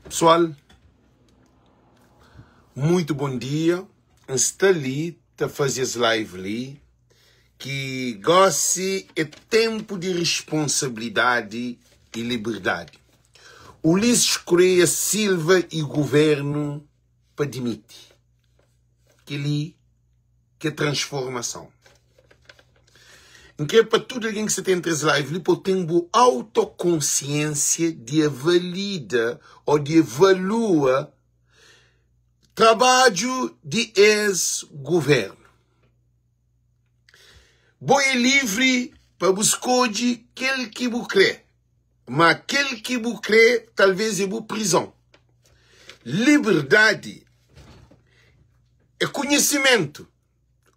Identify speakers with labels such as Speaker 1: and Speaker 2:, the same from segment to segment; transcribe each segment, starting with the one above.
Speaker 1: Pessoal, muito bom dia. N sta li ta faze es live li ki gosi é tempo di responsabilidade e liberdade. Ulisses Correia Silva e governo pa dimiti. Kel-li ki é transformason. N kre pa tudu algen ki sta ta entra es live li pa bu ten bu autokonsiensia di avalida ô di evalua trabadju di es guvernu. Bo é livri pa bu skodje kel ki bu kre, ma kel ki bu kre talvês é bu prizon. Liberdadi é konhisimentu.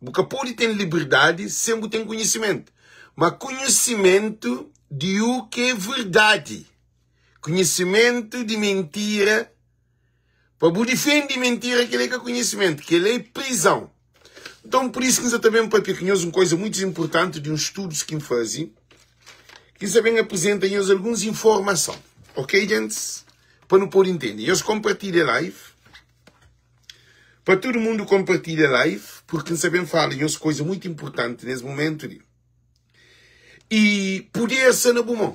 Speaker 1: Bu ka pode ten liberdadi sen bu ten konhisimentu. Ma konhisimentu di u ki é verdadi, konhisimentu di mentira, pa bu difende mentira, kel-li é ka konhisimentu, kel-li é prizon. Nton, pur isu ki N sa ta ben pâpia ku nhos un kuza mutu inportanti di uns studus ki N faze, ki N sa ben aprizenta nhos alguns informason. Ok, gentis? Pa nu pode intende. Nhos konpartilha live. Pa tudu mundu konpartilha live, purki N sa ben fala nhos kuza mutu inportanti nes mumentu li. I puder sta na bu mon.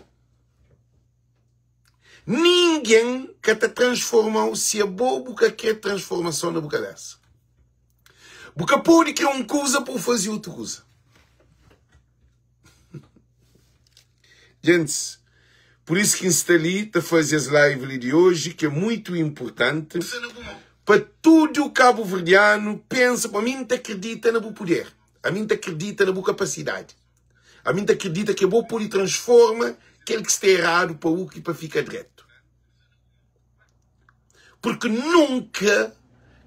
Speaker 1: Ningen ka ta transforma-u si abo bu ka kre transformason na bu kabesa. Bu ka pode kre un kuza pa bu faze otu kuza. Gentis, pur isu ki N sta li ta faze es live li di oji ki é muitu inpurtanti pa tudu kabuverdianu pensa, pa mi N ta kridita na bu puder, ami N ta kridita na bu kapasidadi. Ami N ta kridita ke bo pode transforma kel ki sta eradu pa u ki pa fika dretu. Purki nunka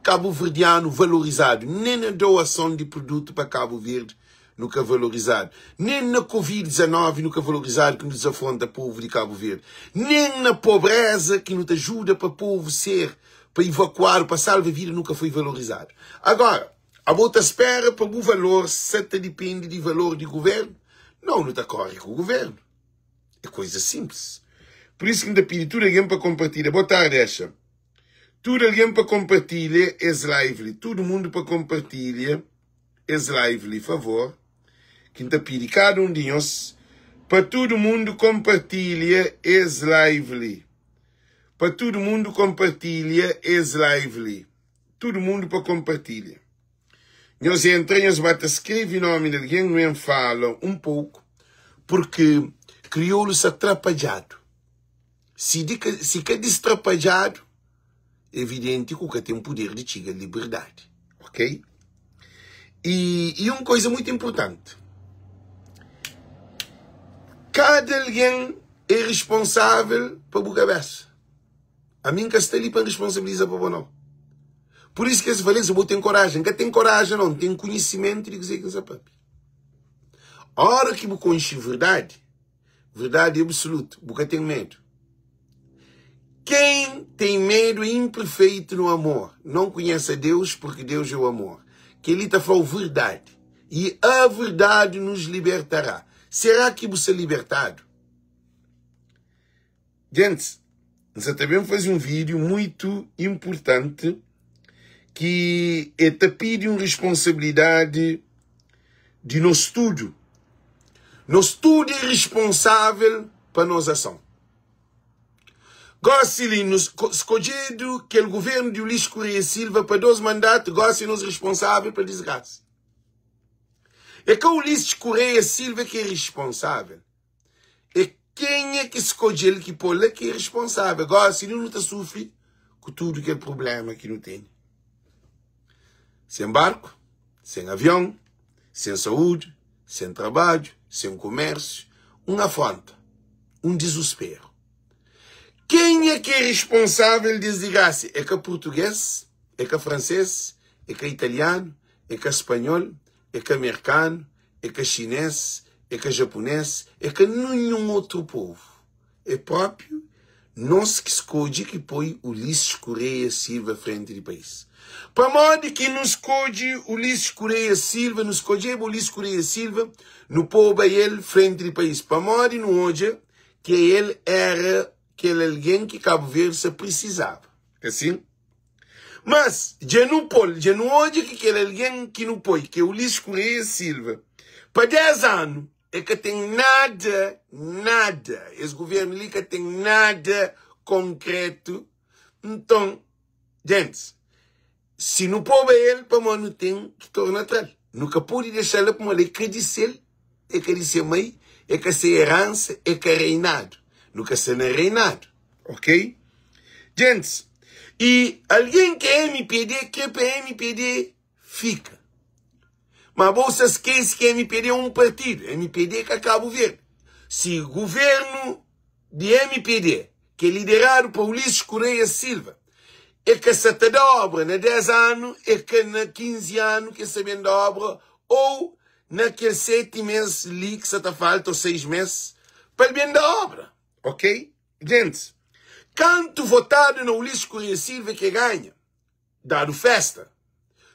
Speaker 1: kabuverdianu valorizadu, nen na doason di produtu pa Kabu Verdi nu ka valorizadu, nen na Covid 19 nu ka valorizadu ki nu dizafronta povu di Kabu Verdi, nen na pobreza ki nu ta juda pa povu ser pa ivakuadu pa salva vida nu ka foi valorizadu. Agora, Abo ta spera pa bu valor sa ta dipende di valor di guvernu? Nau, nu ta kore ku guvernu. É koiza sinplis. Pur isu ki N ta pidi tudu algen pa konpartilha. Boa tardi, Exa. Tudu algen pa konpartilha es live li. Tudu mundu pa konpartilha es live li, favor. Ki N ta pidi kada un di nhos pa tudu mundu konpartilha es live li. Pa tudu mundu konpartilha es live li. Tudu mundu pa konpartilha. Nhos entra nhos ba ta skrevi nomi di algen nu en fala un pouku purki kriolu sa trapadjadu si di ka si ka distrapadjadu evidenti ku ka ten puder di txiga liberdadi ok i i un koiza muitu inpurtanti kada algen é risponsavel pa bu kabesa. Ami N ka sta li pa N responsabiliza pa bo nau. Pur isu ki es fla, Bo ten korajen? N ka ten korajen nau, N ten konhisimentu di kuzê ki N sta papia. Óra ki bu konxe verdadi, verdadi absolutu, bu ka ten medu. Ken ten medu é inperfeitu no amor, não konhese a Deus, porque Deus é o amor. Kel-li ta fla-u verdadi, e a verdade nos libertará. Será ki bu sta libertadu? Gentis, N sa ta ben faze un vídiu muitu inpurtanti ki e ta pidi un risponsabilidadi di nos tudu. Nos tudu é risponsável pa nos ason. Gósi li, nu skodjedu kel guvernu di Ulisses Correia Silva pa dos mandatu, gósi nos risponsável pa disgrasa. É ka Ulisses Correia Silva ki é risponsável. É kenha ki skodje-l ki pô-l la ki é responsável. Gósi li nu ta sufri ku tudu kel prubléma ki nu tene. Sen barku, sen avion, sen saúdi, sen trabadju, sen kumérsiu, un afrónta, un dizusperu. Kenha ki é responsável di es digrasa? É ka purtugês, é ka fransês, é ka italianu, é ka spanhol, é ka merkanu, é ka xinês, é ka japunês, é ka ninhun otru povu. É própi nos ki skodje ki poi Ulisses Correia Silva frenti di país. Pamodi ki nu skodje Ulisses Correia Silva? Nu skodjeba Ulisses Correia Silva, nu poba el frenti di país. Pamodi nu odja ki el éra. kel algen ki Kabu Verdi sa prisizaba. Ka sin? Mas, dja nu pô-l, dja nu odja ki kel algen ki nu poi, ki é Ulisses Correia Silva, pa 10 anu, e ka ten nada, nada, es guvernu li ka ten nada konkretu. Nton, gentis, si nu poba el, pamodi nu ten ki torna tra-l. Nu ka pode dexa-l la pamodi e ka di sel, e ka di se mai, e ka se eransa, e ka reinadu. Nu ka sta na reinadu. Ok? Gentis, i algen ki é mpd kre pa mpd fika. Ma bo sa skese ki mpd é un partidu. Mpd ka Kabu Verdi. Si guvernu di mpd, ki é lideradu pa Ulisses Correia Silva, e ka sa ta da obra na 10 anu, e ka na 15 anu ki e sa ben da obra, ou na kel 7 mes li ki sa ta falta, ou 6 mes, pa el ben da obra. Ok? Gentis, kantu votadu na Ulisses Correia Silva ki e ganha, dadu festa.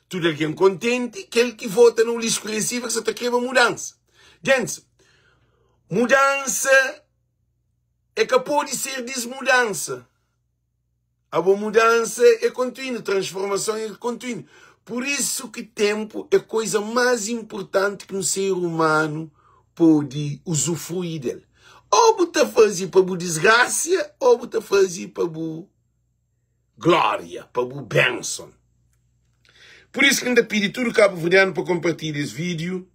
Speaker 1: Tudu algen kontenti, kel ki vota na Ulisses Correia Silva ki sa ta kreba mudansa. Gentis, mudansa e ka pode ser dismudansa. Abo mudansa é kontinu, transformason é kontinu. Pur isu ki tenpu é koiza más inpurtanti ki un ser umanu pode uzufrui del. Ô bu ta faze pa bu disgrasia ô bu ta faze pa bu glória, pa bu benson. Pur isu ki N ta pidi tudu kabuverdianu pa konpartilha es vídiu,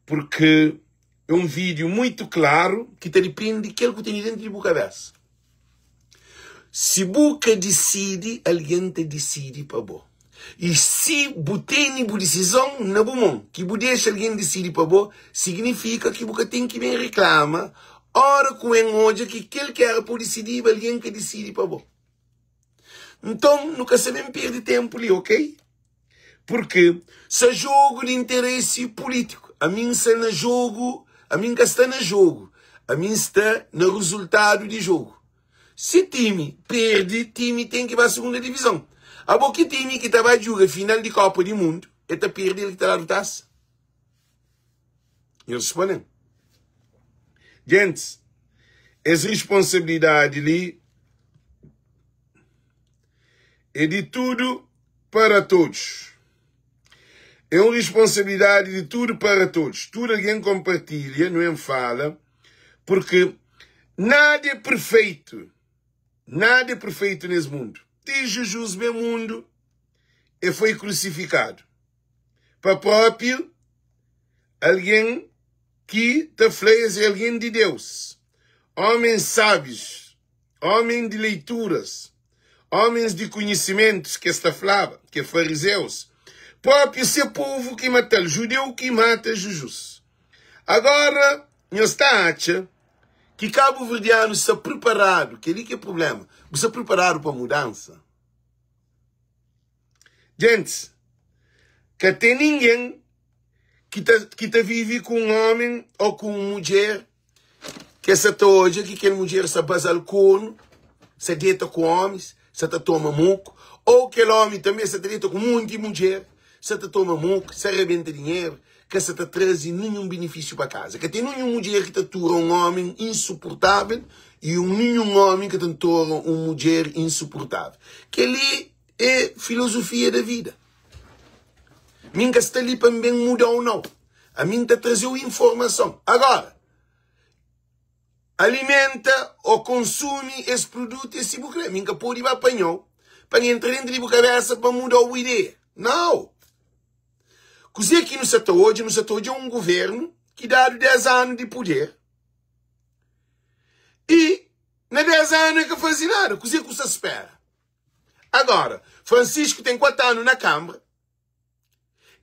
Speaker 1: purki é un vídiu muitu klaru ki ta dipende di kel ku tene dentu di bu kabésa. Si bu ka disidi, algen ta disidi pa bo. I si bu tene bu disizon na bu mon, ki bu dexa algen disidi pa bo, signifika ki bu ka ten ki ben riklama ora ku N odja ki kel ki era pa bu disidiba, algen ka disidi pa bo. Nton, nu ka sta ben perde tenpu li, ok? Purki sa jogu di interesi pulítiku. Ami N sta na jogu, ami N ka sta na jogu, ami N sta na rezultadu di jogu. Si timi perde, timi ten ki ba segunda divizon. Abo ki timi ki ta ba djuga final di Kopa di Mundu, e ta perde el ki ta dadu tasa? Nhos responde-m. Gentis, es responsabilidadi li é di tudu para todos. É un responsabilidadi di tudu para todos. Tudu algen konpartilha, nu en fala, porque nada é perfeitu. Nada é perfeitu nes mundu. Ti Jizus ben mundu, e foi krusifikadu pa propi algen ki ta fla es é algen di Deus. Homens sábios, homens di leituras, homens di konhisimentus ki es ta flaba, ki é farizeus, propi se povu ki mata-l, judeu ki mata Jizus. Agora nhos ta atxa ki kabuverdianus sta priparadu, kel-li ki é problema, bu sta priparadu pa mudansa? Gentis, ka ten ningen ki ta, ki ta vive ku un ómi ô ku un mudjer ki es sa ta odja ki kel mudjer sta baza-l kornu, sta deta ku ómis, sta ta toma moku, ô kel ómi tanbê sta ta deta ku monti mudjer, sta ta toma moku, sta rabenta dinheru, ka sta ta traze ninhun benefísiu pa kaza. Ka ten ninhun mudjer ki ta tura un ómi insuportável i un ninhun ómi ka ta tura un mudjer insuportável. Kel-li é filozofia da vida. Mi N ka sta li pa N ben muda-u, nau. Ami N ta traze-u informason. Agora, alimenta ô konsumi es produtu é si bu kre. Mi N ka pode ba panha-u pa N entra dentru di bu kabesa pa N muda-u bu ideia. Nau! Kuzê ki nu sa ta odja? Nu sa ta odja un guvernu ki dadu 10 anu di puder i na 10 anu e ka faze nada. Kuzê ku sa spera? Agora, Francisco ten 4 anu na Kambra,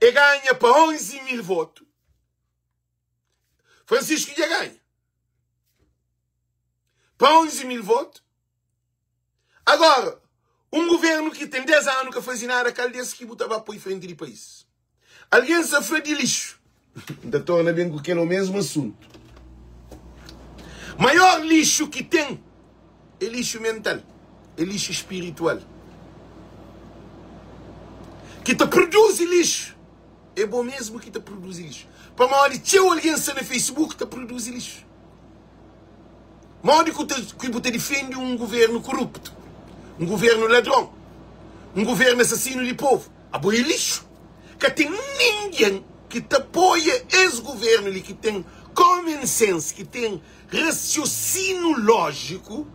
Speaker 1: e ganha pa 11 mil votu. Francisco dja ganha pa 11 mil votu. Agora, un governo ki ten 10 anu ka faze nada, kal des ki bu ta ba poi frenti di país? Algen sa fla di lixu. N ta torna ben ku kel o mesmu asuntu. Maior lixu ki ten é lixu mental, é lixu spiritual. Ki ta produzi lixu é bo mesmu ki ta produzi lixu. Pamodi txeu algen sta na Facebook ta produzi lixu. Modi ku ta ki bu ta difende un guvernu kuruptu, un guvernu ladron, un guvernu asasinu di povu? Abo é lixu. Ka ten ningen ki ta apoia es guvernu li ki ten common sense, ki ten rasiosinu lójiku,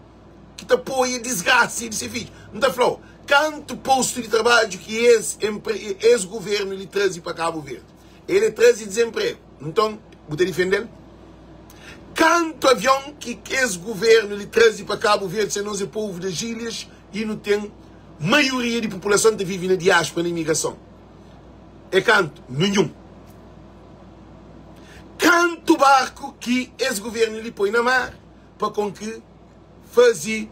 Speaker 1: ki ta apoia disgrasia di se fidju. N ta fla-u, kantu postu di trabadju ki es es guvernu li traze pa Kabu Verdi? El e traze dizenpregu. Nton, bu ta difende-l? Kantu avion ki es guvernu li traze pa Kabu Verdi se nos e povu das ilhas i nu ten maioria di populason ta vive na diaspora, na imigrason? E kantu? Ninhun. Kantu barku ki es guvernu li poi na mar pa konki faze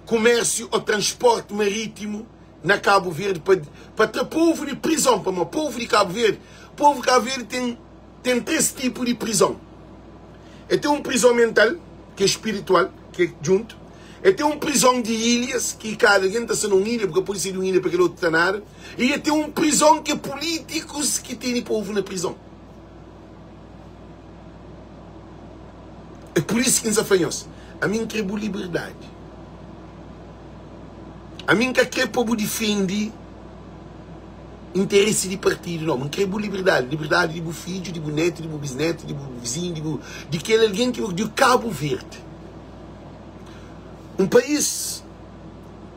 Speaker 1: kumérsiu ô transporti marítimu na Kabu Verdi pa pa tra povu di prizon, pamodi povu di Kabu Verdi, povu di Kabu Verdi ten ten 3 tipu di prizon. E ten un prizon mental, ki é spiritual, ki é djuntu, e ten un prizon di ilhas, ki kada algen ta sta na un ilha, bu ka pode sai di un ilha pa kel otu ta nada, i e ten un prizon ki é pulítikus ki tene povu na prizon. É pur isu ki N sa fla nhos, ami N kre bu liberdadi. Ami N ka kre pa bu difende interesi di partidu, nau. N kre bu liberdadi, liberdadi di bu fidju, di bu netu, di bu bisnetu, di bu vizinhu, di bu, di kel algen ki bu, di Kabu Verdi. Un país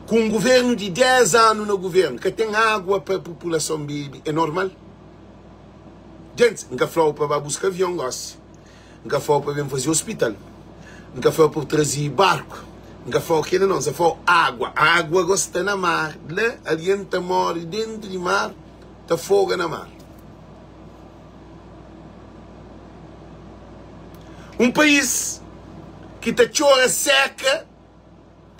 Speaker 1: ku un guvernu di 10 anu na guvernu ka ten agua pa populason bebe, é normal? Gentis, N ka fla-u pa ba buska avion gósi, N ka fla-u pa ben faze ospital, N ka fla-u pa traze barku, N ka fla-u kila nau, N sa fla-u agua. Agua gósi sta na mar, la algen ta móre déntu di mar, ta foga na mar. Un país ki ta txora séka.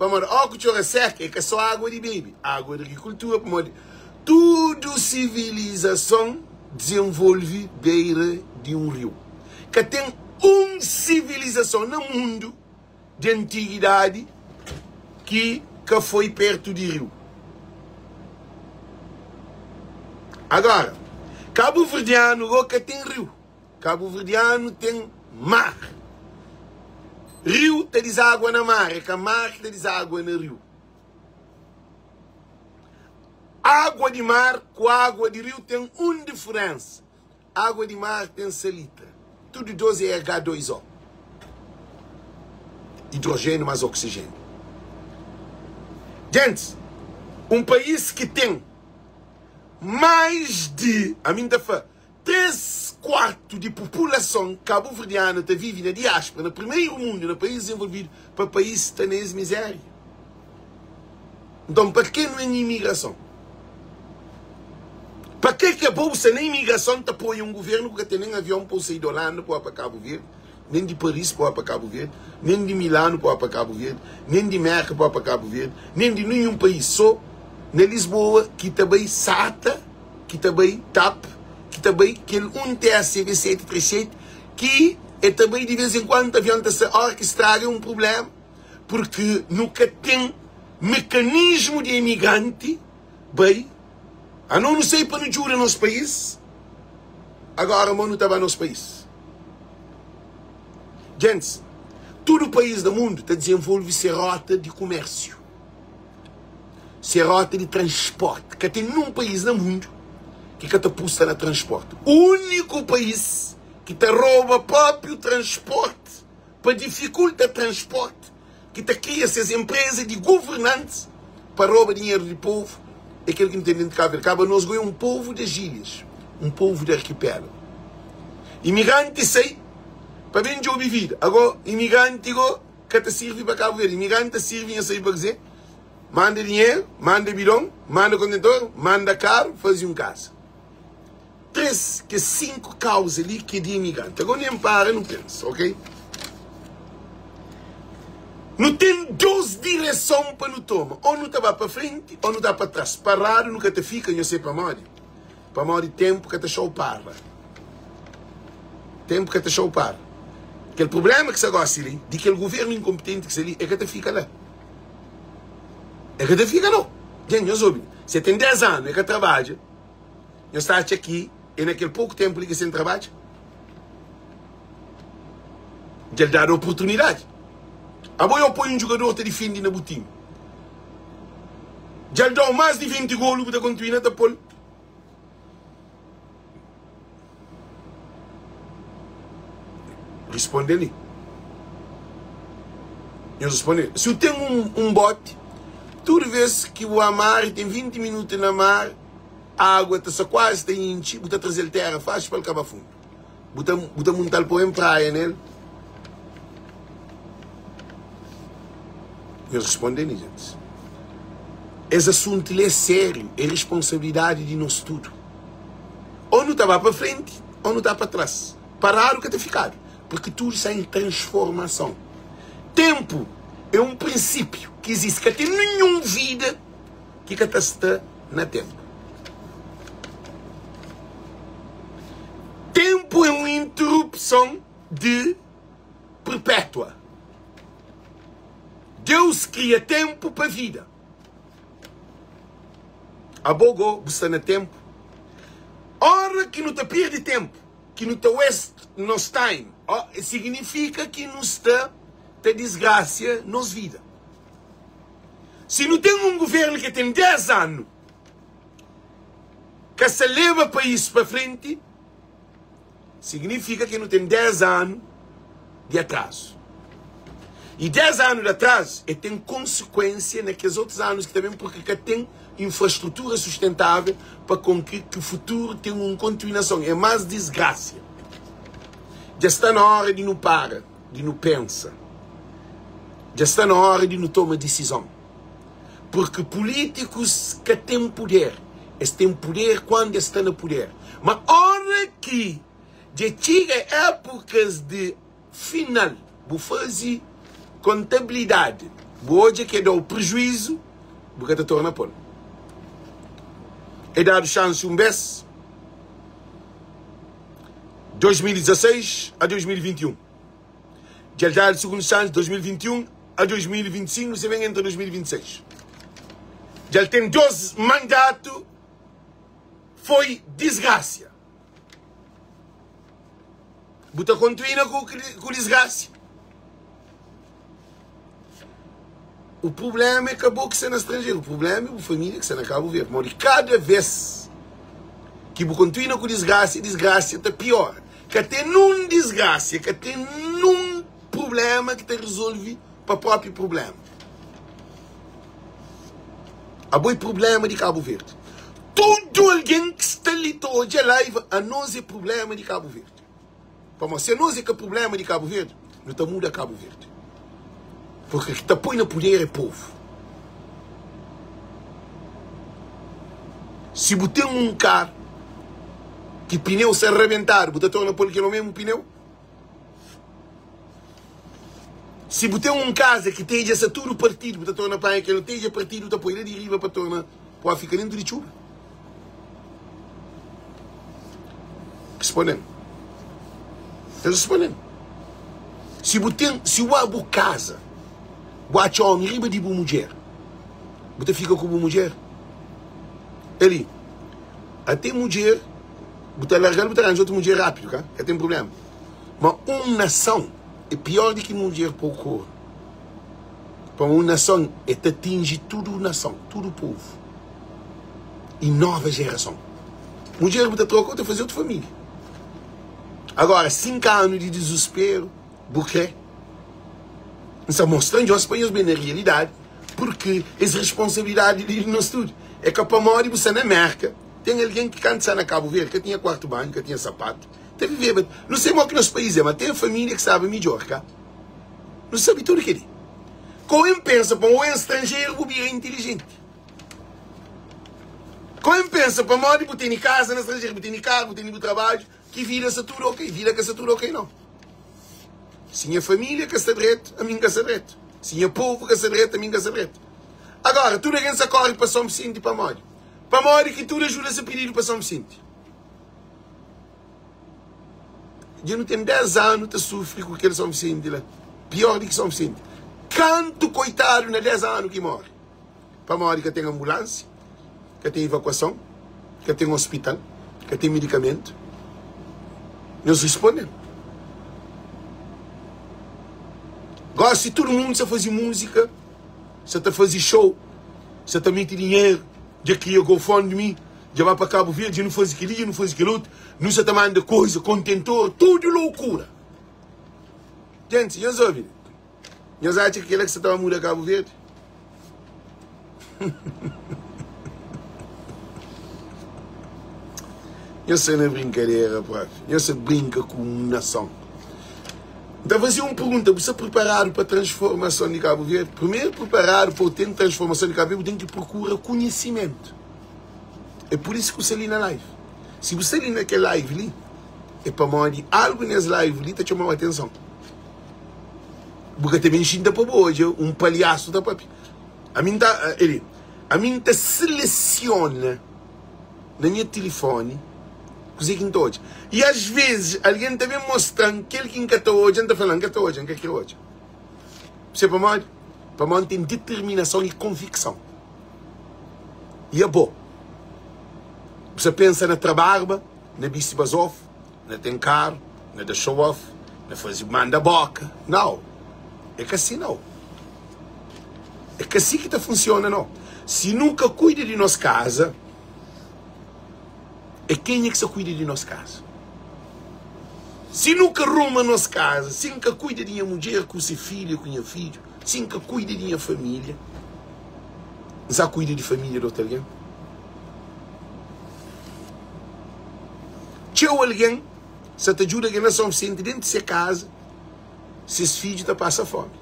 Speaker 1: Pamodi ó ku txora seka é ka só água di bebe, água di agrikultura, pamodi tudu sivilizason dizenvolve beira di un riu. Ka ten un sivilizason na mundu di antiguidadi ki ka foi pertu di riu. Agora, kabuverdianu go ka ten riu. Kabuverdianu ten mar. Riu ta dizagua na mar, é ka mar ki ta dizagua na riu. Água di mar ku água di riu ten un diferensa, água di mar ten salitra. Tudu dos é H2O, idrojéniu más oksijéniu. Gentis, un país ki ten más di, ami N ta fla, 3 kuartu di populason kabuverdianu ta vive na diáspora, na primeru mundu, na país dizenvolvidu, pa país sta na es mizéria. Nton, pa ke nu en imigrason? Pa ke ke bo bu sta na imigrason ta apoia un guvernu ku ka ten nen avion pa bu sai di Holanda pa ba pa Kabu Verdi, nen di Paris pa ba pa Kabu Verdi, nen di Milanu pa ba pa Kabu Verdi, nen di Merka pa ba pa Kabu Verdi, nen di ninhun país, so na Lisboa ki ta bai SATA, ki ta bai tap, ki ta bai kel un TACB 737 ki e ta bai di vez en kuandu avion ta sta ora ki straga é un prublema purki nu ka ten mekanismu di emigranti bai ano nu sai pa nu djuda nos país agora mo nu ta ba nos país gentis tudu país na mundu ta dizenvolve se rota di kumérsiu. Se rota di transporti. Ka ten nun país na mundu ki ka ta pusta na transporti. Úniku país ki ta roba própriu transporti pa difikulta transporti, ki ta kria ses enpreza di governantis pa roba dinheru di povu, é kel ki nu ten dentu di Kabu Verdi. Kaba nos go é un povu di ilhas, un povu di arkipélagu. Imigranti sai pa ben djobe vida. Ago, imigranti go ka ta sirvi pa Kabu Verdi. Imigranti ta sirvi nha sabi pa kuzê? Manda dinheru, manda bidon, manda kontentor, manda karu, faze un kaza. 3 kes 5 kauza li ki é di imigranti. Agora nem para nu pensa, ok? Nu ten dos direson pa nu toma, ou nu ta ba pa frenti ou nu ta pa tras. Paradu nu ka ta fika, nho sai pamodi? Pamodi tempu ka ta xau para. Tempu ka ta xau para. Kel problema ki sta gosi li, di kel governu inkompetenti ki sta li, e ka ta fika la. E ka ta fika nau. Dja nhos obi, se ten 10 anu e ka trabadja, nhos ta atxa ki e na kel poku tempu li ki sen trabadja? Dja el dadu oportunidadi. Abo yo poi un jugador ta difende na bu time. Dja el dau más di 20 golu bu ta kontinua ta pol. Responde li. Nhos responde. Si u ten un, un boti, tudu vez ki bu amar i ten 20 minutu na mar, água ta sta kuazi ta intxi, bu ta traze-l téra faxi pa el ka ba fundu. Bu ta, bu ta munta-l pa en praia nel. Nhos responde li, gentis. Es asuntu li é sériu, é responsabilidadi di nos tudu. Ô nu ta ba pa frenti, ô nu ta pa tras. Paradu ka ta fikadu, purki tudu sta en transformason. Ténpu é un prinsípiu ki izisti. Ka ten ninhun vida ki ka ta sta na ténpu. Ténpu é un interupson di perpétua. Deus kria ténpu pa vida. Abo go bu sta na ténpu. Ora ki nu ta perde ténpu, ki nu ta waste nos time, signifika ki nu sta ta disgrasia nos vida. Si nu ten un guvernu ki ten 10 anu ka sta leba país pa frenti, Signifika ki nu ten 10 anu di atrazu. I 10 anu di atrazu e ten konsekuensia na kes otus anus ki ta ben purki ka ten infrastrutura sustentável pa konki ki futuru ten un kontinuason. É más disgrasia. Dja sta na óra di nu para, di nu pensa. Dja sta na óra di nu toma disizon. Purki pulítikus ka ten puder. Es ten puder kuandu es sta na puder. Ma óra ki dja txiga épukas di final, bu faze kontabilidadi, bu odja ki e da-u prejuízu, bu ka ta torna pô-l. E dadu xansi un bês, 2016 a 2021. Dja el dadu sugundu xansi, 2021 a 2025, nu sta ben entra 2026. Dja el ten dos mandatu, foi disgrasia. Bu ta kontuina ku, ku disgrasia. O problema é ka bo ki sta na stranjeru, o problema é bu família ki sta na Cabo Verde. Modi kada vez ki bu kontuina ku disgrasia, disgrasia ta piora. Ka ten nun disgrasia, ka ten nun problema ki ta resolvi pa propi problema. Abo é problema di Cabo Verde. Tudu algen ki sta li ta odja live, anos é problema di Cabo Verde. Pamodi si anos é ka problema di Cabo Verde, nu ta muda Cabo Verde. Porque ki ta poi na puder é povo. Si bu ten un kar ki pineu sta rabentadu, bu ta torna pol kel mesmu pineu? Si bu ten un kaza ki tedja sta tudu partidu, bu ta torna panha kel tedja partidu ta poi la di riba pa torna poi fika dentu di txuba? Responde-m. Responde-m. Si bu ten, si bu bu kaza, bu atxa omi riba di bu mudjer, bu ta fika ku bu mudjer? Eli, ate mudjer, bu ta larga-l, bu ta ranja otu mudjer rápidu, ka? Ka ten problema. Ma un nason é pior di ki mudjer pô kor. Pa un nason é ta atinji tudu nason, tudu povu i nova jerason. Mudjer bu ta troka, bu ta faze otu família. Agora, 5 anu di dizusperu, bu kre? N sta mostra nhos pa nhos ben na realidadi, purki es responsabilidadi di nos tudu. É ka pamodi bu sta na Merka, ten algen ki kantu sta na Kabu Verdi ka tinha kuartu banhu, ka tinha sapatu, ta viveba. Nu sai mo ki nos país é, ma ten família ki staba midjor, ka? Nu sabe tudu keli. Ko N pensa pa un stranjeru bu bira intilijenti. Ko N pensa pamodi bu tene kaza na stranjeru, bu tene karu, bu tene bu trabadju, ki vida sta tudu ok. Vida ka sta tudu ok nau. Si nha família ka sta dretu, ami N ka sta dretu. Si nha povu ka sta dretu, ami N ka sta dretu. Agora, tudu algen sta kóre pa São Vicente pamodi? Pamodi ki tudu ajuda sta pididu pa São Vicente? Dja nu ten 10 anu ta sufri ku kel São Vicente la. Pior di ki São Vicente. Kantu koitadu na 10 anu ki morre? Pamodi ka ten ambulánsia, ka ten evakuason, ka ten ospital, ka ten medikamentu. Nhos responde-m. Gósi tudu mundu sa faze múzika, sa ta faze show, sa ta mete dinheru, dja kria GoFundMe, dja ba pa Kabu Verdi, dja nu faze kel-li, dja nu faze kel otu, nu sa ta manda koza, kontentor, tudu loukura. Gentis, nhos obi? Nhos atxa ki kel-la ki sa ta ba muda Kabu Verdi? Nhos sta na brinkadera propi. Nhos sta brinka ku un nason. N ta faze un pergunta, bu sta priparadu pa transformason di Kabu Verdi? Primeru priparadu pa bu ten transformason di Kabu Verdi, bu ten ki prokura konhisimentu. É pur isu ki bu sta li na live. Si bu sta li na kel live li, é pamodi algu nes live li ta txoma-u atenson. Bu ka ta ben xinta pa bu odja un palhasu ta papia. Ami N ta, eli, ami N ta selesiona na nha tilifoni kuzê ki N ta odja. I as vezis algen ta ben mostra-m kel ki N ka ta odja, N ta fla, N ka ta odja, N ka kre odja. Bu sabe pamodi? Pamodi N ten diterminason i konvikson. I abo? Bu sta pensa na tra barba, na bisti bazofu? Na ten karu, na da show off, na faze manda boka. Nau, é ka si nau. É ka si ki ta funsiona nau. Si nu ka kuida di nos kaza, é kenha ki sa kuida di nos kaza? Si nu ka ruma nos kaza, si N ka kuida di nha mudjer ku se filha ku nha fidju, si N ka kuida di nha família, N sa kuida di família di otu algen? Txeu algen sa ta djuda algen na São Vicente dentu se kaza, ses fidju ta pasa fomi.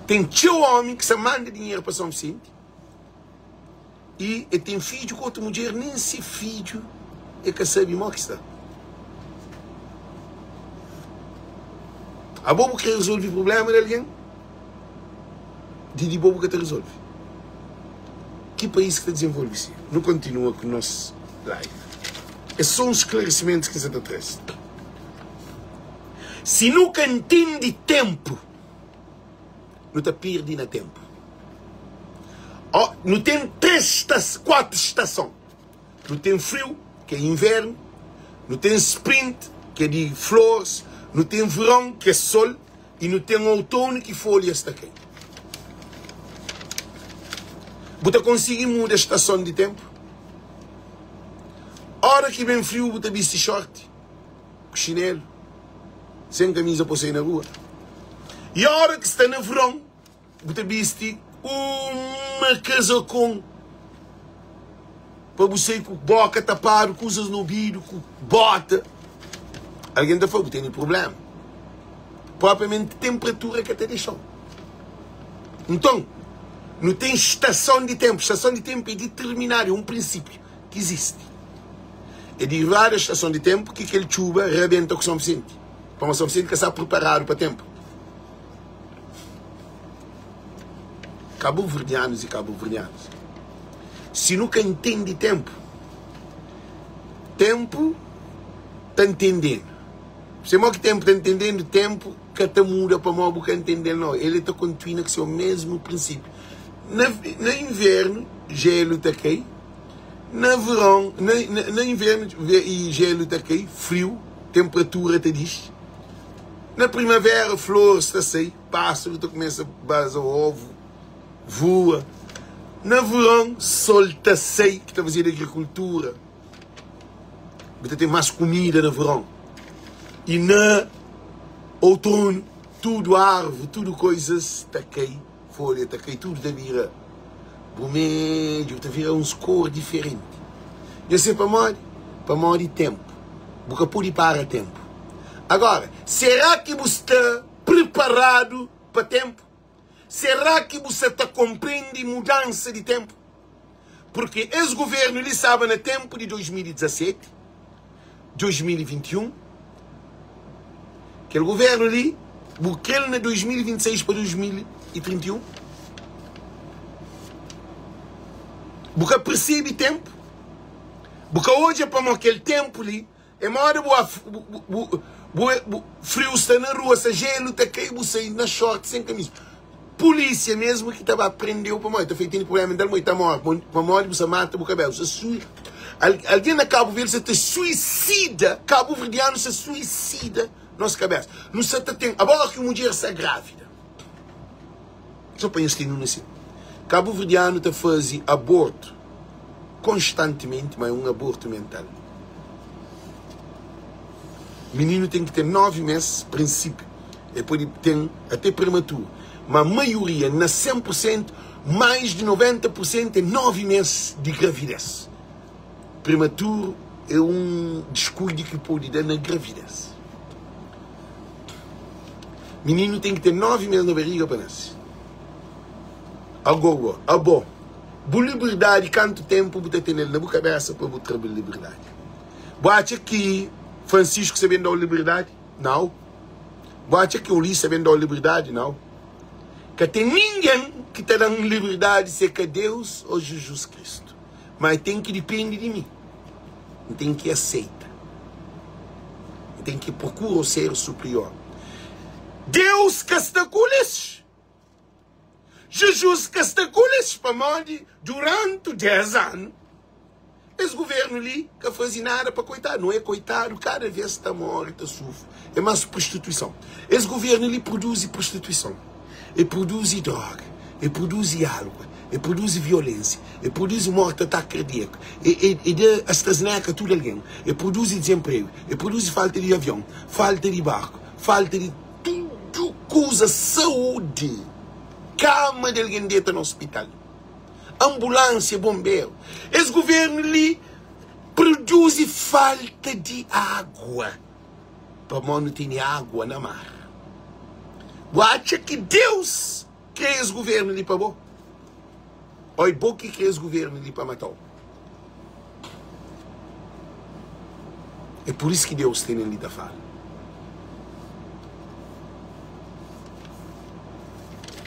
Speaker 1: Ten txeu omi ki sa manda dinheru pa São Vicente i e ten fidju ku otu mudjer, nen se fidju e ka sabi mo ki sta. Abo bu kre rezolvi prublema di algen? Di di bo bu ka ta rezolve. Ki país ki ta dizenvolve si? Nu kontinua ku nos live. É só uns sklarisimentus ki N sa ta traze. Si nu ka ntende ténpu, nu ta perde na ténpu. Ó, nu ten três, kuatu stason. Nu ten friu, ki é invernu, nu ten sprint, ki é di flores, nu ten veron, ki é sol, i nu ten outonu ki folhas ta kai. Bu ta konsigi muda stason di ténpu? Óra ki ben friu bu ta bisti xorti ku xinelu, sen kamiza pa sai na rua. I óra ki sta na veron Bu ta bisti uma kazakon pa bu sai ku boka tapadu, kuzas na obidu, ku bota. Algen ta fla bu tene prublema. Propriamenti tenperatura ka ta dexa-u. Nton, nu ten stason di tenpu. Stason di tenpu é diterminadu, é un prinsipiu ki izisti. É derivadu di stason di tenpu ki kel txuba rabenta ku Son Visenti. Pamodi Son Visenti ka sta priparadu pa tenpu. Kabuverdianus i kabuverdianas, si nu ka ntende tenpu, tenpu ta ntende-nu. Se mo ki tenpu ta ntende-nu, tenpu ka ta muda pamodi bu ka ntende-l no, el ta kontinua ku seu mesmu prinsipiu. Na, na invernu, jelu ta kai, na veron, na, na, na invernu i jelu ta kai, friu, tenperatura ta dixi. Na primavera flores ta sai, pásaru ta kumesa baza ovu, vua. Na veron sol ta sai, ki ta fazedu agrikultura, bu ta ten más kumida na veron. I na outonu tudu arvi, tudu koizas ta kai, folha ta kai, tudu ta bira brumedju, ta bira uns kor diferenti. Nhos sabe pamodi? Pamodi ténpu. Bu ka pode para ténpu. Agora, será ki bu sta priparadu pa ténpu? Será ki bu sta ta konprende mudansa di ténpu? Purki es guvernu li staba na ténpu di 2017, 2021, kel guvernu li bu krel na 2026 pa 2031? Bu ka persebe ténpu? Bu ka odja pamo kel ténpu li É moda bu bu bu bu friu sta na rua sta gelu ta kai bu sai na short sem camisa polícia mesmo ki ta ba prendeu pamodi ta fla tene problema mental mo ta morre pamodi bu sa mata bu cabelo sa sui alguém na Cabo Verde sa ta suicida cabo verdiano sa suicida. nos kabésa. Nu sa ta ten, agora ki mudjer sta grávida, só pa nhos ten un noson, kabuverdianu ta faze abortu konstantimenti, ma é un abortu mental. Mininu ten ki ten 9 mês, prinsípiu, el pode ten até prematuru, ma maioria, na 100 pur sentu, mais di 90 pur sentu é 9 mês di gravidez. Prematuru é un deskuidu ki pode da na gravidez. Mininu ten ki ten 9 mês na bariga pa nase. Agogo, abo, bu liberdadi kantu tenpu bu ta tenel na bu kabesa pa bu tra bu liberdadi? Bu atxa ki Francisco sa ben dau liberdadi? Nau. Bu atxa ki Ulisses sa ben dau liberdadi? Nau. Ka ten ningen ki ta dan liberdadi se ka Deus o Jesus Cristo. Ma e ten ki dipende di mi. N ten ki aseita. N ten ki prokura o ser superior. Deus ka sta ku Ulisses. Jesus ka sta ku Ulisses pamodi durantu 10 anu es governu li ka faze nada pa koitadu. No é koitadu kada vez ta more ta sufri. É mas prostituison. Es governu li produzi prostituison, e produzi droga, e produzi álkua, e produzi violensia, e produzi morti, ataki kardiaku, e e da AstraZeneca tudu algen, e produzi dizenpregu, e produzi falta di avion, falta di barku, falta di tudu kuza, saúdi, kama di algen deta na ospital, anbulansia, bonberu. Es governu li produzi falta di água. Pamodi nu tene agua na mar. Bu atxa ki Deus kre es guvernu li pa bo? Ô é bo ki kre es guvernu li pa mata-u? É pur isu ki Deus tene li ta fala.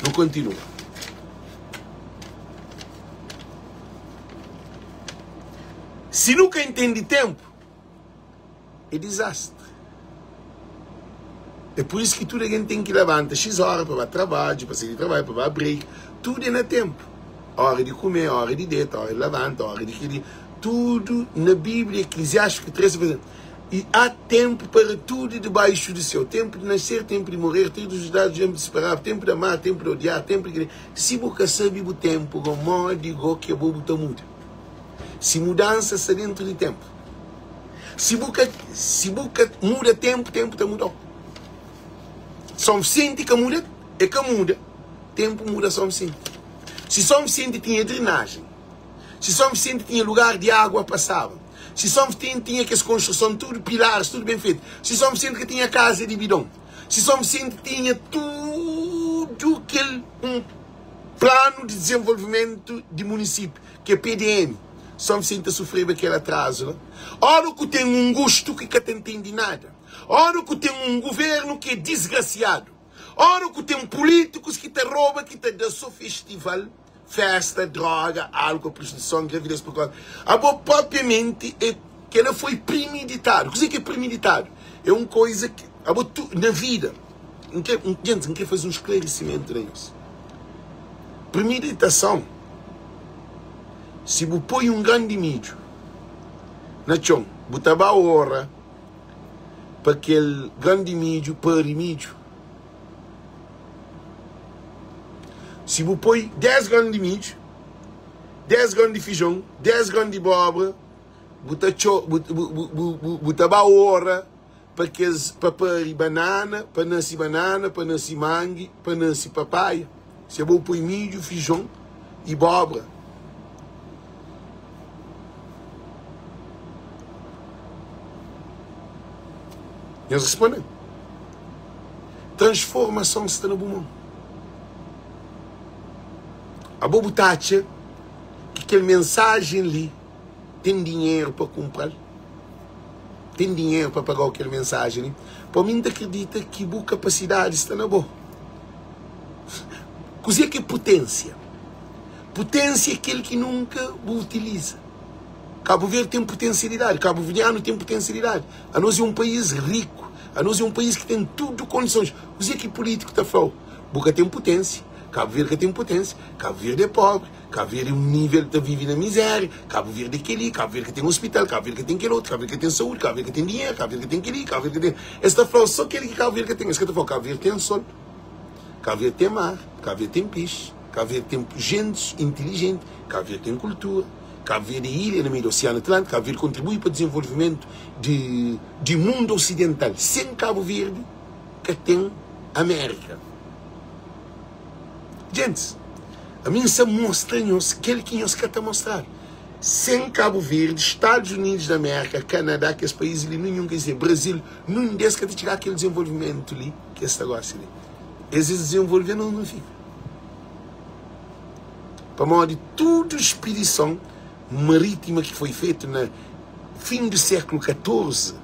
Speaker 1: Nu kontinua. Si nu ka intende ténpu, é dizastri. É pur isu ki tudu algen ten ki labanta xis óra pa ba trabadju, pa sai di trabadju, pa ba break. Tudu é na ténpu. Óra di kume, óra di deta, óra di labanta, óra di kel-li. Tudu na Bíblia, Eklesiástico 3, ta fla I há ténpu para tudu debaixu di séu, ténpu di nascer, ténpu di morrer, ténpu di juntar, ténpu di separar, ténpu di amar, ténpu di odiar, ténpu di kel-li. Si bu ka sabe bu ténpu go, modi go ki abo bu ta muda? Si mudansa sta déntu di ténpu. Si bu ka si bu ka muda tempu, tempu ta mudau. São Vicente ka muda, e ka muda, tempu muda São Vicente. Si São Vicente tinha drenagem, si São Vicente tinha lugar di água passaba, si São Vicente tinha kes construção tudo pilares, tudo bem feito, si São Vicente ka tinha casa di bidon, si São Vicente tinha tudo kel um planu di desenvolvimento di município, ki é PDM, São Vicente ta sufreba kel atrazu la. Ora ku ten un gustu ki ka ta ntende nada, ora ku ten un guvernu ki é disgrasiadu, ora ku ten pulítikus ki ta roba, ki ta da so festival, festa, droga, álkol, prostituison, gravidez prekosi, abo propriamenti é kela foi primiditadu. Kuzê ki é primiditadu? É un koiza ki abo tu na vida, N kre, gentis, N kre faze un sklarisimentu na nhos. Primiditason, si bu poi un gran di midju na txon, bu ta ba ora pa kel gran di midju pari midju? Si bu poi 10 gran di midju, 10 gran di fijon, 10 gran di bóbra, bu ta txo, bu, bu, bu, bu, bu ta ba ora pa kes pa pari banana, pa nase banana, pa nase mangi, pa nase papaia. Se bo poi midju, fijon i bobra. Nhos responde-m. Transformason sta na bu mon. Abo bu ta atxa ki kel mensajen li ten dinheru pa kunpra-l? Ten dinheru pa pagau kel mensajen li? Pa mi N ta kridita ki bu kapasidadi sta na bo. Kuzê ki é puténsia? Puténsia é kel ki nunka bu utiliza. Kabu Verdi ten putensialidadi, kabuverdianu ten putensialidadi. Anos é un país riku, anos é un país ki ten tudu kondisons. Kuzê ki pulítiku ta fla-u? Bu ka ten puténsia. Kabu Verdi ka ten puténsia, Kabu Verdi é pobri, Kabu Verdi é un nível ta vive na mizéria, Kabu Verdi é kel-li, Kabu Verdi ka ten ospital, Kabu Verdi ka ten kel otu, Kabu Verdi ka ten saúdi, Kabu Verdi ka ten dinheru, Kabu Verdi ka ten kel-li, Kabu Verdi ka ten. Es ta fla-u sô kel-li ki Kabu Verdi ka ten. Es ka ta fla-u Kabu Verdi ten sol, Kabu Verdi ten mar, Kabu Verdi ten pexi, Kabu Verdi ten jentis intilijenti, Kabu Verdi ten kultura, Kabu Verdi é ilha na meiu di Osianu Atlántiku, Kabu Verdi kontribui pa dizenvolvimentu di di mundu osidental. Sen Kabu Verdi ka ten Amérika. Gentis, ami N sa mostra nhos kel ki nhos ka ta mostradu. Sen Kabu Verdi, Stadus Unidus di Amérika, Kanadá, kes país li, ninhun ka izisti. Brazil, nun des ka ta txiga kel dizenvolvimentu li ki es sta gosi li. Es es dizenvolve, anos nu fika. Pamodi tudu spidison marítima ki foi fetu na fin di séklu 14,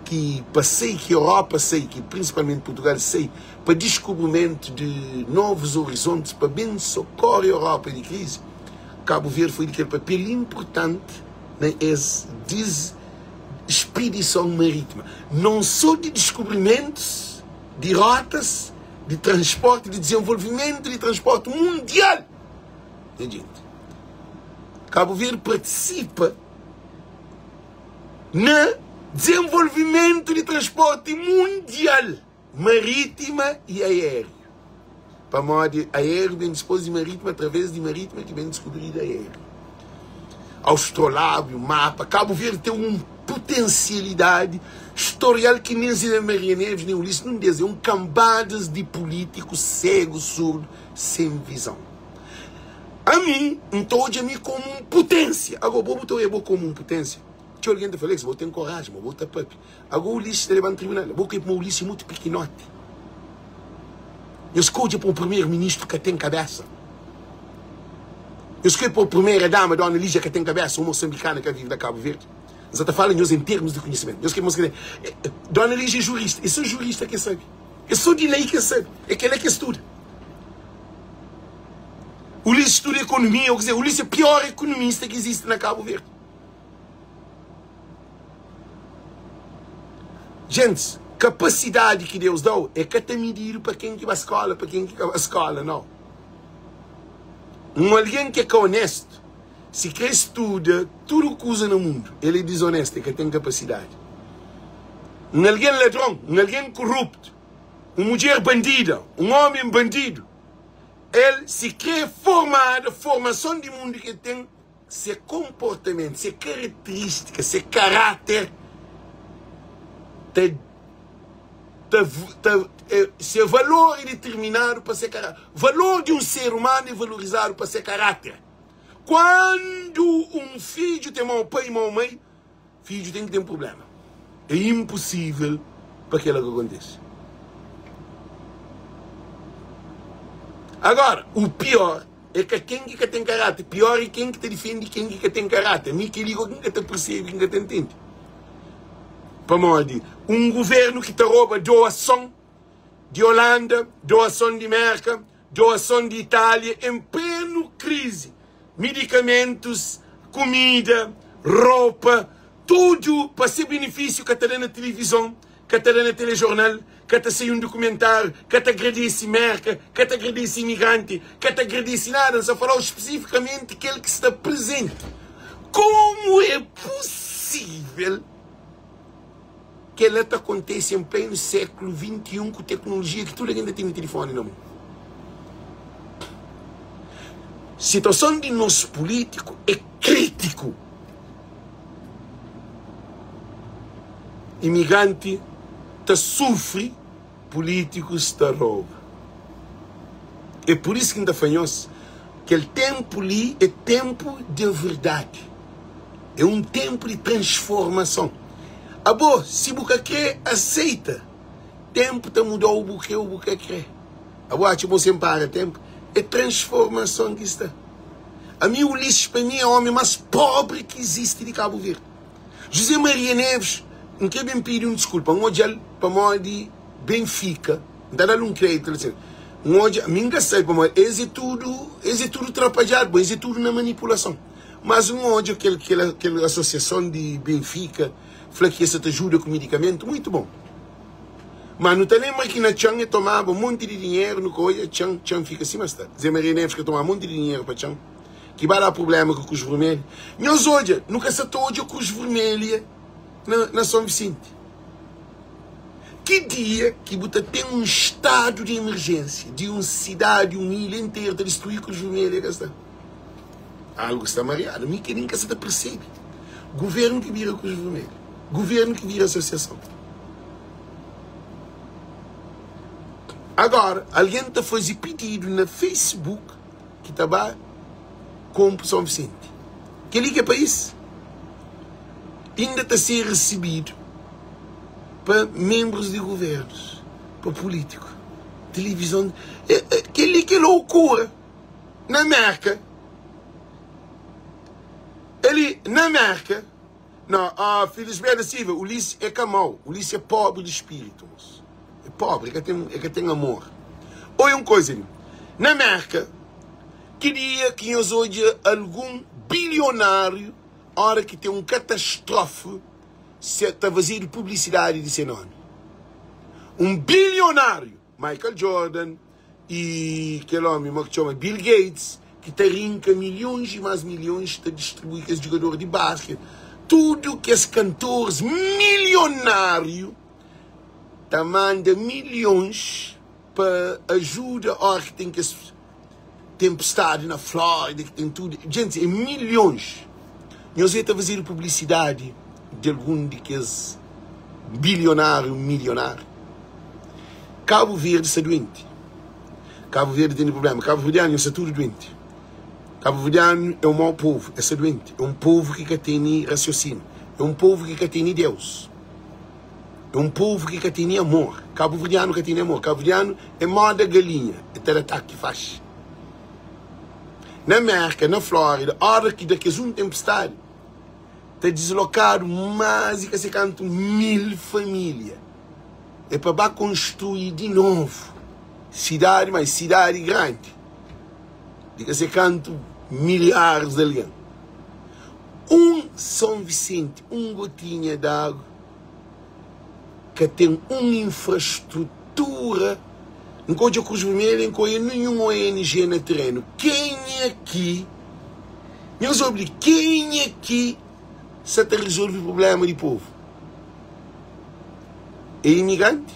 Speaker 1: ki pa sai, ki Europa sai, ki prinsipalmenti Purtugal sai, pa diskubrimentu di novus orizontis, pa ben sokore Europa di krizi, Kabu Verdi foi di kel papel inpurtanti na es spidison marítima, non so di diskubrimentus di rotas di transporti, di dizenvolvimentu di transporti mundial. Nha djenti, Kabu Verdi partisipa na dizenvolvimentu di transporti mundial. Marítima i aériu. Pamodi aériu ben dispôs di marítima, através di marítima ki ben diskubridu aériu. Austrolábiu, mapa, Kabu Verdi ten un putensialidadi storial ki nen Zé Maria Neves nen Ulisses nun des. É un kanbadas di pulítikus segu, surdu, sen vizon. Ami, N ta odja mi komu un puténsia. Agó, bo bu ta odja bo komu un puténsia? Txeu algen ta fla, Alex, bo ten koraji, ma bo ta papia. Ago Ulisses ta leba-m tribunal. Bo kre pma Ulisses é mutu pikinoti. Nhos skodje pa un primeru ministru ka ten kabesa. Nhos kre pa primeira dama, dona Lígia, ka ten kabesa, un moçambicana ka vive na Cabo Verde. N sa ta fala nhos en termus di konhisimentu. Nhos kre pa mos Dona Lígia é jurista. É so jurista ke sabe. É so di lei ke sabe. É kela ke studa. Ulisses studa ekonomia, ou kizer, Ulisses é pior ekonomista ki izisti na Cabo Verde. Gentis, kapasidadi ki Deus da-u é ka ta mididu pa ken ki ba skóla, pa ken ki ka ba skóla, nau. Un algen ki é ka onéstu, si krê studa tudu kuza na mundu, el é dizonéstu, el ka ten kapasidadi. Un algen ladron, un algen koruptu, un mudjer bandida, un ómi bandidu, el si krê formadu, formason di mundu ki el ten, Se konportamentu, se karakterístika, se karáter ta, ta, ta, se valor é determinadu pa se karáter. Valor di un ser umanu é valorizadu pa se karáter. Kuandu un fidju ten mau pai i mau mai, Fidju ten ki ten prublema. É inpusível pa kela ka kontise. Agora, o pior é ka ken ki ka ten karáter, pior é ken ki ta difende ken ki ka ten karáter. Mi kel-li ki N ka ta persebe, ki N ka ta ntende. Pamodi un guvernu ki ta roba doason di Holanda, doason di Merka, doason di Itália en plenu krizi, midikamentus, kumida, ropa, tudu pa se benefisiu ka ta da na tilivizon, ka ta da na telejornal, ka ta sai un dukumentáriu, ka ta agradese Merka, ka ta agradese imigranti, ka ta agradese nada. N sta fala-u spesifikamenti kel ki sta prezenti. Komu é pusível Kela ta kontese en plenu séklu 21 ku teknolojia ki tudu algen ta tene tilifoni na mon. Situason di nos pulítiku é krítiku. Imigranti ta sufri, pulítikus ta roba. É pur isu ki N ta fla nhos, kel ténpu li é ténpu di verdadi. É un ténpu di transformason. Abo, si bu ka krê aseita, ténpu ta muda-u bu krê ô bu ka krê. Abo atxa ma sen para ténpu? É transformason ki sta. Ami, Ulisses, pa mi é ómi más póbri ki izisti di Kabu Verdi. José Maria Neves, N krê ben pidi un diskulpa. N odja-l pamodi Benfika. N ta da-l un kréditu. El N odja, mi N ka sabe pamodi es é tudu, es é tudu trapadjadu, es é tudu na manipulason. Mas N odja kel kel kel asosiason di Benfika fla ki es sa ta juda ku midikamentu, muitu bon. Ma nu ta lenbra ki na txan e tomaba un monti di dinheru, nu ka odja txan, txan fika sima sta. Zé Maria Neves ka tomaba monti di dinheru pa txan, ki ba da prublema ku Kruz Vermelha. Nhos odja, nu ka sa ta odja Kruz Vermelha na, na Son Visenti. Ki dia ki bu ta ten un stadu di emerjensia di un sidadi, un ilha interu ta distrui Kruz Vermelha ka sta? Algu sta mariadu. Mi ki nin ka sa ta persebe. Guvernu ki bira Kruz Vermelha. Guvernu ki bira asosiason. Agora, algen ta faze pididu na Facebook ki ta ba konpo São Vicente. Kel-li ki é país? Inda ta ser recebidu pa menbrus di governus, pa pulítiku, tilivizon. Kel-li ki é loukura. Na Merka, eli na Merka, Não, ah, Felisberto da Silva, Ulisses é ka mau, Ulisses é pobre de espírito, moço. É pobre, é ka tem, é ka tem amor. Oi um coisa ali. Na Merca, ki dia ki nhos odja algum bilionário hora ki tem um catástrofe se ta fazedu publicidade di se nome? Um bilionário, Michael Jordan, I kel ómi ma ki txoma Bill Gates, ki ta rinka milhons i más milhons ta distribui kes djugador di basket, tudu kes kantoris milionáriu ta manda milhons pa ajuda óra ki ten kes tenpestadi na Flórida, ki ten tudu. Djenti, é milhons. Nhos vê ta fazedu publisidadi di algun di kes bilionáriu, milionáriu. Kabu Verdi sta duenti. Kabu Verdi tene prublema. Kabu Verdianu nhos sta tudu duenti. Kabu Verdianu é un mau povu, es sta duenti. É un povu ki ka tene rasiosinu. É un povu ki ka tene Deus. É un povu ki ka tene amor. Kabu Verdianu ka tene amor. Kabu Verdianu é moda galinha, é ta da taki faxi. Na Merka, na Flórida, ora ki da kes un tenpestadi, ta dislokadu más di ka se kantu mil família. É pa ba konstrui di novu sidadi, mas sidadi grandi, di ka se kantu milharis di algen. Un Son Visenti, un gotinha di agu ka ten un infrastrutura. N ka odja Kruz Vermelha, N ka odja ninhun ONG na terenu. Kenha ki, nhos obi li, kenha ki sa ta rizolve prublema di povu? É imigranti?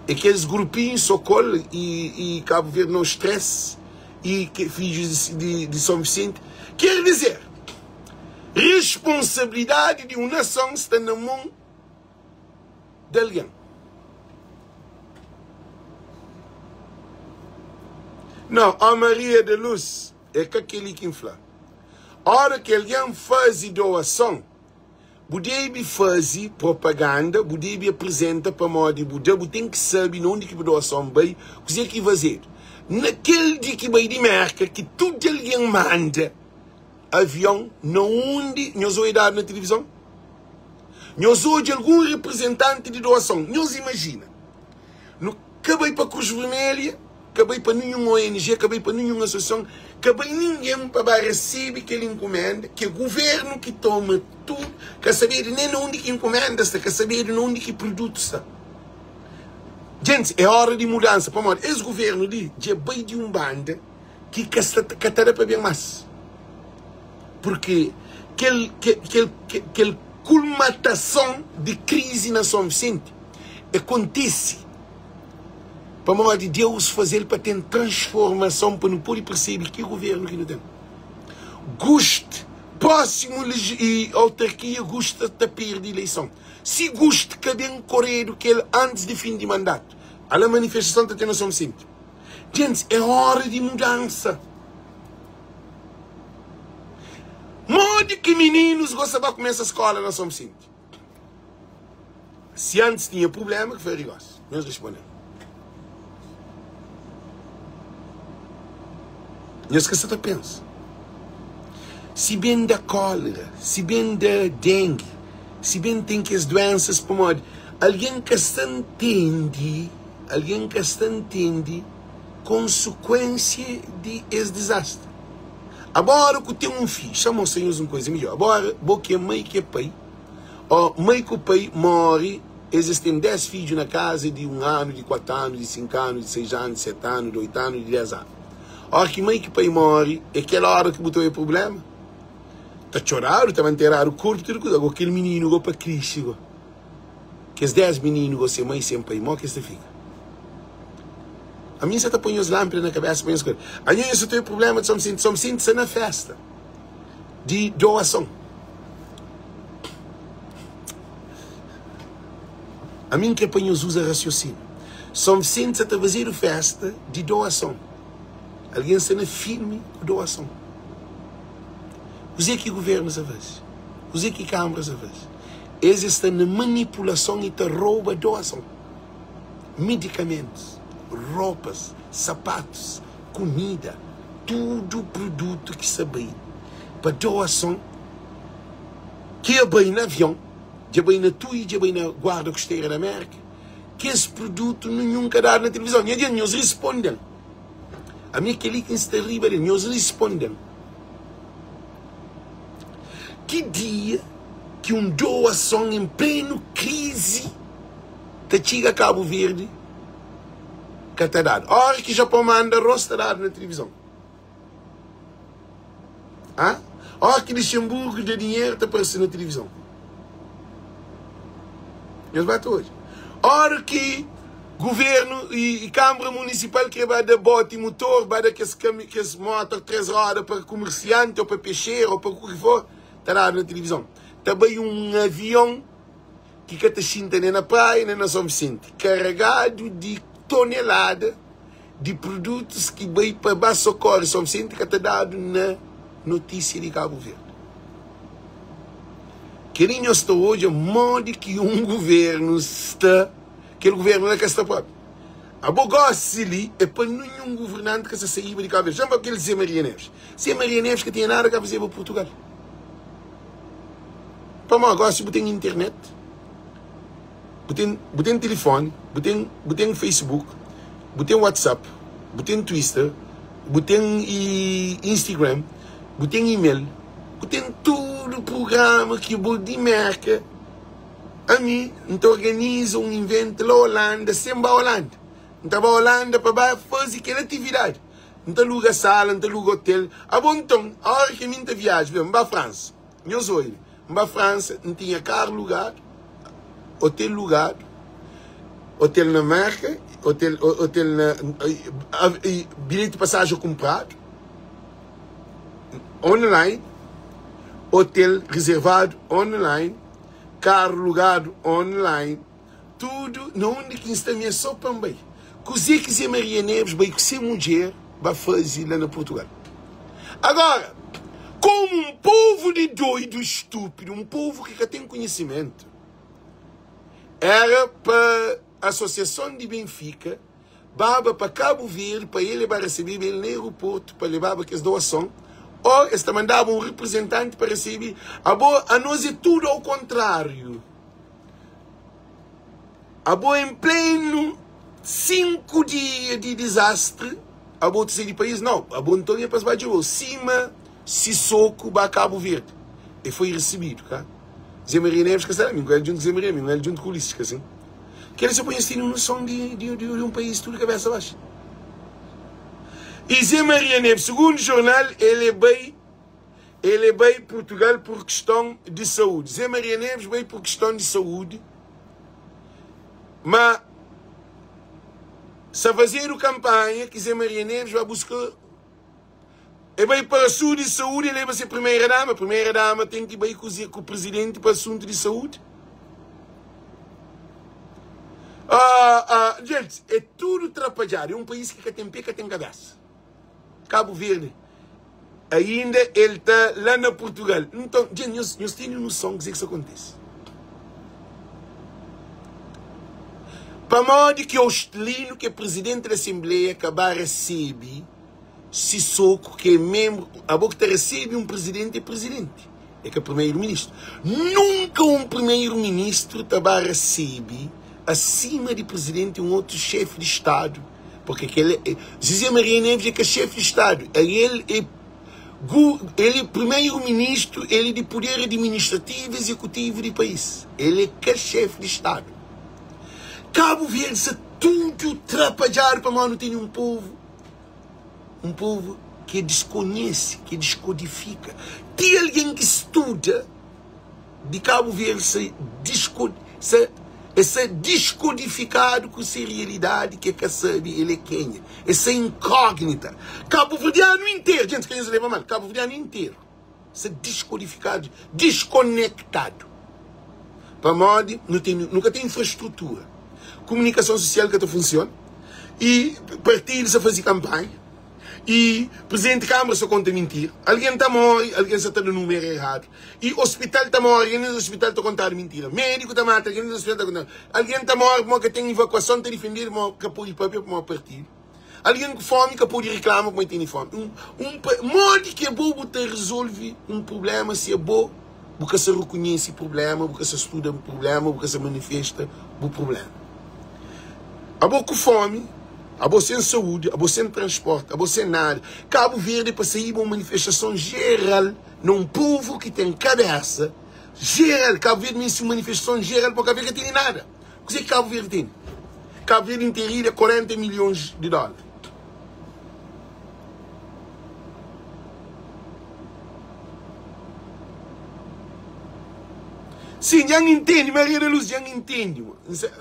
Speaker 1: É kes grupinhu Sokol i Kabu Verdi No Stress i fidjus di Son Visenti? Ker dizer, Responsabilidadi di un nason sta na mon di algen. Nau, ó Maria da Luz, é ka kel-li ki N fla. Óra ki algen faze doason, bu debe faze propaganda, bu debe aprizenta pamodi bu da, bu ten ki sabe na undi ki bu doason bai, kuzê ki fazedu. Na kel di ki bai di Merka, ki tudu algen manda, avion na undi nhos oi dadu na tilivizon? Nhos odja algun reprizentanti di doason? Nhos imajina, nu ka bai pa Kruz Vermelha, ka bai pa ninhun ONG, ka bai pa ninhun asosiason, ka bai ningen pa ba resebe kel inkumenda, ki é guvernu ki toma tudu, ka sabedu nen na undi ki inkumenda sta, ka sabedu na undi ki produtu sta. Gentis, é ora di mudansa, pamodi es guvernu li dja bai di un banda. ki ka sta ka ta da pa ben más purki kel kel kel kulmatason di krizi na Son Visenti e kontisi pamodi Deus faze-l pa ten transformason pa nu pode persebe ki guvernu ki nu ten Gust prósimu autarkia Gust ta perde ileison si Gust ka ben koredu kel antis di fin di mandatu ala manifestason ta ten na Son Visenti. Gentis, é óra di mudansa. Modi ki mininus gosta ba kumesa skóla na Son Visenti? Si antis tinha prubléma, ki foi rigósi? Nhos responde-m. Nhos ka sa ta pensa. Si ben da kólera, si ben da dengue, si ben ten kes duénsas pamodi algen ka sta ntende. Algen ka sta ntende konsekuensia di es dizastri. Abora ku ten un fidju, xa mostra nhos un kuza midjor. Abora bo ki é mai ki é pai, ó mai ku pai móre. Es es ten 10 fidju na kaza di 1 anu, di 4 anu, di 5 anu, di 6 anu, di 7 anu, di 8 anu, di 10 anu. Óra ki mai ki pai móre, é kel óra ki bu ta odja prubléma. Ta txoradu, ta manteradu korpu, tudu kuza. Agó kel mininu gó pa krixi gó. Kes 10 mininu gó sen mai, sen pai, mó ki es ta fika? Ami N sa ta poi nhos lánpida na kabésa pa nhos ka. Anho nhos sa ta odja prubléma di Son Visenti. Son Visenti sta na fésta di doason. Ami N kre pa nhos uza rasiosíniu. Son Visenti sa ta fazedu fésta di doason. Algen sta na filmi ku doason. Kuzê ki guvernu sa faze? Kuzê ki kanbra sa faze? Es es sta na manipulason i ta rouba doason. Medikamentus, ropas, sapatus, kumida, tudu produtu ki sta bai pa doason ki a bai na avion, dja bai na tui, dja bai na guarda kostera di Amérika, kes produtu ninhun ka dadu na tilivizon. Nha djen, nhos risponde-m. Ami é kel-li ki N sta riba del. Nhos risponde-m. Ki dia ki un doason en plenu krizi ta txiga Kabu Verdi ka ta dadu? Óra ki Japon manda arroz ta dadu na tilivizon. Hã? Óra ki Luxemburgu da dinheru ta parse na tilivizon. Nhos ba ta odja. Óra ki guvernu i Kanbra Munisipal kre ba da boti mutor, ba da kes kes motor 3 roda pa kumersianti ô pa pexeru ô pa ku ki for, ta dadu na tilivizon. Ta bai un avion ki ka ta xinta nen na Praia nen na Son Visenti, karegadu di tonelada di produtus ki bai pa ba sokore Son Visenti ka ta dadu na notisia di Kabu Verdi. Kel-li nhos ta odja modi ki un guvernu sta, kel guvernu la ka sta propi. Abo gosi li é pa ninhun guvernanti ka sta saíba di Kabu Verdi. Txoma kel Zé Maria Neves. Zé Maria Neves ka tinha nada ka fazeba Purtugal. Pamodi gosi bu ten internet. Bu ten bu ten tilifoni, bu ten bu ten Facebook, bu ten WhatsApp, bu ten Twister, bu ten i Instagram, bu ten email, bu ten tudu prugrama ki bu di Merka. Ami N ta organiza un invent la Holanda sen ba Holanda. N ta ba Holanda pa ba faze kel atividadi. N ta luga sala, N ta luga hotel. Abo nton, ora ki ami N ta viaja, N ba Fransa. Nhos oibi, N ba Fransa, N tinha karu lugadu, otel lugadu, otel na Merka, otel, otel na, bilheti pasajen kunpradu online, otel rezervadu online, karu lugadu online, tudu na undi ki N sta mi é so pa N bai. Kuzê ki Zé Maria Neves bai ku se mudjer ba faze la na Purtugal? Agora, komu un povu di doidu stúpidu, un povu ki ka ten konhisimentu, era pa Asosiason di Benfika baba pa Kabu Verdi pa el ba resebeba el na aeroportu pa lebaba kes doason, ô es ta mandaba un reprezentanti pa resebe. Abo, anos é tudu au kontráriu. Abo em pleno 5 dia di dizastri abo ta sai di país? Nau, abo nton é pa es ba djobe-u sima Sissoco ba Cabo Verde e foi recebido ka? Zé Maria Neves ka sta la, mi ku el djuntu ku Zé Maria, mi ku el djuntu ku Ulisses ka sin? Kel li sa poi nhos tene noson di di di un país tudu kabesa baxu. E Zé Maria Neves, segundo jornal, el é bai El é bai Portugal por questão de saúde. Zé Maria Neves bai por questão de saúde, ma sa fazedu campanha ki Zé Maria Neves ba busca é bai pa assunto de saúde, ele leba se primeira dama, primeira dama tem que bai ku, ku presidente pa assunto de saúde. Ah, ah, gente, é tudo atrapalhado. É um país que ka tem pé, ka tem cabeça. Cabo Verde ainda el ta la na Portugal. Nton, dja nhos, nhos tene noson kuzê ki sta kontise? Pamodi ki Ostelino, ki é presidenti di Asenbleia, ka ba resebe Sissoco, ki é menbru? Abo ki ta resebe un presidenti é presidenti, é ka primeru-ministru. Nunka un primeru-ministru ta ba resebe asima di presidenti un otu xefi di Stadu. Porque kel é, José Maria Neves é ka chefe de Estado, el é el é primeiro-ministro, el é de poder administrativo e executivo de país. El é ka chefe de Estado. Kabu Verdi sta tudu trapadjadu pamodi nu tene un povu, un povu ki diskonhese, ki diskodifika. Ti algen ki studa di Kabu Verdi sta disko, sta, e sta diskodifikadu ku se realidadi ki e ka sabe el é kenha. E sta inkógnita. Kabuverdianu interu, djenti ka nhos leba mal, kabuverdianu interu sta diskodifikadu, diskonektadu. Pamodi nu ten, nu ka ten infrastrutura, komunikason sosial ka ta funsiona i partidu sta faze kanpanha i prizidenti di kánmara sta konta mintira, algen ta móre, algen sta ta da númeru eradu i ospital ta móre, algen na ospital ta kontadu mintira, médiku ta mata algen na ospital ta kontadu, algen ta móre pamodi ka ten ivakuason, ta difendedu pamodi ka pode papia pamodi partidu. Algen ku fómi ka pode riklama kuma el tene fómi. Un, un, modi ki abo bu ta rezolve un prubléma si abo bu ka sa rekonhese prubléma, bu ka sa studa prubléma, bu ka sa manifesta bu prubléma? Abo ku fómi, abo sen saúdi, abo sen transporti, abo sen nada. Kabu Verdi é pa saíba un manifestason jeral na un povu ki ten kabésa jeral. Kabu Verdi meste un manifestason jeral pa Kabu Verdi ka tene nada. Kuzê ki Kabu Verdi tene? Kabu Verdi interidu é 40 milhons di dólar. Sim, dja N intende, Maria da Luz, dja N intende.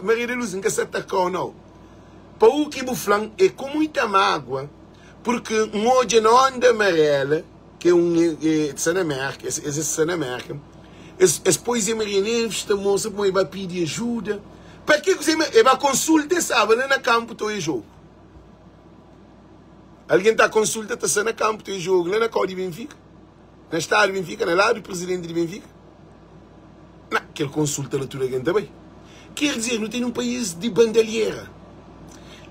Speaker 1: Maria da Luz, N ka sa ataka-u nau. Pa u ki bu fla-m é ku muita mágua, purki N odja na Onda Amarela, ki é un é sta na Merka, es es sta na Merka, es es poi Zé Maria Neves ta mostra pamodi e ba pidi ajuda. Pa ke ku Zé Maria, e ba konsulta e staba la na kanpu ta oia jogu. Algen ta konsulta ta sta na kanpu ta oia jogu la na kau di Benfika, na stadu di Benfika, na ladu di prizidenti di Benfika. Na kel konsulta la tudu algen ta bai. Ker dizer, nu tene un país di bandalhera.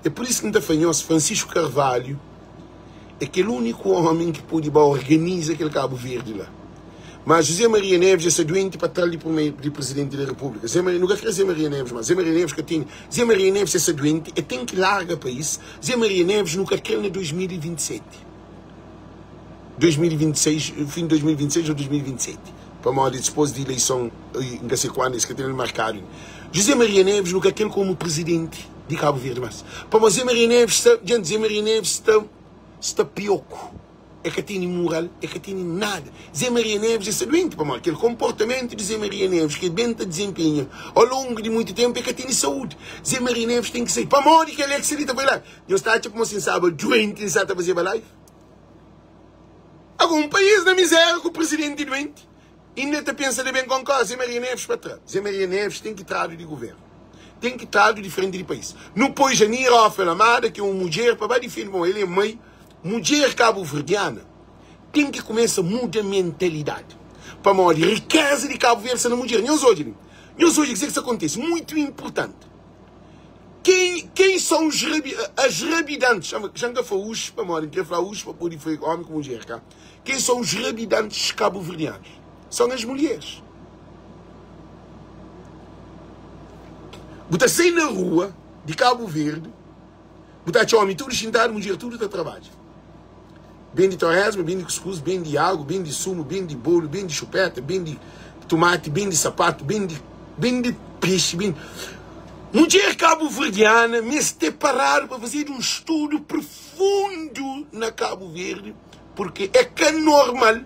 Speaker 1: É pur isu ki N ta fla nhos, Francisco Carvalho é kel úniku ómi ki pode ba organiza kel Kabu Verdi la. Má José Maria Neves dja sta duenti pa tra-l di primeru di prizidenti di Repúblika. Zé Maria, nu ka kre Zé Maria Neves más. Zé Maria Neves ka tene. Zé Maria Neves dja sta duenti, el ten ki larga país. Zé Maria Neves nu ka kre-l na 2027. 2026, fin di 2026 ô 2027, pamodi dipôs di ileison, N ka se kuandu, es ka ten-l markadu inda. José Maria Neves nu ka kre-l komu prizidenti di Kabu Verdi más. Pamodi Zé Maria Neves sta, djenti, Zé Maria Neves sta, sta pioku. E ka tene mural, e ka tene nada. Zé Maria Neves e sta duenti pamodi kel konportamentu di Zé Maria Neves ki el ben ta dizenpenha au longu di muitu tenpu, e ka tene saúdi. Zé Maria Neves ten ki sai. Pamodi kel ex li ta bai la? Nhos ta atxa pamodi si N staba duenti N sa ta fazeba live? Agora un país na miséria ku presidenti duenti inda ta pensa da ben konkorda Zé Maria Neves pa tra. Zé Maria Neves ten ki tradu di governu. Ten ki tradu di frenti di país. Nu poi Janira Ophel Amada ki é un mudjer pa ba difende pamodi el é mai Mudjer kabuverdiana ten ki kumesa muda mentalidadi pamodi rikeza di Kabu Verdi sta na mudjer. Nhos odja li, nhos odja kuzê ki sta kontise, muitu inpurtanti. Ken, ken son os rabi, as rabidantes, xa N ka fla us pamodi N kre fla us pa pode fla omi ku mudjer, ka? Ken son os rabidantes kabuverdianus? Son as mulheres. Bu ta sai na rua di Kabu Verdi, Bu ta atxa omi tudu xintadu, mudjer tudu ta trabadja. Bendi toresma, bendi kuskus, bendi agu, bendi sumu, bendi bolu, bendi xupeta, bendi tumati, bendi sapatu, bendi bendi pexi, bendi. Mudjer kabuverdiana meste paradu pa fazedu un studu profundu na Kabu Verdi, purki é ka normal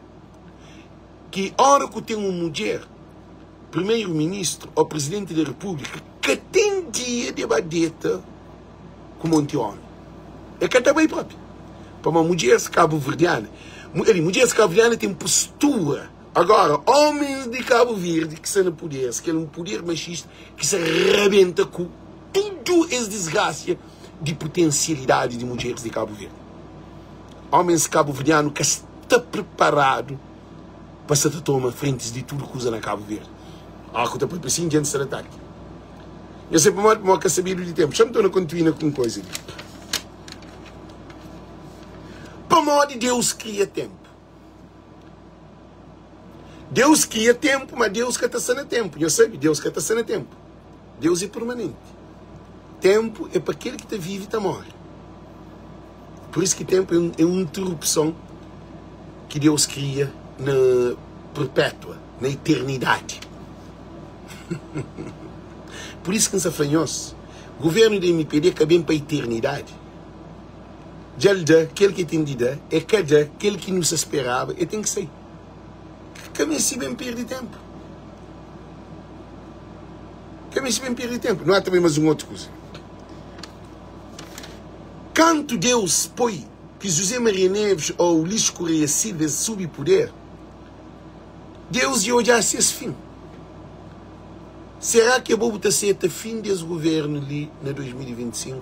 Speaker 1: ki ora ku ten un mudjer primeru ministru o prizidenti di repúblika ka ten dia de ba deta ku monti omi. E ka ta bai propi. Pamodi mudjeris kabuverdiana, ali, mudjeris kabuverdiana ten postura. Agora, homens di Kabu Verdi ki sta na puder, kel un puder machista ki sta rabenta ku tudu es disgrasia di potensialidadi di mudjeris di Kabu Verdi. Homens kabuverdianu ka sta preparadu pa sta ta toma frentis di tudu kuza na Kabu Verdi. Ó ku ta papia sin, djenti sta na ataki. Nha sai pamodi pamodi ka sabedu di tempu. Xa-m torna kontuina ku un koza li. Pamodi Deus kria tempu. Deus kria tempu, ma Deus ka ta sta na tempu. Nhos sabe, Deus ka ta sta na tempu. Deus é permanenti. Tempu é pa kel ki ta vive ta more. Pur isu ki tempu é un, é un interrupson ki Deus kria na perpétua, na eternidadi. Pur isu ki N sta fla nhos. Governu di mpd ka ben pa iternidadi. Dja el da kel ki el ten di da, el ka da kel ki nu sa speraba, el ten ki sai. Ka meste ben perde tenpu. Ka meste ben perde tenpu. Nu ata bai mas un otu kuza. Kantu Deus poi ki José Maria Neves ô Ulisses Correia Silva es subi puder, Deus dja odja ses fin. Será ki abo bu ta seta fin di es governu li na 2025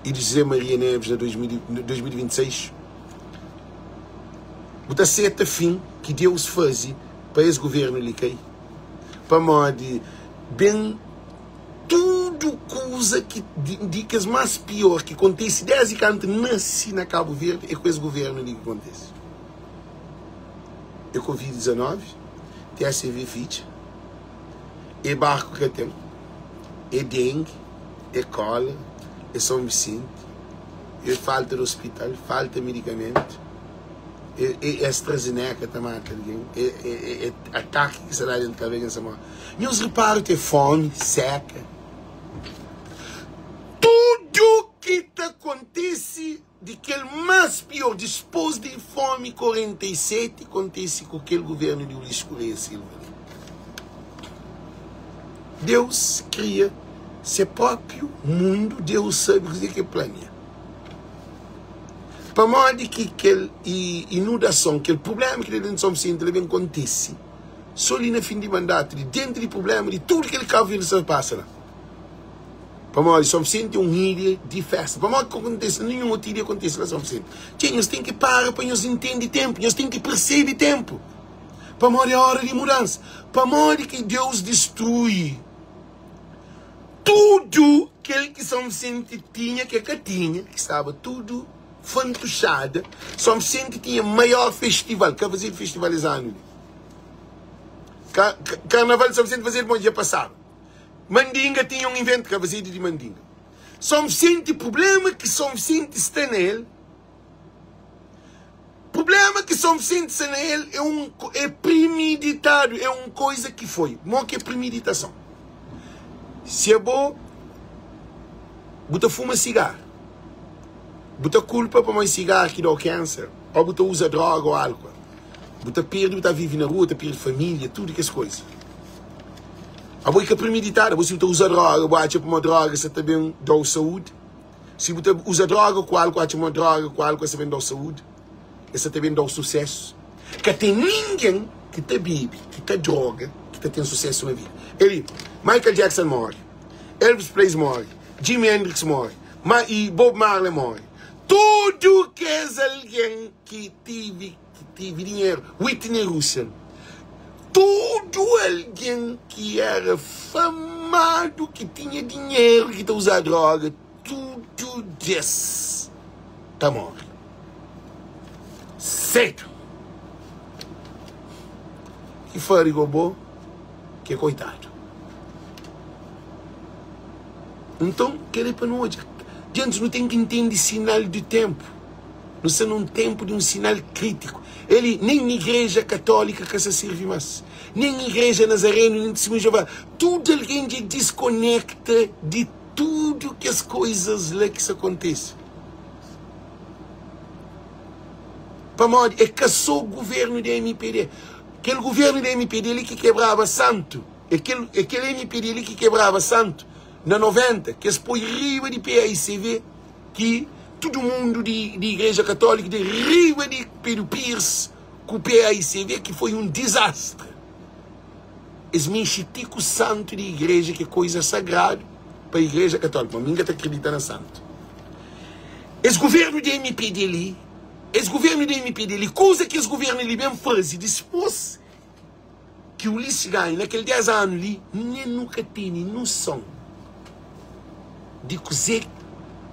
Speaker 1: i di José Maria Neves na 2026? Bu ta seta fin ki Deus faze pa es governu li kai? Pamodi ben tudu kuza ki di kes más pior ki kontise desdi kantu N nase na Kabu Verdi é ku es governu li ki kontise. É Covid 19, TSV fitxa, é barku ka ten, é dengue, é kólera, é São Vicente, é falta di ospital, falta medikamentu, é AstraZeneca ta mata algen, é ataki ki sta da dentu kabesa algen sta móre. Nhos repara ki é fómi, seka, tudu ki ta kontise di kel más pior dispôs di fómi 47 kontise ku kel guvernu di Ulisses Correia Silva li. Deus kria se própiu mundu, Deus sabe kuzê ki el plania. Pamodi ki kel inudason, kel prubléma ki ta déntu di São Vicente la ben kontise sô li na fin di mandatu di déntu di prubléma di tudu kel Cabo Verde sta pasa la? Pamodi São Vicente é un ilha di festa. Pamodi ka kontise ninhun otu ilha kontise la São Vicente. Txê, nhos ten ki para pa nhos intende ténpu, nhos ten ki persebe ténpu. Pamodi é óra di mudansa. Pamodi ki Deus distrui tudu kel ki São Vicente tinha, ki el ka tinha, ki staba tudu fantuxada. São Vicente tinha maior festival, ka fazedu festival es anu li. Karnaval di São Vicente fazedu pamodi dja pasaba. Mandinga tinha un inventu ka fazedu di mandinga. São Vicente, problema ki São Vicente sta na el, problema ki São Vicente sta na el é un é primiditadu, é un koisa ki foi. Mo ki é primiditason? Si abo bu ta fuma sigar, bu ta kulpa pamodi sigar ki dau kenser, ou bu ta uza droga ou álcool, Bu ta perde, bu ta vive na rua, ta perde família, tudu kes koisa. Abo i ka premeditadu, abo si bu ta uza droga, bu atxa pamodi droga sa ta ben dau saúdi. Si bu ta uza droga ku álkol, atxa ma droga ku álkol sa ben dau saúdi, e sa ta ben dau susésu. Ka ten ningen ki ta bebe, ki ta droga, ki ta ten susésu na vida. Eli, Michael Jackson móre, Elvis Presley móre, Jimi Hendrix móre, ma i Bob Marley móre. Tudu kes algen ki tivi ki tivi dinheru, Whitney Houston, tudu algen ki era famadu, ki tinha dinheru, ki ta uza droga, tudu des ta móre sedu. Ki fari go bo ki é koitadu. Nton, kel-li é pa nu odja. Gentis, nu ten ki ntende sinal di ténpu. Nu sta na un ténpu di un sinal krítiku. Eli, nen Igreja Katólika ka sta sirbi más, nen Igreja Nazarenu, nen Tisimunhu di Jeová. Tudu algen dja diskonekta di tudu kes koizas la ki sta kontise. Pamodi é ka sô govérnu di mpd. Kel govérnu di mpd li ki kebraba santu, é kel, é kel mpd li ki kebraba santu na 90, ki es poi riba di PAICV. Ki tudu mundu di di igreja katóliku di riba di Pedro Pires ku PAICV ki foi un dizastri. Es mexi ti ku santu di igreja ki é koisa sagradu pa igreja katóliku, ma mi N ka ta kridita na santu. Es guvernu di MPD li, es guvernu di MPD li, kuza ki es guvernu li ben faze dispôs ki Ulisses ganha na kel 10 anu li, nen nu ka tene noson di kuzê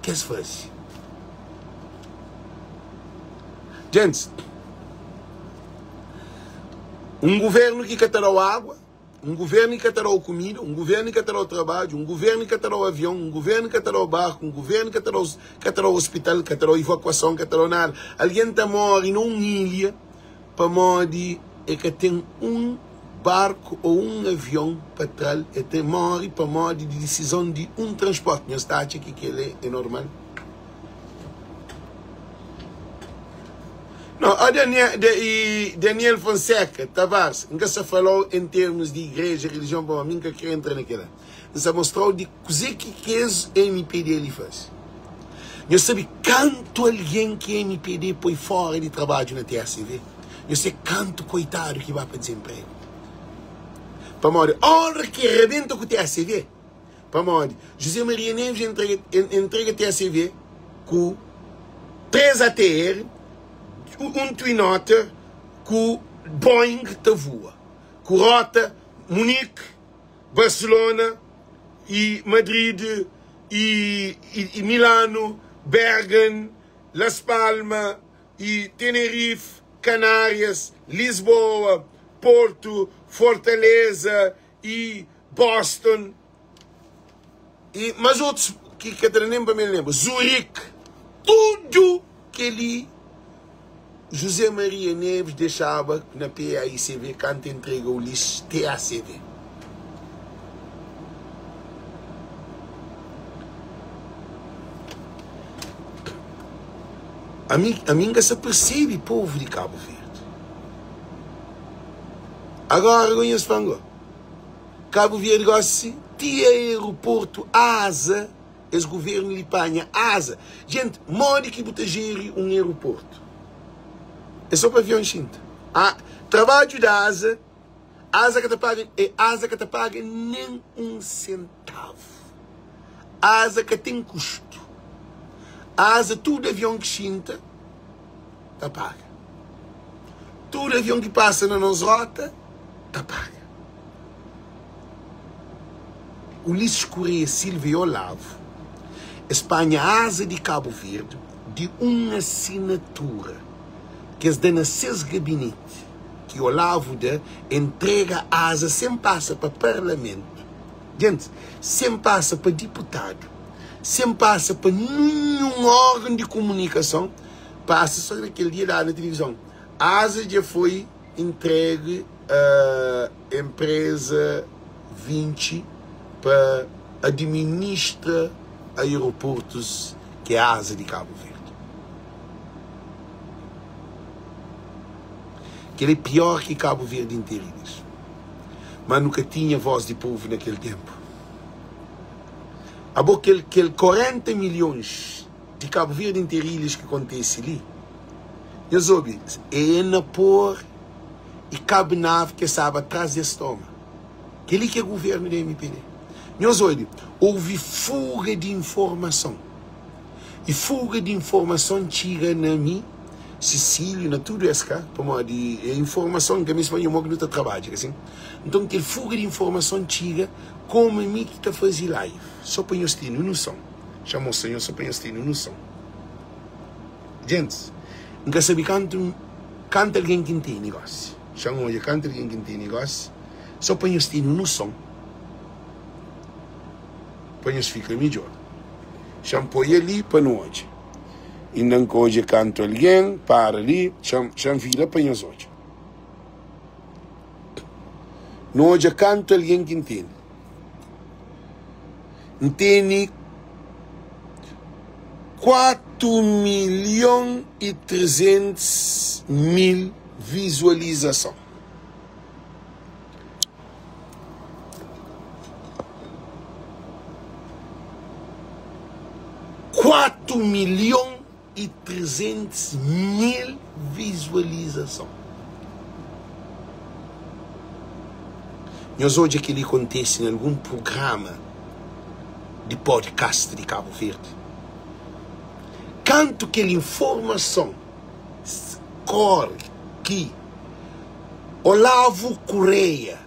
Speaker 1: ki es faze. Gentis, un guvernu ki ka ta da-u água, un guvernu ki ka ta da-u kumida, un guvernu ki ka ta da-u trabadju, un guvernu ki ka ta da-u avion, un guvernu ki ka ta da-u barku, un guvernu ki ka ta da-u ka ta da-u ospital, ka ta da-u ivakuason, ka ta da-u nada. Algen ta móre na un ilha. Pamodi e ka ten un. barku ô un avion pa tra-l, el ta móre pamodi di disizon di un transpórti. Nhos ta atxa ki kel-li é normal? No, ó Daniel, de, e Daniel Fonseca Tavares, N ka sta fala-u en termus di igreja, relijion, pamodi mi N ka kre entra na kel-la. N sta mostra-u di kuzê ki kes MPD li faze. Nhos sabe kantu algen ki MPD poi fóra di trabadju na TACV? Nhos sabe kantu koitadu ki ba pa dizenpregu? Pamodi óra ki rabenta ku TACV, Pamodi? José Maria Neves entrega, entrega TACV ku 3 ATR, un Twin Otter ku Boeing ta voa, ku rota Munique, Barcelona e Madrid e, e, e Milano, Bergen, Las Palmas e Tenerife, Canárias, Lisboa, Porto, Fortaleza e Boston e mas otus ki ka ta da nen pa mi lenbra, Zurich, tudu kel-li José Maria Neves dexaba na PAICV kantu entrega Ulisses TACV. Ami, ami N ka sa persebe povu di Kabu Verdi. Agora go nhos fla-m go. Kabu Verdi gosi ti aeroportu aza es governu li panha aza. Jenti, modi ki bu ta jeri un aeroportu? É so pa avion xinta. Ah, trabadju di aza, aza ka ta paga, e aza ka ta paga nen un sentavu. Aza ka ten kustu. Aza tudu avion ki xinta ta paga. Tudu avion ki pasa na nos rota ta paga. Ulisses Correia Silva e Olavo es panha aza di Kabu Verdi di un asinatura ki es da na ses gabineti ki Olavo da entrega aza sen pasa pa parlamentu, gentis, sen pasa pa diputadu, sen pasa pa ninhun organ di kumunikason. Pasa so na kel dia dadu na tilivizon. Aza dja foi intregi a empresa Vinci pa adiministra aeroportus ki é Aza di Kabu Verdi. Kel é pior ki Kabu Verdi interu Inês. Ma nu ka tinha voz di povu na kel tempu. Abo kel kel 40 milhons di Kabu Verdi interu ilhas ki kontese li, nhos obi, é Enapor i Kabnav ke staba tras di es toma. Kel-li ki é guvernu di mpd. Nhos obi, ouvi fuga di informason. I fuga di informason txiga na mi, Cecílio, na tudu es ka, pamodi é informason ka meste pa nho mo ki nu ta trabadja, ka sin? Nton kel fuga di informason txiga komu mi ki ta faze live, so pa nhos tene noson. Xa mostra nhos so pa nhos tene noson. Gentis, N ka sabe kantu kantu algen ki N tene gosi. Xa N odja kantu algen ki N tene gosi, so pa nhos tene noson, pa nhos fika midjor. Xa N poi ali pa nu odja. Inda N ka odja kantu algen, para li, xa xa N vira pa nhos odja. Nu odja kantu algen ki N tene. N tene 4 milhon i 300 mil vizualizason. 4 milhon i 300 mil vizualizason. Nhos odja kel-li kontese na algun prugrama di podcast di Kabu Verdi? Kantu kel informason kóre ki Olavo Correia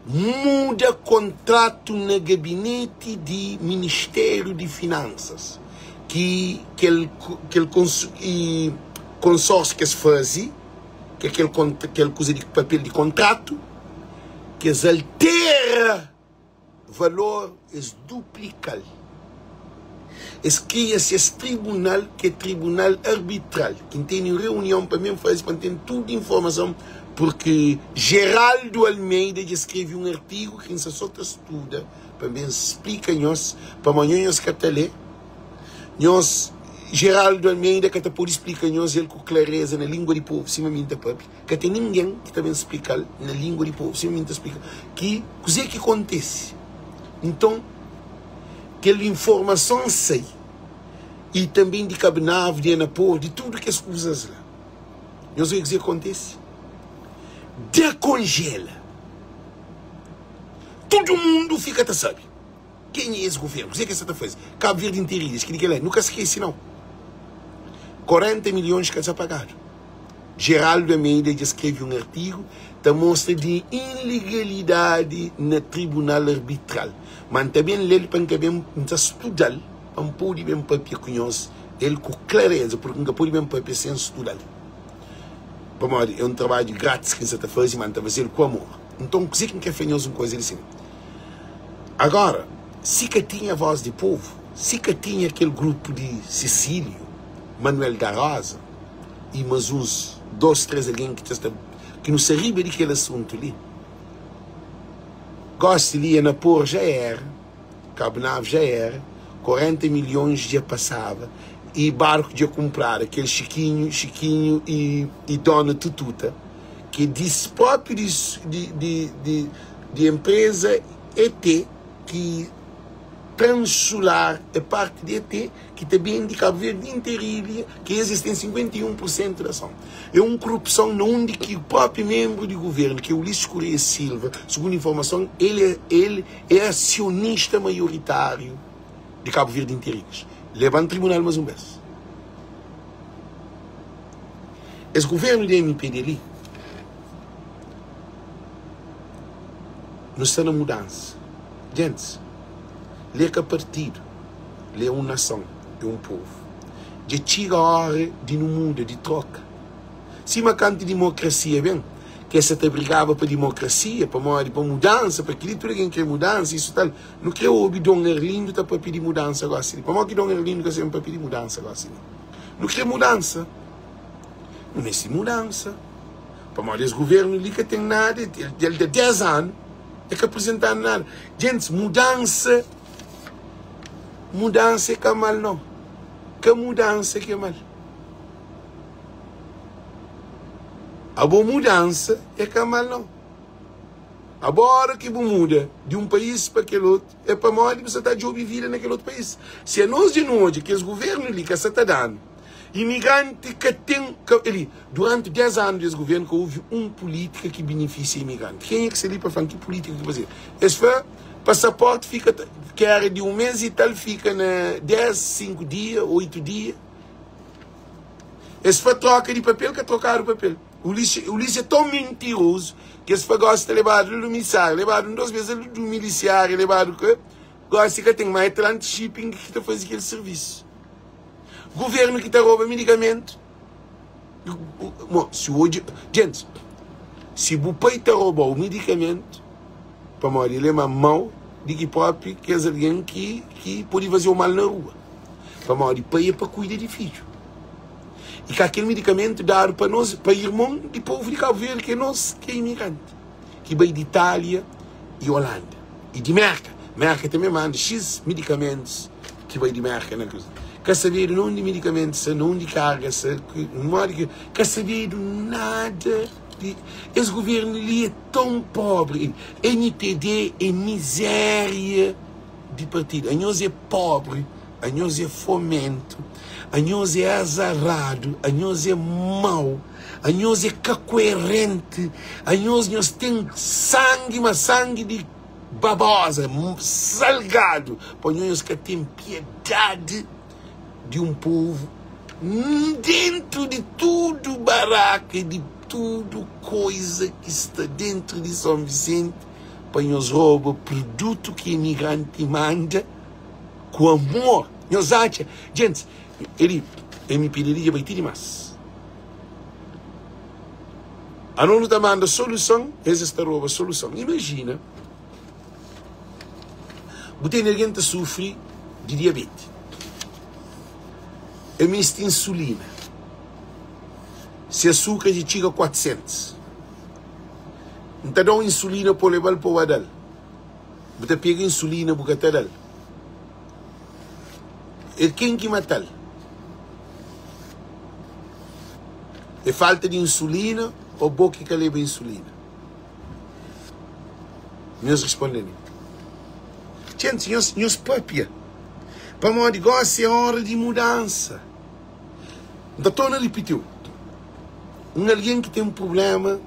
Speaker 1: muda kontratu na gabineti di Ministériu di Finansas ki kel kel konsórsiu ki es faze, ki é kel kel kuza di papel di kontratu, ki es altera valor, es duplika-l. Es kria ses tribunal ki é tribunal arbitral ki N tene un reunion pa mi N faze pa N ten tudu informason purki Geraldo Almeida dja skrebe un artigu ki N sta so ta studa pa N ben splika nhos pamodi nho nhos ka ta lé nhos Geraldo Almeida ka ta pode splika nhos el ku klareza na lingua di povu sima mi N ta papia ka ten ningen ki ta ben splika-l na lingua di povu sima mi N ta splika ki kuze ki kontise nton Kel informason sai i tanbê di Kabnav, di Anapor, di tudu kes kuzas la. Nhos odja kuzê ki kontise? Dekonjela! Tudu mundu fika ta sabe kenha é es governu, kuzê ki es sta ta faze. Kabu Verdi interu ilhas, kel-li kel-la, nu ka skese nau. 40 milhons ka sa pagadu. Geraldo Almeida dja skrebe un artigu ta mostra di ilegalidadi na tribunal arbitral. Ma N ta ben le-l pa N ka ben, N ta studa-l pa N pode ben papia ku nhos el ku klareza, purki N ka pode ben papia sen studa-l. Pamodi é un trabadju gratis ki N sa ta faze, ma N ta faze-l ku amor. Nton, kuzê ki N krê fla nhos un kuza li sin. Agora, si ka tinha Voz di Povu, si ka tinha kel grupu di Cecílio, Manuel da Rosa, i mas uns dos, tres algen ki ta sta, ki nu sta riba di kel asuntu li. Gosi li Anapor já era, Cabo Nave já era, 40 milhões dja pasaba i barku dja kunpradu, kel Chiquinho, Chiquinho i, i Dona Tututa, ki é di própi di, di, di, di, di empresa ET, ki Transolar é parti di ET ki ta bende Cabo Verde interilha ki es es ten 51 por sentu di ason. É un korupson na undi ki propi menbru di governu ki é Ulisses Correia Silva, sugundu informason el é el é asionista maioritáriu di Cabo Verde Interilhas. Leba-m tribunal mas un bes. Es governu di MPD li nu sta na mudansa. Gentis, li é ka partidu, li é un nason, é un povu. Dja txiga óra di nu muda, di troka. Sima kantu dimokrasia ben, kes sa ta brigaba pa dimokrasia, pamodi pa mudansa, pa kel-li, tudu algen krê mudansa, isu tal. Nu krê obi Don Arlindo ta papia di mudansa gósi li. Pamodi ki Don Arlindo ka sabe papia di mudansa gósi li? Nu krê mudansa. Nu meste mudansa. Pamodi es governu li ka ten nada, el da 10 anu. E ka apresentanu nada. Gentis, mudansa, mudansa é ka mal não. Ka mudansa ki é mal. Abo mudansa é ka mal não. Abo ora ki bu muda di um país pa kel otu é pamodi bu sa ta djobi vida na kel otu país. Si anos dja nu odja kes governu li ka sa ta danu Imigranti ka ten ka eli duranti 10 anu di es governu ka houve un pulitika ki benefisia imigranti. Kenha ki sta li pa fla-m ki pulitika ki fazedu? Es fla pasaporti fika ta ki era di un mes i tal fika na 10, 5 dia, 8 dia. Es fla troka di papel ka trokadu papel. Ulisses Ulisses é tão mentirozu ki es fla gosi ta lebadu la dumisáriu, lebadu un dos bes la dumilisiáriu, lebadu ka gosi ka ten ma é Atlantic Shipping ki ta faze kel sirvisu. Governo ki ta roba medicamento. Mo, si odja, gente, si bu pai ta roba-u medicamento, pamodi el é ma mau di ki propi kes algen ki ki pode faze-u mal na rua. Pamodi pai é pa kuida di fidju. I ka kel medicamento dadu pa nos, pa irmon di povu di Cabo Verde, ki é nos ki é imigranti, ki bai di Itália i Holanda i di Merka. Merka tanbe manda xis medicamentos ki bai di Merka na kuza. Ka sabedu na undi medicamentu sta, na undi karga sta, modi ki. Ka sabedu nada di. Es governu li é tão pobri. MPD é miséria di partidu. Anhos é pobri, anhos é fomentu, anhos é azaradu, anhos é mau, anhos é ka koerenti, anhos nhos ten sangi, ma sangi di. Babosa, salgadu, pa nhos ka ten piedadi di un povu dentru di tudu baraka i di tudu koiza ki sta dentru di Son Visenti, pa nhos roba produtu ki imigranti manda ku amor. Nhos atxa, djentis, eli, MPD li dja bai ti dimas. Anos nu ta manda soluson, es es ta roba soluson. Imajina bu tene algen ta sufri di diabeti. E meste insulina. Se asukra dja txiga 400. N ta da-u insulina pa bu leba-l pa bu da-l. Bu ta pega insulina bu ka ta da-l. É ken ki mata-l? É falta di insulina ô bo ki ka leba insulina? Nhos responde-m. Djentis, nhos, nhos papia. Pamodi gósi é óra di mudansa. N ta torna ripitiu, un algen ki ten prubléma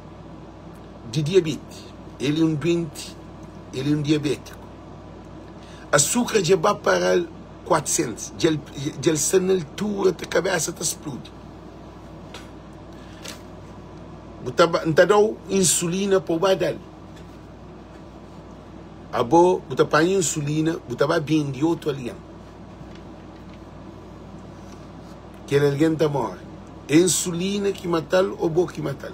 Speaker 1: di diabeti, el é un duenti, el é un diabétiku. Asukra dja ba para-l 400, dja el sta na altura ta kabésa ta spludi. Bu ta ba, N ta da-u insulina pa bu ba da-l. Abo bu ta panha insulina, bu ta ba bende otu algen. Kel algen ta móre. É insulina ki mata-l ô bo ki mata-l?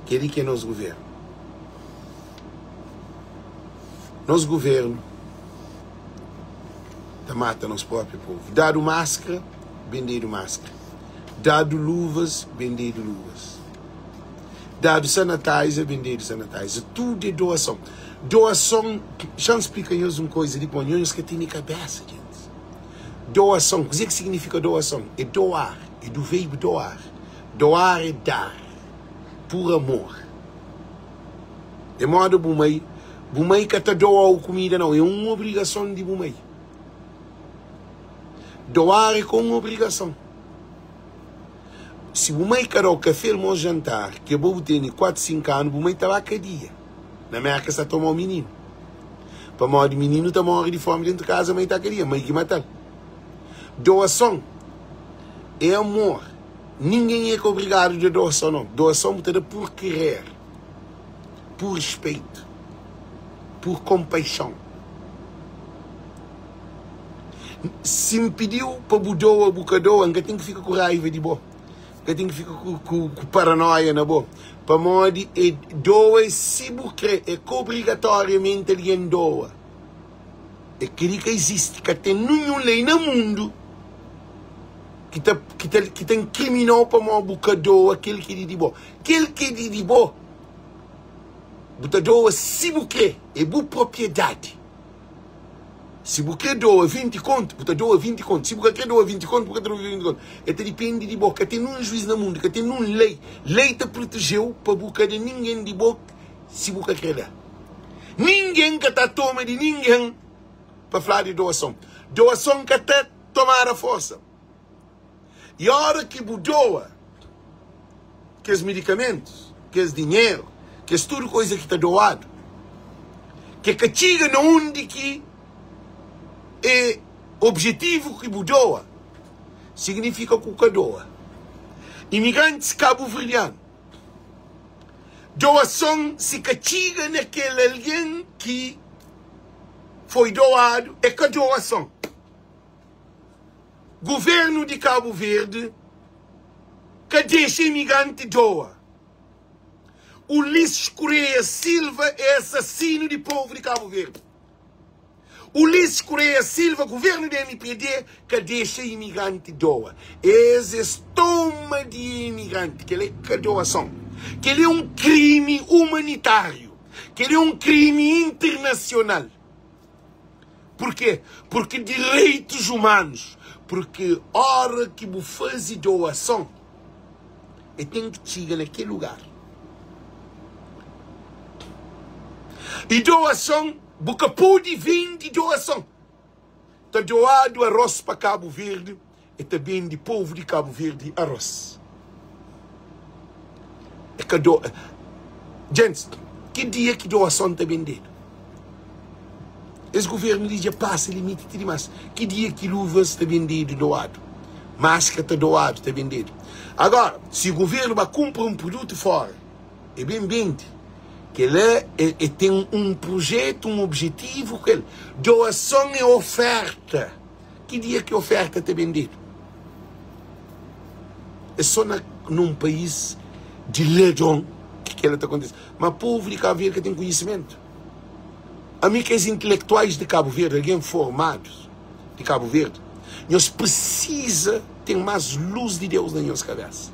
Speaker 1: Kel-li ki é nos govérnu. Nos govérnu ta mata nos própi povu. Dadu maskra, bendedu maskra. Dadu luvas, bendedu luvas. Dadu sanitizer, bendedu sanitizer. Tudu é doason. Doason, xa-m splika nhos un koza di pamodi nhos ka tene kabésa, djentis. Doason, kuzê ki signifika doason? É doar, é do verbo doar. Doar é dar, por amor. É moda bu mai, bu mai ka ta doa-u kumida nau, é un obrigason di bu mai. Doar é ka un obrigason. Si bu mai ka da-u kafé, almosu, jantar, ki abo bu tene 4, 5 anu, bu mai ta ba kadia. Na Merka es ta toma-u mininu. Pamodi mininu ta móre di fómi dentu kaza, mai ta kadia, mai ki mata-l. Doason é amor. Ningen é ka obrigadu da doason nau. Doason bu ta da pur kirer, pur rispeitu, pur konpaixon. Si N pidi-u pa bu doa, bu ka doa, N ka ten ki fika ku raiva di bo. N ka ten ki fika ku paranoia na bo. Pamodi e doa é si bu kre, é ka obrigatoriamenti algen doa. É kel-li ka izisti, ka ten ninhun lei na mundu ki ta ki ta ki ta inkrimina-u pamodi bu ka doa kel ki é di bo. Kel ki é di bo, bu ta doa si bu kre, é bu propriedadi. Si bu kre doa 20 kontu, bu ta doa 20 kontu. Si bu ka kre doa 20 kontu, bu ka ta doa 20 kontu. E ta dipende di bo. Ka ten nun juiz na mundu, ka ten nun lei. Lei ta proteje-u pa bu ka da ningen di bo si bu ka kre da. Ningen ka ta toma di ningen pa fla di doason. Doason ka ta tomada forsa. I ora ki bu doa kes medikamentus, kes dinheru, kes tudu koisa ki ta doadu, ke ka txiga na undi ki e objetivu ki bu doa, signifika ku ka doa. Imigrantis kabuverdianu, doason si ka txiga na kel algen ki foi doadu, e ka doason. Governo di Cabo Verde ka dexa imigranti doa. Ulisses Correia Silva é assassino di povo di Cabo Verde. Ulisses Correia Silva, governo di MPD ka dexa imigranti doa. Es es toma di imigranti. Kel é ka doason. Kel é um crime humanitário. Kel é um crime internacional. Porquê? Porque direitos humanos. Porque ora ki bu faze doason, e ten ki txiga na kel lugar. E doason, bu ka pode vende doason. Ta doadu arroz pa Cabo Verde, e ta bende povu di Cabo Verde arroz. E ka do Djentis, ki dia ki doason ta bendedu? Es governu li dja pasa limiti ti dimas. Ki dia ki luvas ta bendedu doadu? Maskra ta doadu, ta bendedu. Agora, si governu ba kunpra un produtu fora, e ben bende, kel-la e, e ten un projetu, un objetivu ku el. Doason é oferta. Ki dia ki oferta ta bendedu? É só na num país di ladron ki kela ta kontise. Ma povu di Cabo Verde ka ten konhisimentu. Ami kes intelektuais di Cabo Verde, algen formadus di Cabo Verde. Nhos prisiza ten más lus di Deus na nhos kabésa.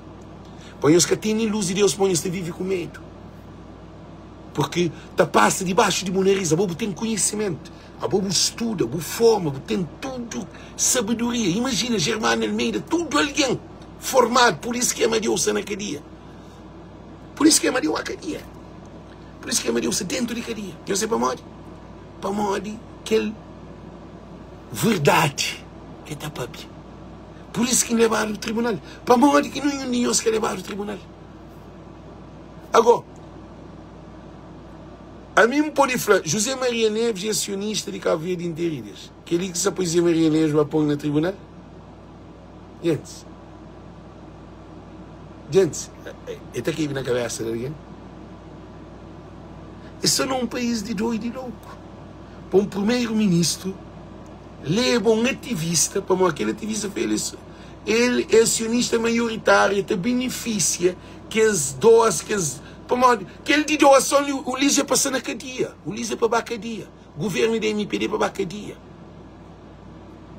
Speaker 1: Pa nhos ka tene lus di Deus, pamodi nhos ta vive ku medu. Purki ta pasa dibaxu di bu nariz. Abo bu ten konhisimentu, abo bu studa, bu forma, bu ten tudu sabedoria. Imajina Germano Almeida, tudu algen formadu, pur isu ki Amadeu sta na kadia. Pur isu ki Amadeu a kadia. Pur isu ki Amadeu sta dentu di kadia. Nhos sabe pamodi? Pamodi kel verdadi ki el ta papia. Pur isu ki N lebadu tribunal. Pamodi ki ninhun di nhos ka lebadu tribunal? Agó, ami N pode fla, José Maria Neves é asionista di Cabo Verde Interilhas. Kel-li ki sa poi José Maria Neves ba pô-m na tribunal? Gentis, gentis, e ta kebe na kabésa di algen? É sta na un país di doidu i louku. Pa un primeru-ministru leba un ativista, pamodi kel ativista fla el el é asionista maioritáriu, el ta benefisia kes doas, kes, pamodi kel di doason li, Ulis é pa sta na kadia, Ulis é pa ba kadia, guvernu di mpd é pa ba kadia.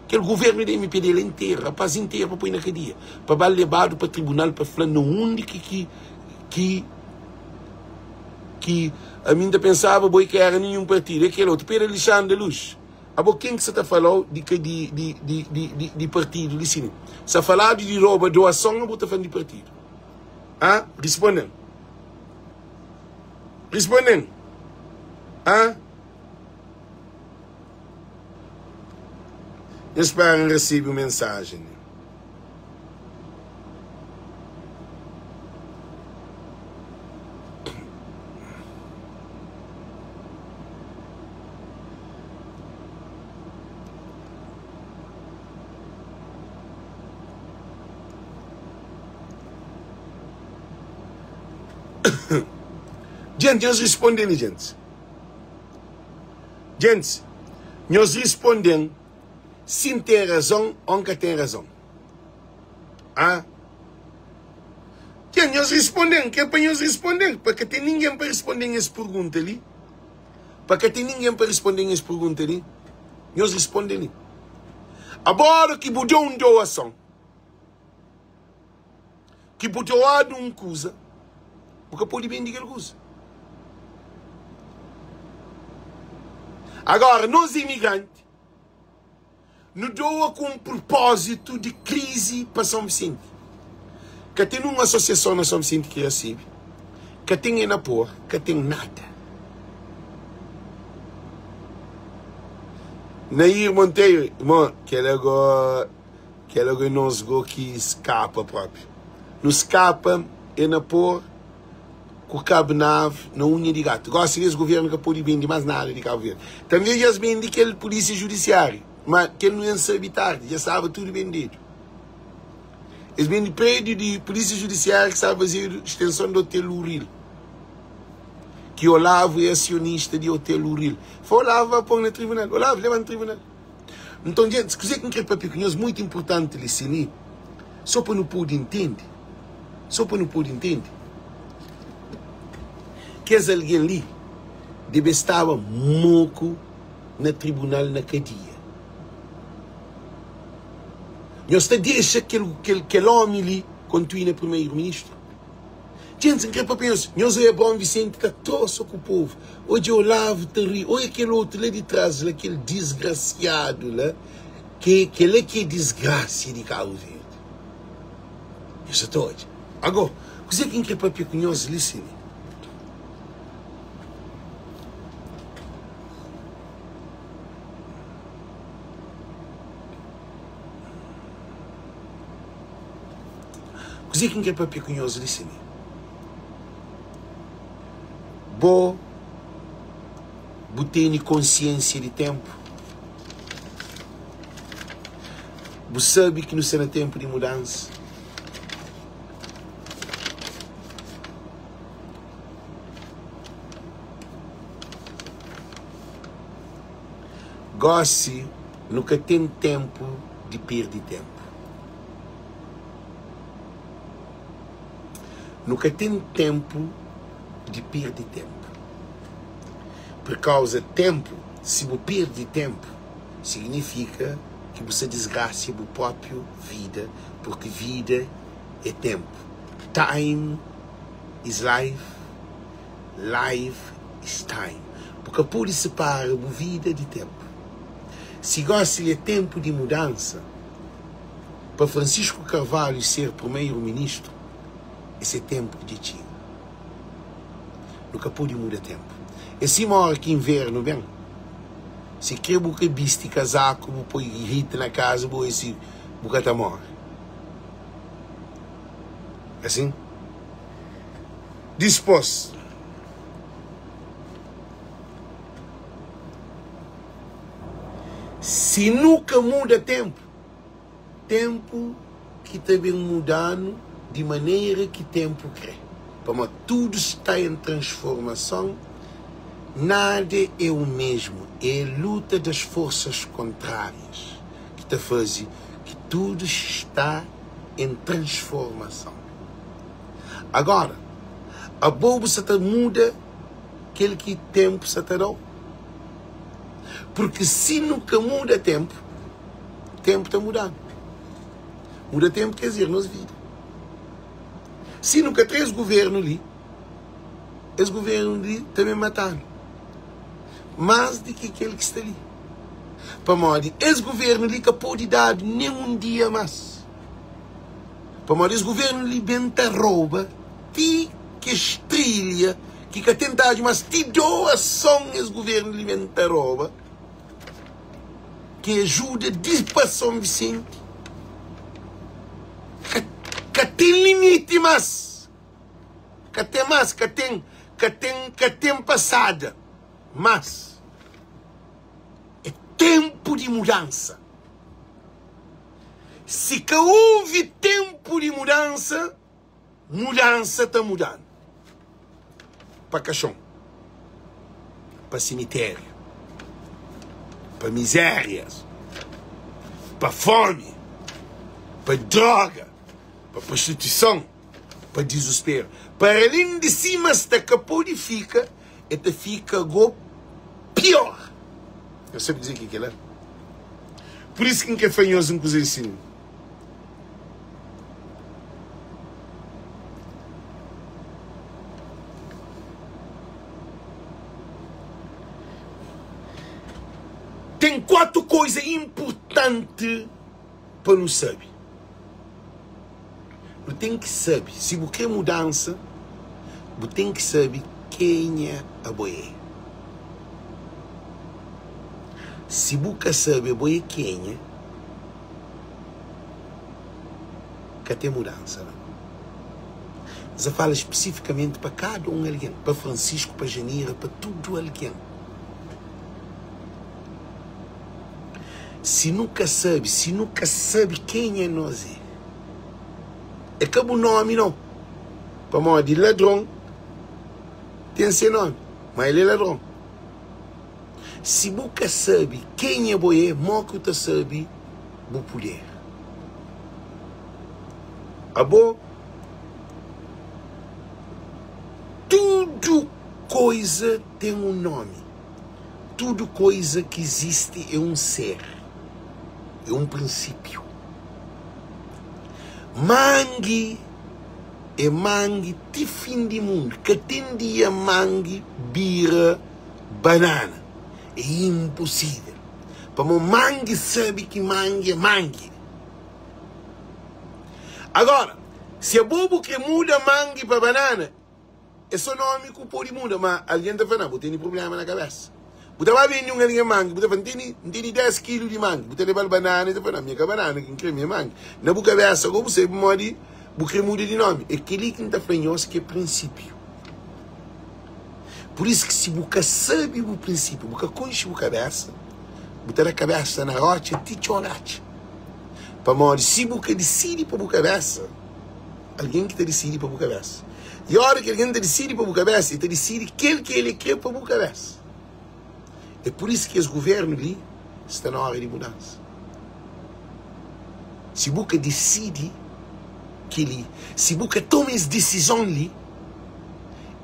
Speaker 1: Kel guvernu di mpd la interu, rapaz interu pa poi na kadia, pa ba lebadu pa tribunal pa fla na undi ki ki ki ki ami N ta pensaba bo i ka era ninhun partidu, é kel otu Pedro Alexandre da Luz. Abo ken ki sa ta falau di ka di di di di di di partidu li si sa faladu di roba doason abo ta fala di partidu ah risponden risponden ah N spera N recebi un mensajen li. Djenti, nhos risponde li, djentis. Djentis, nhos risponde-m si N ten razon ô N ka ten razon. Ah? Dja nhos responde-m, ke pa nhos responde-m, pa ka ten ningen pa responde-m es pergunta li, pa ka ten ningen pa responde-m es pergunta li, nhos responde li. Abora ki bu da un doason, ki bu doadu un kuza, bu ka pode bende kel kuza. Agora, nos imigranti, Nu doa ku un purpózitu di krizi pa São Vicente. Ka ten un asosiason na São Vicente ki rasebe, ka ten Enapor, ka ten nada. Nair Monteiro, irmon, kel-la go, kel-la go é nos go ki skapa propi. Nu skapa Enapor ku Cabo-Nave na unha di gatu. Gosi li es governu ka podi bendi mas nada di Cabo Verde. Tanbe dja es bendi kel polisia judisiariu, ma kel nu en sabi tardi, dja staba tudu bendedu. Es bendi prediu di polisia judisiariu ki staba fazedu stenson di Hotel Uril, ki Olavo é asionista di Hotel Uril. Fla Olavo ba pon na tribunal. Olavo leba na tribunal. Nton, djentis, kuzê ki N krê papia ku nhos, mutu inportanti li si li, sô pa nu pode intende, sô pa nu pode intende, kes algen li debe staba moku na tribunal, na kadia. Nhos ta dexa kel, kel, kel ómi li kontinua primeru-ministru? Djentis, N krê papia nhos, nhos oia Abraon Vicente ta trosa ku povu, odja Olavo ta ri, oia kel otu la di tras la, kel disgrasiadu la, ke kel-la ki é disgrasia di Kabu Verdi. Nhos sa ta odja. Ago, kuzê ki N krê papia ku nhos li si li? Kuzê ki N krê pâpia ku nhos li si-li? Bo bu tene konsiénsia di ténpu? Bu sabe ki nu sta na ténpu di mudansa? Gósi nu ka ten ténpu di perde ténpu. Nu ka ten ténpu di perde ténpu. Pur kauza ténpu, si bu perde ténpu, siginifika. ki bu sta disgrasia bu própiu vida, purki vida é ténpu. Time is life, life is time. Bu ka pode sipara bu vida di ténpu. Si gósi li é ténpu di mudansa, pa Francisco Carvalho ser Primeiro-Ministro, es é ténpu ki dja txiga. Nu ka pode muda ténpu. É sima óra ki invernu ben, si krê bu ka bisti kazaku, bu poi heat na kaza, bu oi si bu ka ta móre. Asin? Dispôs. Si nu ka muda ténpu, Ténpu ki ta ben muda-nu di manera ki ténpu krê. Pamodi tudu sta en transformason, nada é u mesmu. É luta das forsas kontrárias ki ta faze ki tudu sta en transformason. Agora, abo bu sa ta muda kel ki ténpu sa ta da-u? Purki si nu ka muda ténpu. Ténpu ta muda-nu. Muda ténpu quer dizer nos vida. Si nu ka tra es governu li, es governu li ta ben mata-nu más di ki kel ki sta li. Pamodi es governu li ka pode dadu nen un dia más. Pamodi es governu li ben ta rouba ti kes trilha ki ka ten tadju más, ti doason es governu li ben ta rouba. Ki ajuda di pa Son Visenti ka ka ten limiti mas ka ten mas ka ten ka ten ka ten pasada mas é tenpu di mudansa si ka ovi tenpu di mudansa. Mudansa ta muda-nu pa kaxon, pa simitériu, pa mizérias, pa fómi, pa dróga, pa prostituison, pa dizusperu. Para alén di sima sta ka pode fika, el ta fika go piór. Nhos sabe kuzê ki é kel-la? Pur isu ki N krê fla nhos un kuza di sin. Ten 4 koiza inpurtanti pa nu sabe. Nu ten ki sabe, si bu kre mudansa, bu ten ki sabe kenha abo é. Si bu ka sabe abo é kenha, ka ten mudansa la. N sa fala spesifikamenti pa kada un algen, pa Francisco, pa Janira, pa tudu algen. Si nu ka sabe, si nu ka sabe kenha nos é, é ka bu nomi nau, pamodi ladron ten se nomi, ma el é ladron. Si bu ka sabe kenha bo é, mo ki bu ta sabe bu puder? Abo, tudu koiza ten un nomi, tudu koiza ki izisti é un ser, é un prinsipiu. Mangi é mangi ti fin di mundu, ka ten dia mangi bira banana, é inposível. Pamó mangi sabe ki mangi é mangi. Agora, si abo bu kre muda mangi pa banana, é so nomi ku pode muda, ma algen ta fla, na, bu tene prublema na kabesa. Bu ta ba bende un algen mangi, bu ta fla, N tene, N tene 10 kilu di mangi. Bu ta lebal banana, el ta fla, na, mi é ka banana ki N kre, mi é mangi. Na bu kabesa go bu sabe pamodi bu kre muda di nomi. É keli ki N ta fla nhos ki é prinsipiu. Pur isu ki si bu ka sabe bu prinsipiu, bu ka konxe bu kabesa, bu ta da kabesa na rotxa ti txon ratxa. Pamodi si bu ka disidi pa bu kabesa, algen ki ta disidi pa bu kabesa. I ora ki algen ta disidi pa bu kabesa, el ta disidi kel ki el kre pa bu kabesa. É pur isu ki es guvernu li sta na ora di mudansa. Si bu ka disidi kel-li, si bu ka toma es disizon li,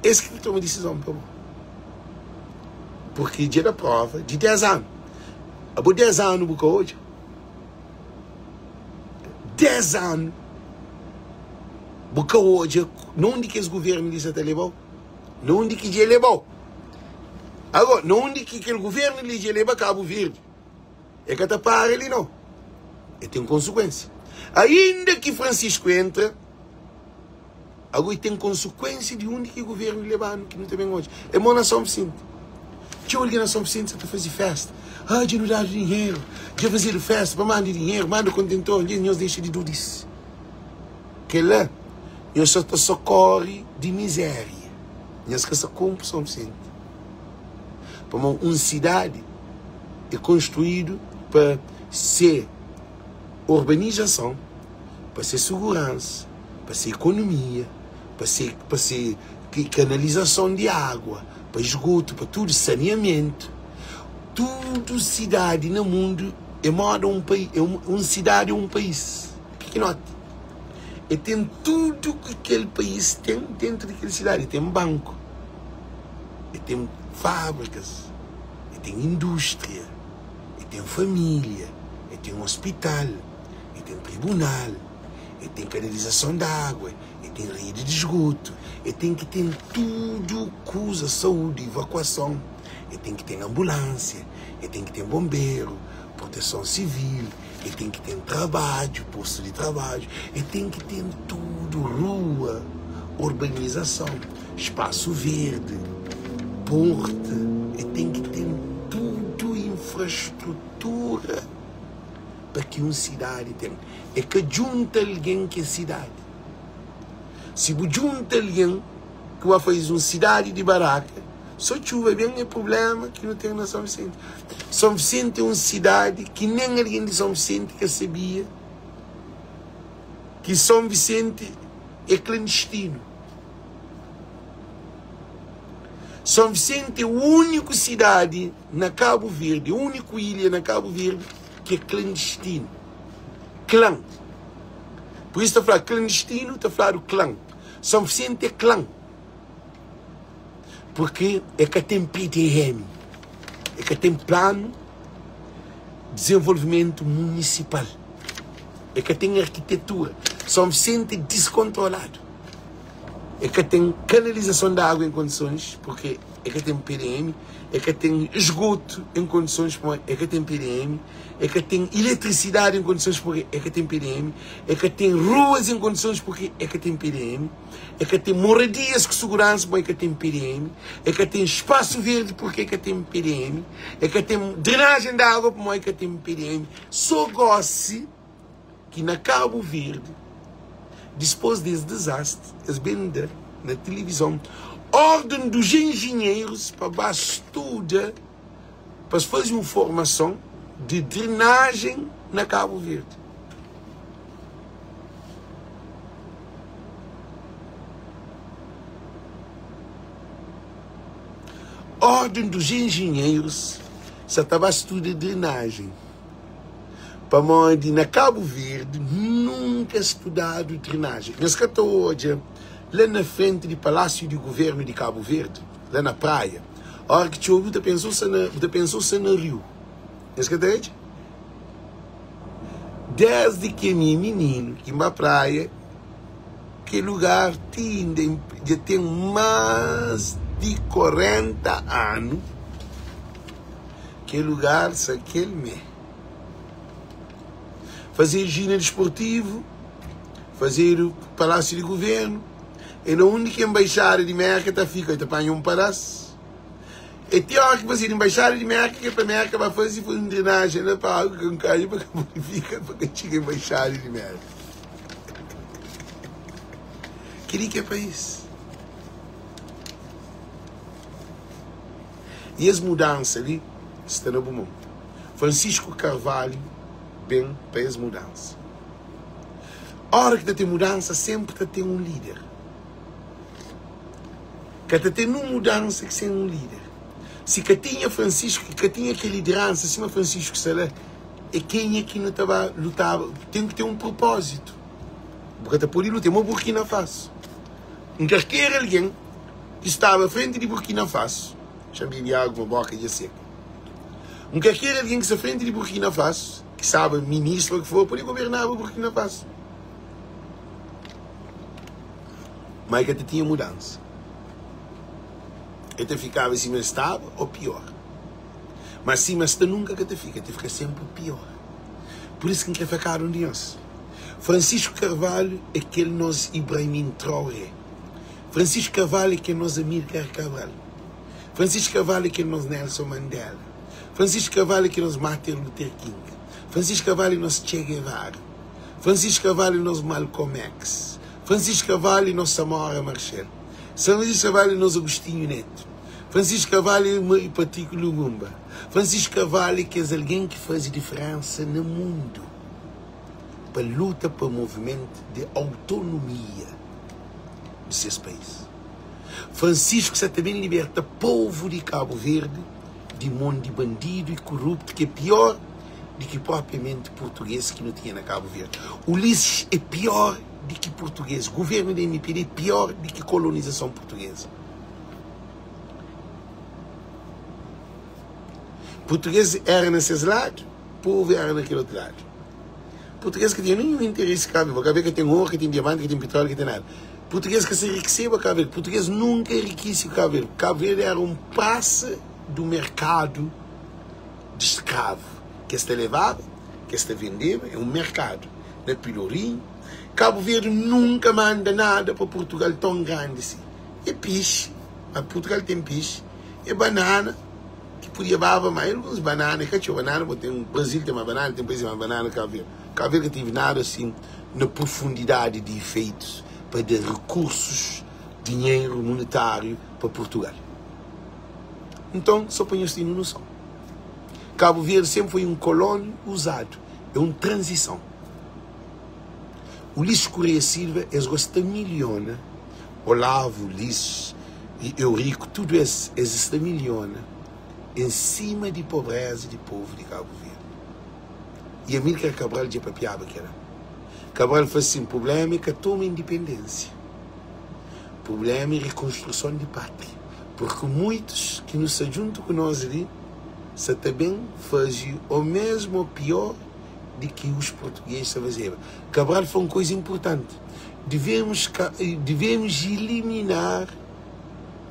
Speaker 1: es ki ta toma disizon pa bo. Purki dja da prova di 10 anu. Abo 10 anu bu ka odja. 10 anu bu ka odja na undi ki es guvernu li sa ta leba-u, na undi ki dja leba-u. Agora, na undi ki kel guvernu li dja leba Kabu Verdi, e ka ta para li nau, e ten konsekuensia. Ainda ki Francisco entra, Ago i ten konsekuensia di undi ki guvernu leba-nu ki nu ta ben odja. É mo na São Vicente. Txeu algen na São Vicente sa ta faze festa. Ah, dja nu dadu dinheru, dja fazedu festa pa manda dinheru, manda kontentor, dja nhos dexa di dudis. Kel-la, nhos sa ta sokori di mizéria. Nhos ka sa konpo São Vicente. Pamodi un sidadi é konstruídu pa se urbanizason, pa se suguransa, pa se ekonomia, pa se pa se kanalizason di agua, pa esgotu, pa tudu saneamentu. Tudu sidadi na mundu é moda un pai é un un sidadi é un país pikinoti. E ten tudu ki kel país ten dentu di kel sidadi. E ten banku, e ten fábrikas, e ten indústria, e ten família, e ten ospital. E ten tribunal, e ten kanalizason di agua, e ten redi di sgotu, e ten ki ten tudu kuza, saúdi, ivakuason, e ten ki ten anbulánsia, e ten ki ten bonberu, proteson sivil, e ten ki ten trabadju, postu di trabadju, e ten ki ten tudu, rua, urbanizason, spasu verdi, portu, e ten ki ten tudu infrastrutura. Pa ki un sidadi ten. É ka djunta algen ki é sidadi. Si bu djunta algen ki ba faze un sidadi di baraka, so txuba ben é prubléma ki nu ten na São Vicente. São Vicente é un sidadi ki nen algen di São Vicente ka sabia ki São Vicente é klandistinu. São Vicente é úniku sidadi na Kabu Verdi, úniku ilha na Kabu Verdi ki é klandistinu. Klan. Pur isu ta fla klandistinu, ta fladu klan. São Vicente é klan. Purki é ka ten PDM, é ka ten planu dezenvolvimentu munisipal, é ka ten arkitetura. São Vicente é diskontroladu. É ka ten kanalizason di agu en kondisons, purki é ka ten PDM, é ka ten esgotu en kondisons, pamodi é ka ten PDM, é ka ten iletrisidadi en kondisons, purki é ka ten PDM, é ka ten ruas en kondisons, purki é ka ten PDM, é ka ten moradias ku suguransa, pamodi é ka ten PDM, é ka ten spasu verdi, purki é ka ten PDM, é ka ten drenajen di agu, pamodi é ka ten PDM. So gosi. ki na Kabu Verdi, dispôs di es dizastri, es ben da na tilivizon órden dos enjinherus pa ba studa, pa es faze un formason di drenajen na Kabu Verdi. Órden dos enjinherus sa ta ba studa drenajen. Pamodi na Kabu Verdi nunka studadu drenajen. Nhos ka ta odja la na frenti di Palásiu di Guvernu di Kabu Verdi, la na praia, óra ki txobe bu ta pensa bu ta pensa sa na riu. Nhos ka ta odja? Desdi ki ami é mininu ki N ba praia, kel lugar ti inda dja ten más di 40 anu. Kel lugar sa kel me. Fazedu jina disportivu, fazedu palásiu di guvernu, e na undi ki enbaixada di Merka ta fika, ta panha un padás. E ti óra ki fazedu enbaixada di Merka, ke pa Merka ba faze foi un drenajen la pa agu ka nkaja pa ka pode fika, pa ka txiga enbaixada di Merka. Kel-li ki é país. I es mudansa li sta na bu mon. Francisco Carvalho ben pa es mudansa. Ora ki ta ten mudansa, senpri ta ten un lider. Ka ta ten nun mudansa ki sen un lider. Si ka tinha Francisco, ki ka tinha kel lideransa sima Francisco sta la, é kenha ki nu ta ba lutaba? Ten ki ten un propózitu. Bu ka ta pode luta. É mo Burkina Faso. N ka kere algen ki staba frenti di Burkina Faso, xa-m bebi agu, ma boka dja seka. N ka kere algen ki sta frenti di Burkina Faso. ki staba ministru ô ki for pode gobernaba Burkina Faso. Má e ka ta tinha mudansa. E ta fikaba sima el staba ô piór. Má sima sta nunka ka ta fika, ta fika sénpri piór. Pur isu ki N krê fla kada un di nhos, Francisco Carvalho é kel nos Ibrahim Traoré. Francisco Carvalho é kel nos Amílcar Cabral. Francisco Carvalho é kel nos Nelson Mandela. Francisco Carvalho é kel nos Martin Luther King. Francisco Carvalho é nos Che Guevara. Francisco Carvalho é nos Malcolm X. Francisco Carvalho é nos Samora Machel. Francisco Carvalho é nos Agostinho Neto. Francisco Carvalho é Mario Patrick Lumumba. Francisco Carvalho é kes algen ki faze diferensa na mundu pa luta pa movimentu di autonomia di ses país. Francisco sa ta ben liberta povu di Kabu Verdi di mon di bandidu i kuruptu ki é pior di ki propriamenti purtuges ki nu tinha na Kabu Verdi. Ulisses é pior di ki purtuges. Guvernu di MPD é pior di ki kolonizason purtugeza. Purtuges era na ses ladu, povu era na kel otu ladu. Purtuges ka tinha ninhun interesi Kabu Verdi. Kabu Verdi ka ten oru, ka ten diamanti, ka ten pitróliu, ka ten nada. Purtuges ka sa enrikiseba Kabu Verdi. Purtuges nunka enrikise Kabu Verdi. Kabu Verdi era un prasa du merkadu di skravu ki es ta levaba, ki es ta vendeba. É un merkadu na Pilorinhu. Kabu Verdi nunka manda nada pa Purtugal ton grandi si. É pixi, ma Purtugal ten pixi, é banana ki podia baba ma alguns banana, é ka txeu banana, bo ten Brasil ten ma banana, ten país ten ma banana, Kabu Verdi. Kabu Verdi ka tive nada asin na profundidadi di ifeitus pa da rekursus, dinheru monetáriu pa Purtugal. Nton, so pa nhos tene noson, Kabu Verdi senpri foi un kolónia uzadu, é un tranzison. Ulisses Correia Silva es gosta miliona, Olavo, Ulisses e Eurico, tudu es, es sta miliona en sima di pobreza di povu di Kabu Verdi. I Amílcar Cabral dja papiaba kela. Cabral fla sin, Prublema é ka toma indipendensia, prublema é rikonstruson di pátria, purki muitus ki nu sta djuntu ku nos li sa ta ben faze o mesmu o pior di ki os português ta fazeba. Cabral fla un koisa inpurtanti, Devemos devemos eliminar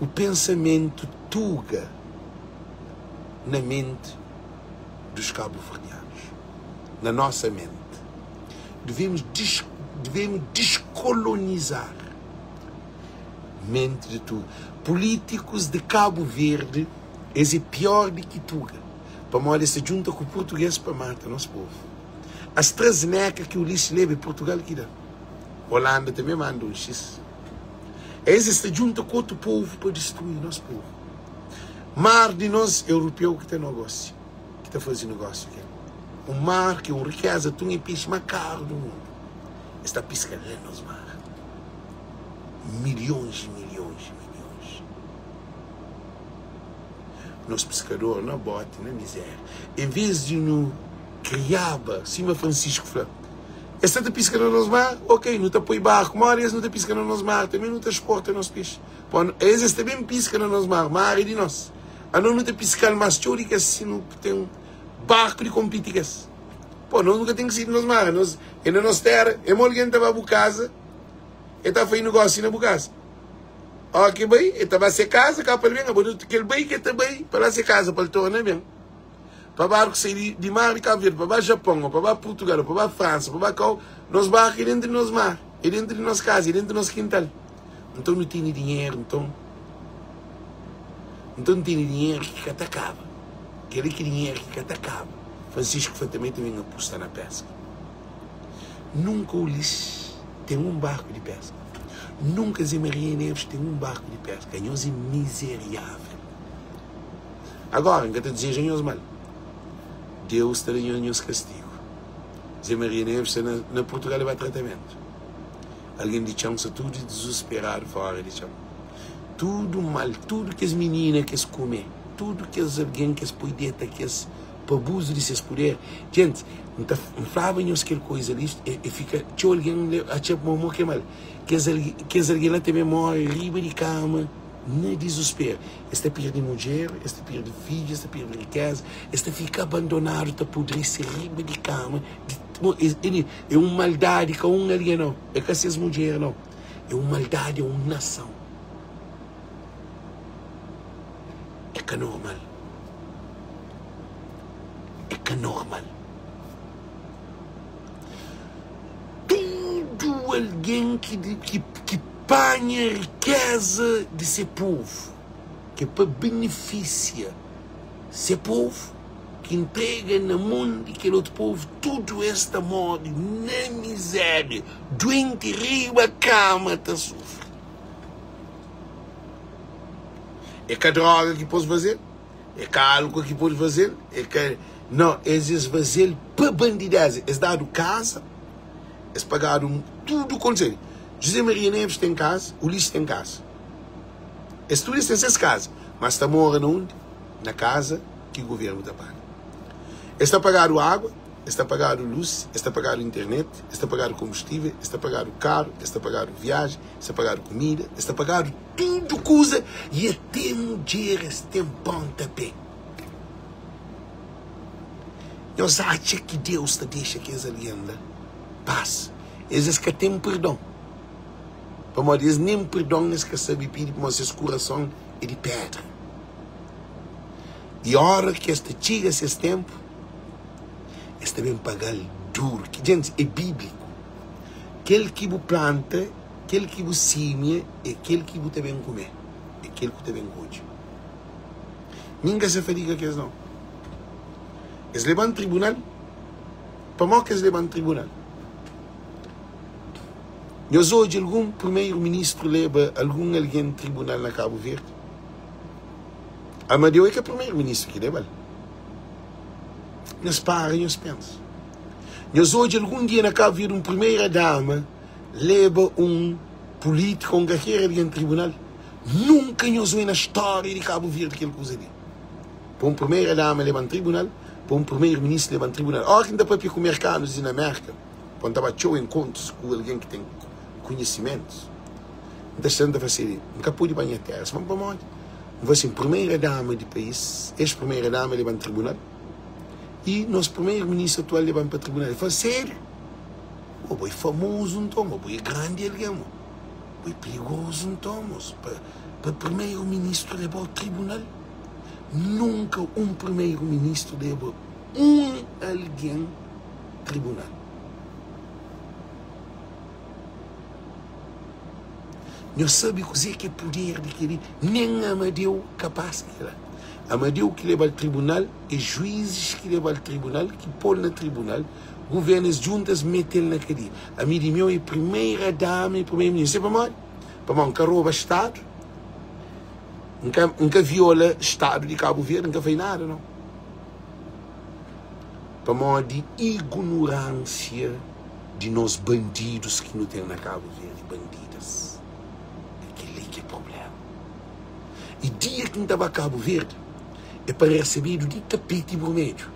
Speaker 1: o pensamento tuga na mente dos cabo-verdianos, na nossa mente. Devemos des devemos descolonizar mente de tuga. Políticos de Cabo Verde, es é pior di ki tuga, pamodi es ta djunta ku português pa mata nos povo. AstraZeneca ki Ulisses leba é Portugal ki da. Holanda também manda um X. Es es ta djunta ku otu povo pa destrui nos povo. Mar di nos europeu ki ta nogosia, ki ta faze negósiu ku el. Un mar ki é un rikeza, atun é pexi más karu di mundu. Es ta piska la nos mar. Milhons i milhons i milhons. Nos piskador na boti, na mizéria. En vez di nu kriaba, sima Francisco fla, es sta ta piska na nos mar, ok, nu ta poi barku, modi es nu ta piska na nos mar, tanbe nu ta exporta nos pexi. Pô, es es ta ben piska na nos mar, mar é di nos. Anos nu ta piska-l más txeu di kes si nu ten barku di konpiti ku es. Pô, nos nu ka ten ki sai di nos mar, nos é na nos téra. É mo algen ta ba bu kaza, e ta fai negósiu na bu kaza. Óra ki bai, e ta ba se kaza, ka pa el ben, abo kel bai ki e ta bai pa la se kaza pa el torna ben. Pa barku sai di, di mar di Kabu Verdi pa ba Japon, ô pa ba Purtugal, ô pa ba Fransa, pa ba kau, nos barku é dentu di nos mar, é dentu di nos kaza, é dentu di nos kintal. Nton nu tene dinheru, nton Nton nu tene dinheru ki ka ta kaba. Kel-li ki dinheru ki ka ta kaba. Francisco fla tanbe ta ben apusta na peska. Nunka Ulisses ten un barku di peska. Nunka Zé Maria Neves ten un barku di peska. Anhos é mizeriável. Agora, N ka ta dizeja nhos mal. Deus ta da nhos nhos kastigu. Zé Maria Neves sta na, na Purtugal e ba tratamentu. Algen di txon sta tudu dizusperadu fora di txon. Tudu mal, tudu kes minina ki es kume, tudu kes algen ki es poi deta kes pa abuzu di ses puder. Djenti, N ta N flaba nhos kel koiza li, e, e fika txeu algen atxa ma mo ke mal. Kes, kes algen la tanbe more riba di kama. Na dizusperu. Es ta perde mudjer, es ta perde fidju, es ta perde rikeza, es ta fika abandonadu ta podrese riba di kama. Di, é un maldadi ka un algen nau, é ka ses mudjer nau, é un maldadi a un nason. É ka normal. É ka normal. Tudu algen ki, ki, ki panha rikéza di se povu, ki é pa benefisia se povu, ki ntrega na mon di kel otu povu, tudu es ta móre na mizéria, duenti riba kama ta sufri. É ka droga ki pô-s faze-l, é ka álkol ki pode faze-l, é ka. Nau, es es faze-l pa bandidéza. Es dadu kaza, es pagadu tudu konsei. José Maria Neves ten kaza, Ulisses ten kaza. Es tudu es ten ses kaza, mas ta mora na undi? Na kaza ki governu ta paga. Es ta pagadu água, es ta pagadu lus, es ta pagadu internet, es ta pagadu konbustível, es ta pagadu karu, es ta pagadu viaji, es ta pagadu kumida, es ta pagadu tudu kuza i ate mudjeres ten ponta pé. Nhos atxa ki Deus ta dexa kes algen la pasa? Es es ka ten perdon, pamodi es nen perdon es ka sabe pidi, pamodi ses kurason é di pédra. I óra ki es ta txiga ses ténpu, es ta ben paga-l duru. Gentis, é bíbliku. Kel ki bu planta, kel ki bu símia, é kel ki bu ta ben kume, é kel ki bu ta ben kodje. Mi N ka sa fadiga kes nau. Es leba-m tribunal. Pamodi ki es leba-m tribunal? Nhos odja algun primeru ministru leba algun algen tribunal na Kabu Verdi? Amadeu é ka primeru ministru ki leba-l. Nhos para nhos pensa. Nhos odja algun dia na Kabu Verdi un primeira dama leba un pulítiku ou un kalker algen tribunal? Nunka nhos oi na stória di Kabu Verdi kel kuza li. Pa un primeira dama leba-m tribunal, pa un primeru ministru leba-m tribunal. Óra ki N ta papia ku merkanus di na Mérka, pa N ta ba txeu enkontrus ku algen ki ten konhisimentus, N ta sta N ta fla si, N ka pode ba nha téra. Es fla-m, pamodi? N fla si, primeira dama di país, ex-primeira dama leba-m tribunal i nos primeru ministru atual leba-m pa tribunal. El fla, sériu? Bo, bo é famozu nton, bo, bo é grandi algen, bo. Bo é perigozu nton, mos, pa, pa primeru ministru leba-u tribunal. Nunka un primeru ministru leba un algen tribunal. Nhos sabe kuzê ki é puder di kel-li? Nen Amadeu ka pasa kel-la. Amadeu ki leba-l tribunal, é juízis ki leba-l tribunal, ki pô-l na tribunal, Governo es djunta es metel na kadia. Ami di meu é primeira dama e primeiro ministro. Sabe pamodi? Pamodi nka roba estado, nka nka viola estado di Cabo Verde, nka fai nada não. Pamodi ignorância di nos bandidos ki nu ten na Cabo Verde, bandidas. É keli ki é problema. E dia ki nta ba Cabo Verde é pa recebedu di tapeti burmedju.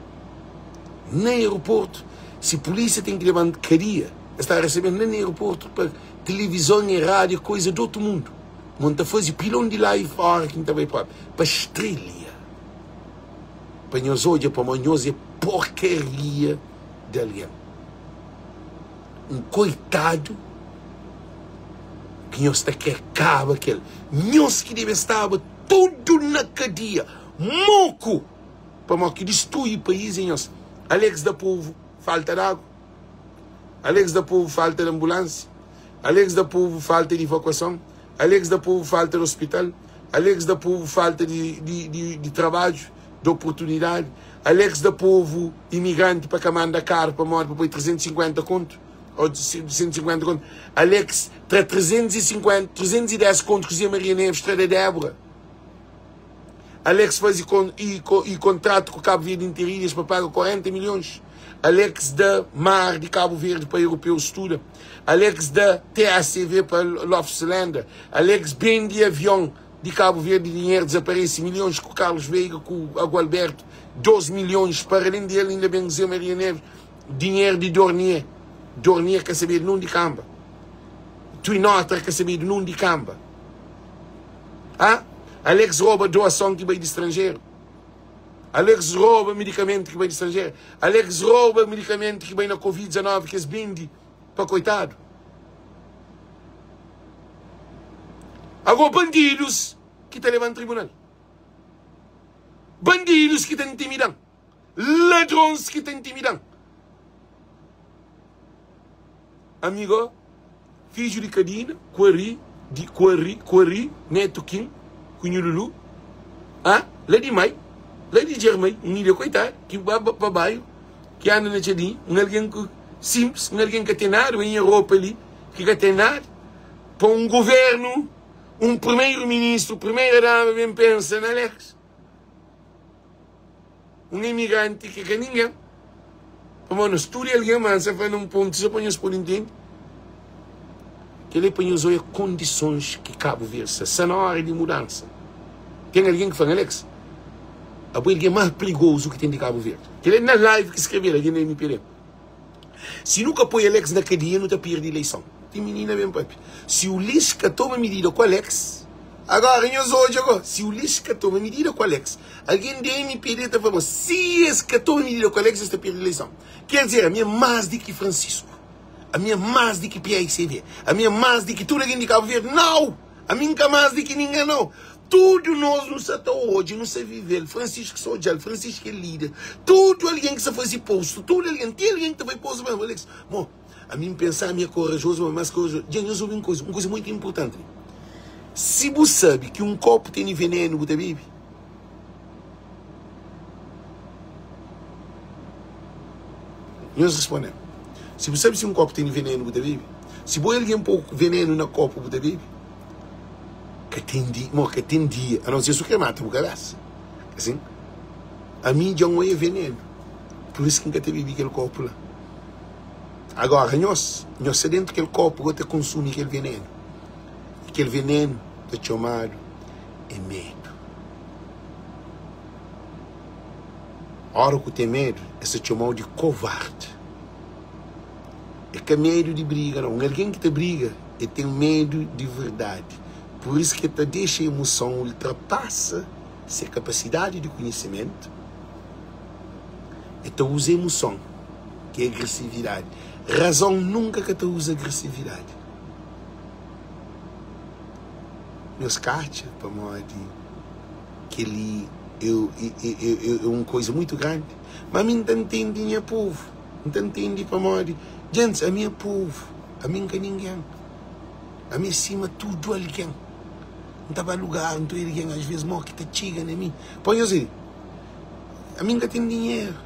Speaker 1: Na aeroportu, si pulísia ten ki leba-m kadia, es ta resebe-m la na aeroportu pa tilivizon i rádiu, koiza di otu mundu. Ma N ta faze pilon di la i fóra ki N ta bai própi pa Strélia, pa nhos odja pamodi nhos é porkaria di algen. Un koitadu ki nhos ta krê kaba ku el. Nhos ki debe staba tudu na kadia, moku! Pamodi ki distrui país é nhos. Alex da povo falta de agu, Alex da povo falta de ambulância, Alex da povo falta de evacuação, Alex da povo falta de hospital, Alex da povo falta de, de, de, de trabalho, de oportunidade, Alex da povo imigrante pa ka manda carro pamodi pa poi 350 conto ou 250 conto, Alex tra 350, 310 conto ku Zé Maria Neves tra da Débora. Alex faze kon i i kontratu ku Cabo Verde Interilhas pa paga 40 milhões. Alex da mar di Cabo Verde pa europeus studa. Alex da TACV pa Lofslender. Alex bendi avion di Cabo Verde dinheru dezaparese milhões ku Carlos Veiga ku Agualberto 2 milhões para além di el inda ben Zé Maria Neves dinheru di Dornier. Dornier ka sabedu nundi kamba. Twin Otter ka sabedu nundi kamba. Ha? Alex roba doason ki bai di stranjeru. Alex roba medikamentu ki bai di stranjeru. Alex roba medikamentu ki bai na Covid-19 ki es bende pa koitadu. Ago bandidus ki ta leba-m tribunal. Bandidus ki ta intimida-m. Ladrons ki ta intimida-m. Ami go, fidju di Kadina, ku Ari, di, ku Ari, ku Ari, netu Kin, ku Nhu Lulu, ah, la di Mai, la di Djermai, un ilha koitadu, ki ba pa bairu, ki anda na txadinha, un algen ku, sinplis, un algen ka ten nada, bai nha ropa li, ki ka ten nada, pa un guvernu, un primeru ministru, primeira dama ben pensa na Alex. Un imigranti ki ka ningen. Pamodi nos tudu é algen, ma N sta fla na un pontu so pa nhos pode ntende. Kel-li é pa nhos odja kondisons ki Kabu Verdi sta. Sta na óra di mudansa. Ten algen ki fla-m, Alex, abo é algen más prigozu ki ten di Kabu Verdi. Kel-li é na live ki skrebe-l, algen na MPD. Si nu ka poi Alex na kadia nu ta pirdi ileison. Ti minina ben papia. Si Ulis ka toma midida ku Alex, agora nhos odja go, si Ulis ka toma midida ku Alex, algen di MPD ta fla ma si es ka toma midida ku Alex es ta pirdi ileison. Ker dizer, ami é más di ki Francisco, ami é más di ki PICV, ami é más di ki tudu algen di Kabu Verdi. Nau! Ami N ka más di ki ningen nau. Tudu nos nu sa ta odja, nu sa vive-l. Francisco sa odja-l, Francisco é líder. Tudu algen ki sa faze postu, tudu algen, ti algen ki ta faze postu pa Alex. Bon, ami N pensa ami é korajozu, ma más korajozu. Dja nhos obi un kuza, un kuza muitu inpurtanti li. Si bu sabe ki un kopu tene venenu, bu ta bebe? Nhos responde-m. Si bu sabe si un kopu tene venenu, bu ta bebe? Si bo é algen pô venenu na kopu, bu ta bebe? Ka ten dia, mo ka ten dia, a não ser su kre mata bu kabesa. Asin, ami dja N oia venenu, pur isu ki N ka ta bibi kel kopu la. Agora nhos, nhos sta dentu kel kopu go ta konsumi kel venenu. I kel venenu ta txomadu é medu. Ora ku ten medu, es ta txomau di kovardi. É ka medu di briga nau. Un algen ki ta briga, el ten medu di verdadi. Pur isu ki el ta dexa emoson ultrapasa se kapasidadi di konhisimentu. El ta uza emoson, ki é agresividadi. Razon nunka ka ta uza agresividadi. Nhos ka atxa pamodi kel-li é un kuza mutu grandi? Má mi N ta ntende nha povu. N ta ntende pamodi, djentis, ami é povu, ami N ka ningen. Ami é sima tudu algen. N ta ba lugar, N ta obi algen asves mau ki ta txiga na mi. Pa nhos obi, ami N ka ten dinheru,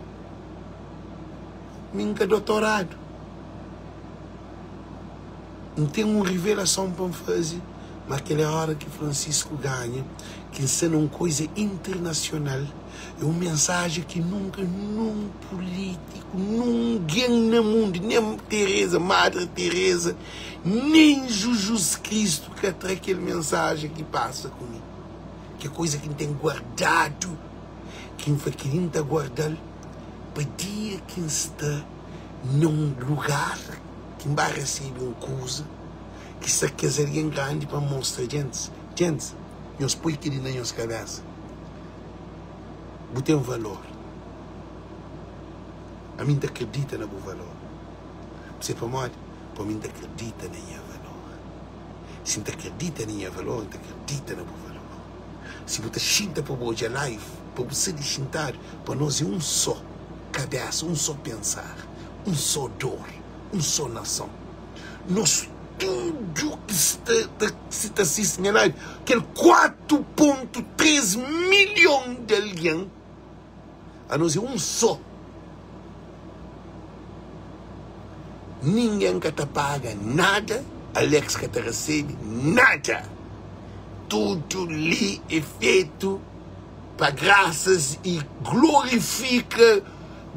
Speaker 1: mi N ka dotoradu. N ten un revelason pa N faze, ma kel é óra ki Francisco ganha, ki N sta na un koza internasional. É un mensaji ki nunka nun pulítiku, nungen na mundu, nen Tereza, Madre Tereza, nen Jujus Kristu ka tra kel mensaji ki pasa ku mi. Ki é koza ki N ten guardadu, ki N fla kel-li N ta guarda-l pa dia ki N sta na un lugar ki N ba resebe un kuza ki sta kes algen grandi pa N mostra djentis. Djentis, nhos poi kel-li na nhos kabésa. Bu ten valor. Ami N ta kridita na bu valor. Bu sabe pamodi? Pamodi mi N ta kridita na nha valor. Si N ta kridita na nha valor, N ta kridita na bu valor. Si bu ta xinta pa bu odja live, pa bu sta di xintadu, pa nos é un só kabésa, un só pensar, un só dor, un só nason. Nos tudu ki sta ta si ta sisti nha live, kel 4.3 milhon di algen, anos é un só. Ningen ka ta paga nada, Alex ka ta resebe nada. Tudu li é fetu pa grasas i glorifika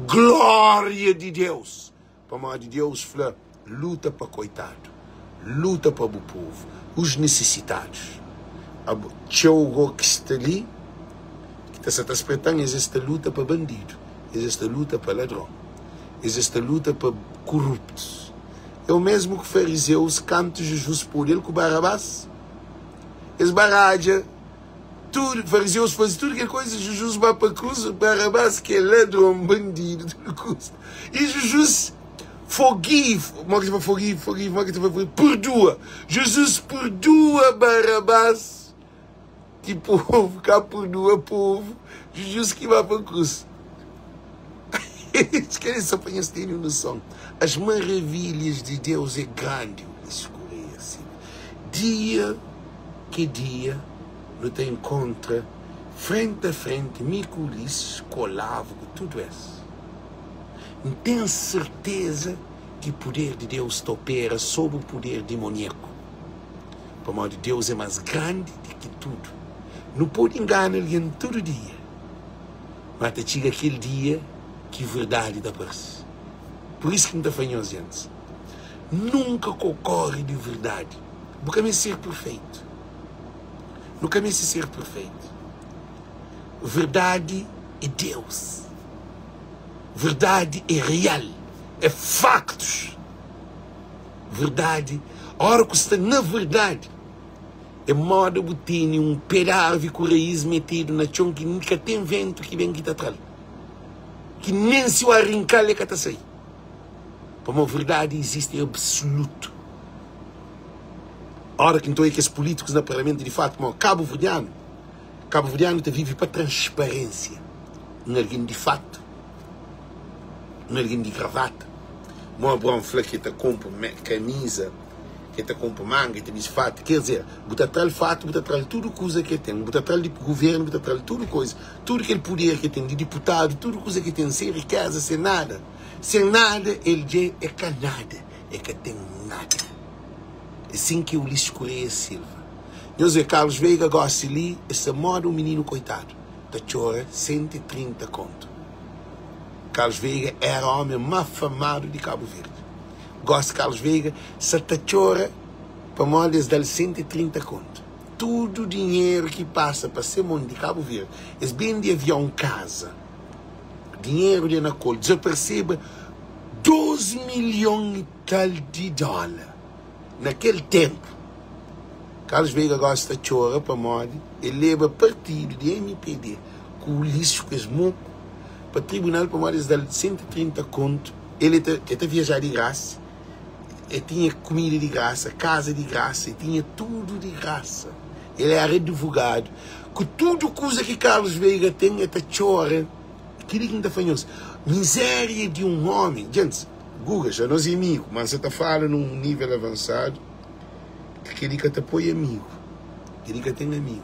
Speaker 1: glória di Deus. Pamodi Deus fla, Luta pa koitadu, luta pa bu povu, os nisisitadus. Abo, txeu go ki sta li, ki ta sa ta spreta-m, es es ta luta pa bandidu, es es ta luta pa ladron, es es ta luta pa kuruptus. É o mesmu ku farizeus kantu Jizus pode el ku Barabás, es baradja. Tudu farizeus faze tudu kel koza, Jizus ba pa krus, Barabás ki é ladron, bandidu, tudu kuza. I Jizus forgive, mo ki ta fla forgive, forgive, mo ki ta fla purdua. Jizus purdua Barabás ki povu ka purdua povu, Jizus ki ba pa krus. Kel-li só pa nhos tene un noson. As maravilhas di Deus é grandi. Dia ki dia nu ta inkontra frenti a frenti mi ku Ulisses, ku Olavo, ku tudu es. N ten serteza ki puder di Deus ta opera sobri puder dimoniaku, pamodi Deus é más grandi di ki tudu. Nu pode ingana algen tudu dia, má ta txiga kel dia ki verdadi ta parse. Pur isu ki N ta fla nhos, gentis, nunka ka okóre di verdadi. Bu ka meste ser perfeitu. Nu ka meste ser perfeitu. Verdadi é Deus. Verdadi é real, é faktus. Verdadi, óra ku sta na verdadi, é moda bu tene un pé di arvi ku raís metedu na txon ki ka ten ventu ki ben ki ta tra-l, ki nen si u arinka-l e ka ta sai. Pamodi verdadi izisti é absolutu. Ora ki N ta oia kes pulítikus na parlamentu di fatu ma kabuverdianu, kabuverdianu ta vive pa transparênsia. Un algen di fatu, un algen di gravata. Mo Abraon fla ki el ta konpo kamiza, ki el ta konpo manga, el ta bisti fatu. Ker dizer, bu ta tra-l fatu, bu ta tra-l tudu kuza ki el ten, bu ta tra-l di guvernu, bu ta tra-l tudu koza, tudu kel puder ki el ten di diputadu, tudu kuza ki el ten, sen rikeza, sen nada. Sen nada, el dja é ka nada. E ka ten nada. É sin ki Ulisses Correia Silva. Nhos vê, Carlos Veiga gosi li e sta moda un mininu koitadu, ta txora 130 kontu. Carlos Veiga era omi ma famadu di Kabu Verdi. Gosi Carlos Veiga sa ta txora pamodi es da-l 130 kontu. Tudu dinheru ki pasa pa se mon di Kabu Verdi, es bende avion, kaza, dinheru di Anacol dizaparseba 2 milhon i tal di dóla na kel ténpu. Carlos Veiga gósi ta txora pamodi el leba partidu di mpd ku Ulisses ku es moku pa tribunal pamodi es da-l 130 kontu. El e ta, el ta viajá di grasa, el tinha kumida di grasa, kaza di grasa, el tinha tudu di grasa. El éra advogadu. Ku tudu kuza ki Carlos Veiga ten, el ta txora. Kel-li ki N ta fla nhos, mizéria di un ómi. Djentis, Guga, xa nos é amigu, ma N sa ta fala nun nível avansadu ki kel-li ka ta poi amigu. Kel-li ka ten amigu.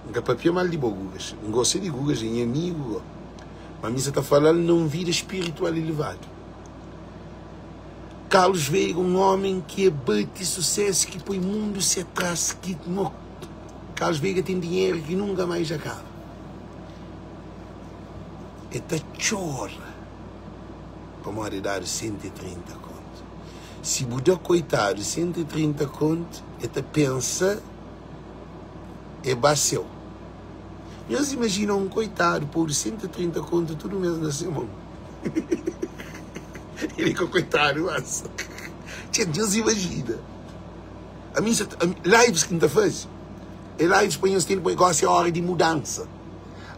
Speaker 1: N ka papia mal di bo, Gugas. N gosta di Gugas, é nha amigu go. Ma mi sa ta fala-l na un vida spiritual elevadu. Carlos Veiga, un ómi ki é bati susésu, ki poi mundu se tras, ki mo. Carlos Veiga ten dinheru ki nunka mais dja kaba. E ta txora pamodi e dadu 130 kontu. Si bu da koitadu 130 kontu, e ta pensa e ba seu. Nhos imajina un koitadu podu 130 kontu tudu mes na se mon. El é ka koitadu mas. Txê, nhos imajina. Ami sa ta, lives ki N ta faze é lives pa nhos tene pa gosi é ora di mudansa.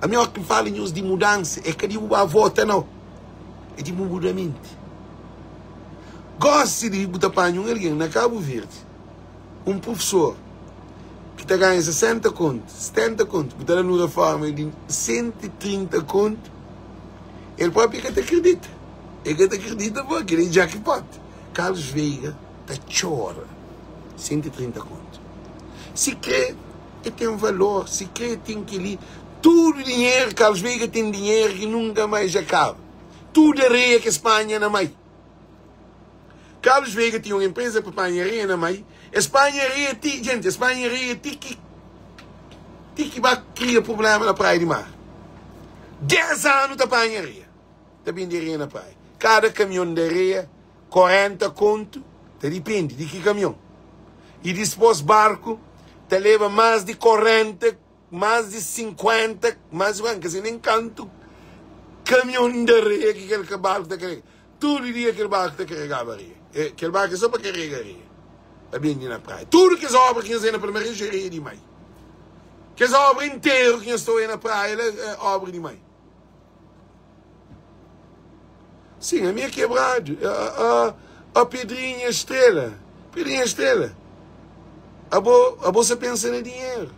Speaker 1: Ami ora ki N fala nhos di mudansa é ka di bu ba vota nau, é di bu muda menti. Gosi di bu ta panha un algen na Kabu Verdi, un prufesor ki ta ganha 60 kontu, 70 kontu, bu ta da-l un reforma di 130 kontu, el propi ka ta kridita. El ka ta kridita ma kel-li é jackpot. Carlos Veiga. ta txora 130 kontu si kre e ten valor si kre ten keli tudu dinheru Carlos Veiga ten dinheru ki nunka mais dja kaba tudu areia ki es panha na mai Carlos Veiga tinha un empresa pa panha areia na mai es panha areia ti gente es panha areia ti ki ti ki ba kria problema na praia di mar 10 anu ta panha areia ta bende areia na praia kada kamion di areia 40 kontu, ta dipende di ki kamion. I dispos barku ta leba mas di 40, mas di 50, mas di 40, ka sei nen kantu kamion di areia ki kel barku ta karega. Tudu dia kel barku ta karegaba areia. E, kel barku é so pa karega areia pa bende na praia. Tudu kes obra ki nhos vê na Palmareju é areia di mai. Kes obra interu ki nhos ta oia na praia la é obra di mai. Sim, ami é kebradu. Ó Pedrinha Estrela, Pedrinha Estrela, abo, abo sa pensa na dinheru.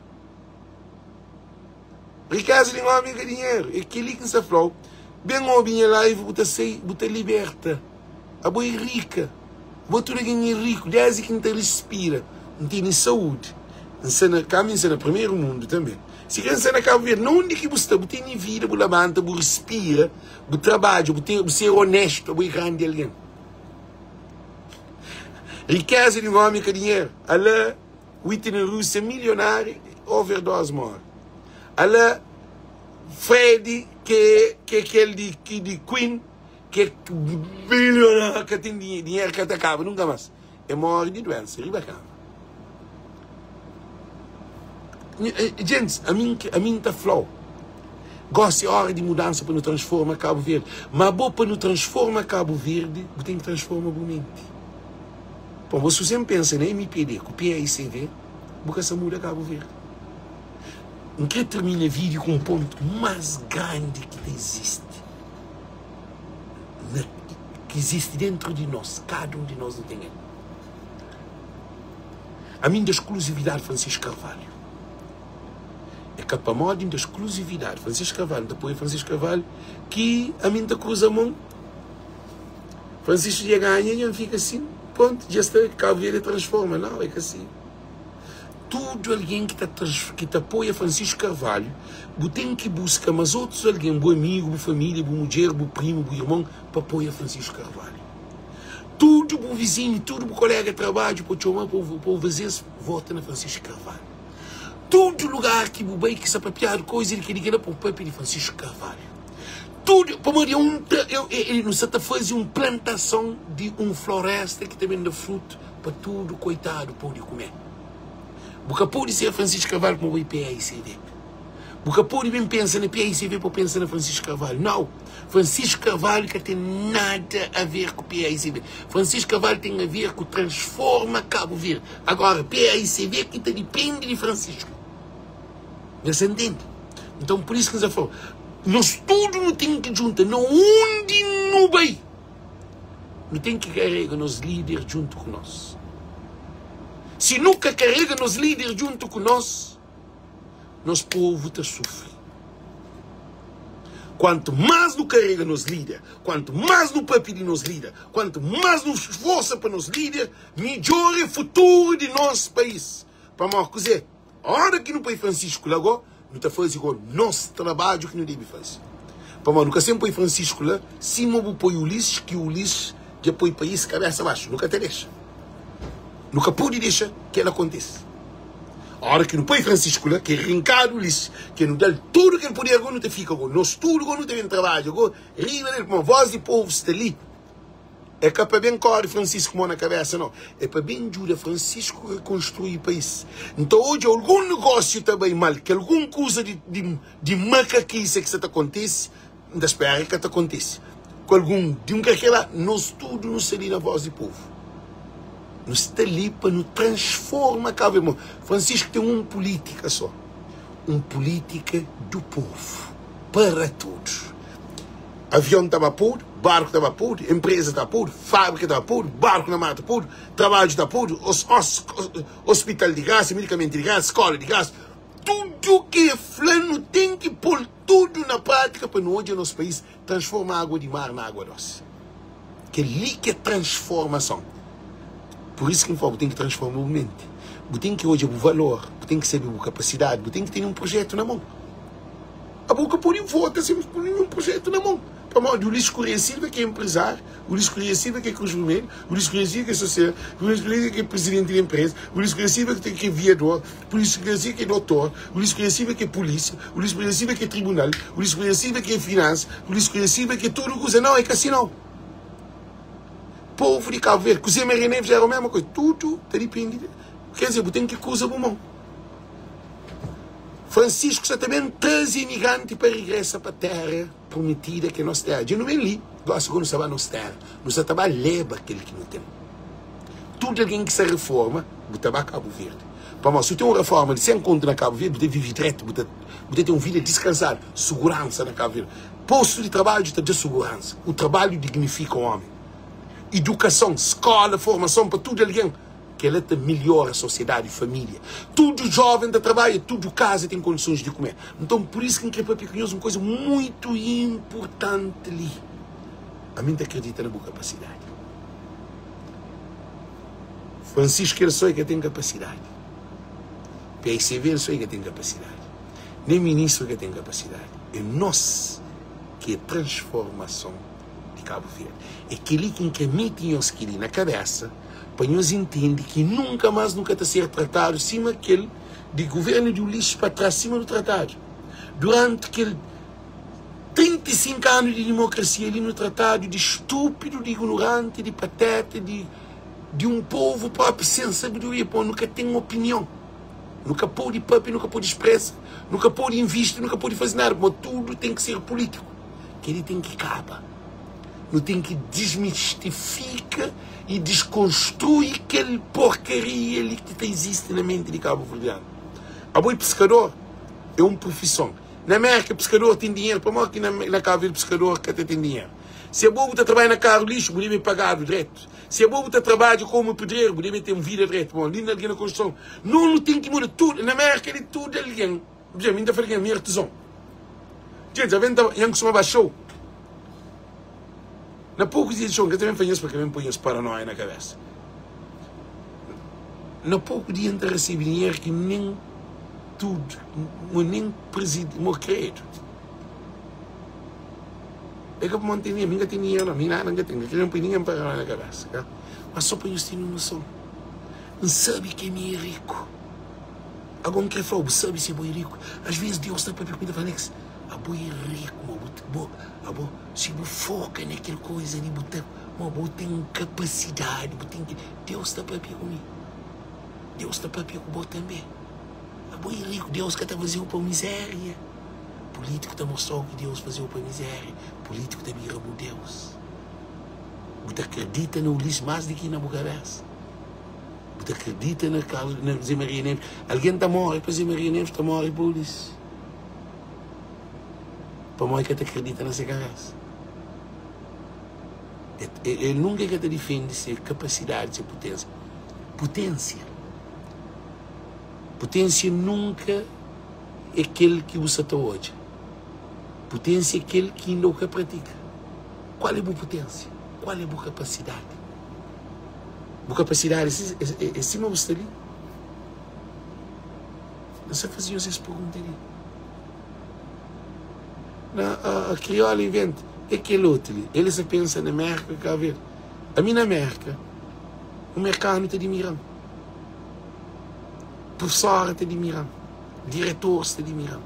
Speaker 1: Rikeza di un omi é ka dinheru. É kel-li ki N sta fla-u. Ben obi nha live, bu ta sai, bu ta liberta. Abo é rika. Abo tudu algen é riku. Desdi ki N ta respira, N tene saúdi. N sta na, kami N sta na primeru mundu tanbe. Si kre N sta na Kabu Verdi, na undi ki bu sta, bu tene vida, bu labanta, bu respira, bu trabadja, bu ten, bu ser onestu, abo é grandi algen. Rikeza di un omi é ka dinheru. Ala. Whitney Rússia milionário overdose morre Ala Fred ke ke kel di ki di Queen ke bilionário ka ten dinheiro dinheiro ka ta kaba nunka mas e morre di doença riba kama Gentis ami ami nta flau gosi é hora di mudança pa nu transforma Cabo Verde ma bo pa nu transforma Cabo Verde bu ten ki transforma bu menti. Pon, bo su sen pensa na mpd ku paicv, bu ka sa muda Kabu Verdi. N kre termina video ku un pontu mas grandi ki ta izisti na ki izisti dentru di nos, kada un di nos nu ten el. Ami N da skluzividadi Francisco Carvalho. É ka pamodi N da skluzividadi Francisco Carvalho, N ta apoia Francisco Carvalho ki ami N ta kruza mon. Francisco dja ganha dja fika assim pronto dja sta Cabo Verde transforma não é ka assim tudo alguém ki ta ki ta apoia Francisco Carvalho bu tem ki busca mas outros alguém bu amigo bu família bu mudjer bu primo bu irmon pa apoia Francisco Carvalho tudo bu vizinho tudo bu colega de trabadju pa txoma pa pa fazes vota na Francisco Carvalho tudo lugar ki bu bai ki sta papiadu coisa di keli kela pa bu papia di Francisco Carvalho. Tudu, pamodi é un, nu sa ta faze un plantason di un floresta ki ta ben da frutu pa tudu koitadu pode kume. Bu ka pode ser Francisco Carvalho kuma bu é PAICV. Bu ka pode ben pensa na PAICV pa bu pensa na Francisco Carvalho. Nau! Francisco Carvalho ka ten nada a ver ku PAICV. Francisco Carvalho ten a ver ku transforma Kabu Verdi. Agora, PAICV ki ta dipende di Francisco. Nhos ta ntende? Nton, pur isu ki N sta fla-u, nos tudu nu ten ki djunta na undi nu bai. Nu ten ki karega nos líder djuntu ku nos. Si nu ka karega nos líder djuntu ku nos, nos povu ta sufri. Kuantu más nu karega nos líder, kuantu más nu papia di nos líder, kuantu más nu sforsa pa nos líder, midjór é futuru di nos país. Pamodi kuzê? Ora ki nu poi Francisco la go, nu ta fazi go nos trabadju ki nu debi fazi. Pamodi nu ka sen poi Francisco la sima bu poi Ulisses, ki Ulisses dja poi pais kabesa baxu. Nu ka ta dexa. Nu ka podi dexa kel akontesi. Ora ki nu poi Francisco la, ki rinkadu Ulisses, ki nu dal tudu kel poder go, nu ta fika go. Nos tudu go nu ta ben trabadja go riba del, pamodi voz di povu sta li. É ka pa ben kóre Francisco mó na kabésa, nau. É pa ben djuda Francisco rekonstrui país. N ta odja algun negósiu ta bai mal, ki algun kuza di, di, di makakisa ki sa ta kontise, N ta spera ki ka ta kontise. Ku algun di un kalker la, nos tudu nu sta li na vós di povu. Nu sta li pa nu transforma Kabu Verdi. Francisco ten un pulítika só, un pulítika du povu, para todos. Avion ta ba podu, barku ta ba podu, enpreza ta podu, fábrika ta ba podu, barku na mar ta podu, trabadju ta podu, ospital di grasa, medikamenti di grasa, skola di grasa, tudu ki e fla nu ten ki pol tudu na prátika pa nu odja nos país transforma água di mar na água dosi. Kel-li ki é transformason. Pur isu ki N fla, bu ten ki transforma bu menti, bu ten ki odja bu valor, bu ten ki sabe bu kapasidadi, bu ten ki tene un projetu na mon. Abo ka pode vota sen ku ninhun projetu na mon. Pamodi Ulisses Correia Silva ki é empresário, Ulisses Correia Silva ki é Cruz Vermelho, Ulisses Correia Silva ki é social, Ulisses Correia Silva ki é presidente di empresa, Ulisses Correia Silva ki é viador, Ulisses Correia Silva ki é dotor, Ulisses Correia Silva ki é polícia, Ulisses Correia Silva ki é tribunal, Ulisses Correia Silva ki é finança, Ulisses Correia Silva ki é tudu kuza. Não, é ka si não. Povo di Cabo Verde, ku Zé Maria Neves era a mesma coisa. Tudu ta dipende de. Quer dizer, bu ten ki cruza bu mon. Francisco sa ta ben traze imigranti pa regresa pa terra prometida ki é nos terra. Dja nu ben li, gosi go nu sa ba nos terra, nu sa ta ba leba kel ki nu ten. Tudu algen ki sa reforma. Bu ta ba Kabu Verdi. Pamodi si bu ten un reforma di 100 kontu na Kabu Verdi, bu ta vive dretu, bu ta bu ta ten un vida diskansadu, suguransa na Kabu Verdi. Postu di trabadju ta da suguransa. U trabalhu dignifika omi. Idukason, skola, formason pa tudu algen, kel-la ta melhora sosiedadi, família. Tudu jóven ta trabadja, tudu kaza ten kondisons di kume. Nton, pur isu ki N krê papia ku nhos un kuza mutu inpurtanti li. Ami N ta kridita na bu kapasidadi. Francisco el so é ka ten kapasidadi. PICV el so é ka ten kapasidadi. Nen ministru ka ten kapasidadi. É nos ki é transformason di Kabu Verdi. É kel-li ki N krê mete nhos kel-li na kabésa pa nhos intende ki nunka más nu ka ta ser tratadu sima kel di guvernu di Ulisses pa tras sima nu tratadu duranti kel 35 anu di dimokrasia li nu tratadu di stúpidu, di ignoranti, di patéta, di di un povu própi sen sabedoria pamodi nu ka ten opinion, nu ka pode papia, nu ka pode spresa, nu ka pode invisti, nu ka pode faze nada pamodi tudu ten ki ser pulítiku. Kel-li ten ki kaba. Nu ten ki dismistifika i diskonstrui kel porkaria li ki ta izisti na menti di kabuverdianu. Abo é piskador? É un profison. Na Mérka piskador ten dinheru, pamodi ki na Kabu Verdi piskador ka ta ten dinheru? Si abo bu ta trabadja na karu lixu, bu debe pagadu dretu. Si abo bu ta trabadja komu pedreru, bu debe ten vida dretu. Bon, li na algen na konstruson, no nu ten ki muda tudu. Na Mérka li tudu algen, pur izénplu, mi N ta fla algen, mi é artizon. Dja ben ta, nha N kustuma ba xou. Na pokus dia di xou, N ka ta ben fla nhos pa ka ben poi nhos paranoia na kabesa. Na poku dia N ta resebe dinheru ki nen tudu, nen prizidenti, mo kredu. É ka pamodi N ten dinheru, mi N ka ten dinheru nau, mi nada N ka ten, N ka kre poi ningen paranoia na kabesa, ka? Mas so pa nhos ten un noson, N sabe ki ami é riku. Ago N kre fla-u, bu sabe si bo é riku? As vezes Deus ta papia ku mi, ta fla, Alex, abo é riku, ma bu, bo, abo, si bu foka na kel koza li, bu ta, ma bo ten kapasidadi, bu ten ki. Deus ta papia ku mi, Deus ta papia ku bo tanbe. Abo é riku, Deus ka ta faze-u pa mizéria. Pulítiku ta mostra-u ki Deus faze-u pa mizéria. Pulítiku ta bira bu Deus. Bu ta kridita na Ulisses más di ki na bu kabésa. Bu ta kridita na Carlos, na Zé Maria Neves. Algen ta móre pa Zé Maria Neves, ta móre pa Ulisses. Pamodi ka ta kridita na se kabésa. El nunka ka ta difende se kapasidadi, se puténsia. Puténsia. Puténsia nunka é kel ki bu sa ta odja. Puténsia é kel ki inda bu ka pratika. Kual é bu puténsia? Kual é bu kapasidadi? Bu kapasidadi é sima bu sta li? N sta faze nhos es pergunta li. Na a kriola inventa é kel otu li. El sa pensa na Mérka, Kabu Verdi. Ami na Mérka, un merkanu ta dimira-m. Profesóra ta dimira-m, diretores ta dimira-m.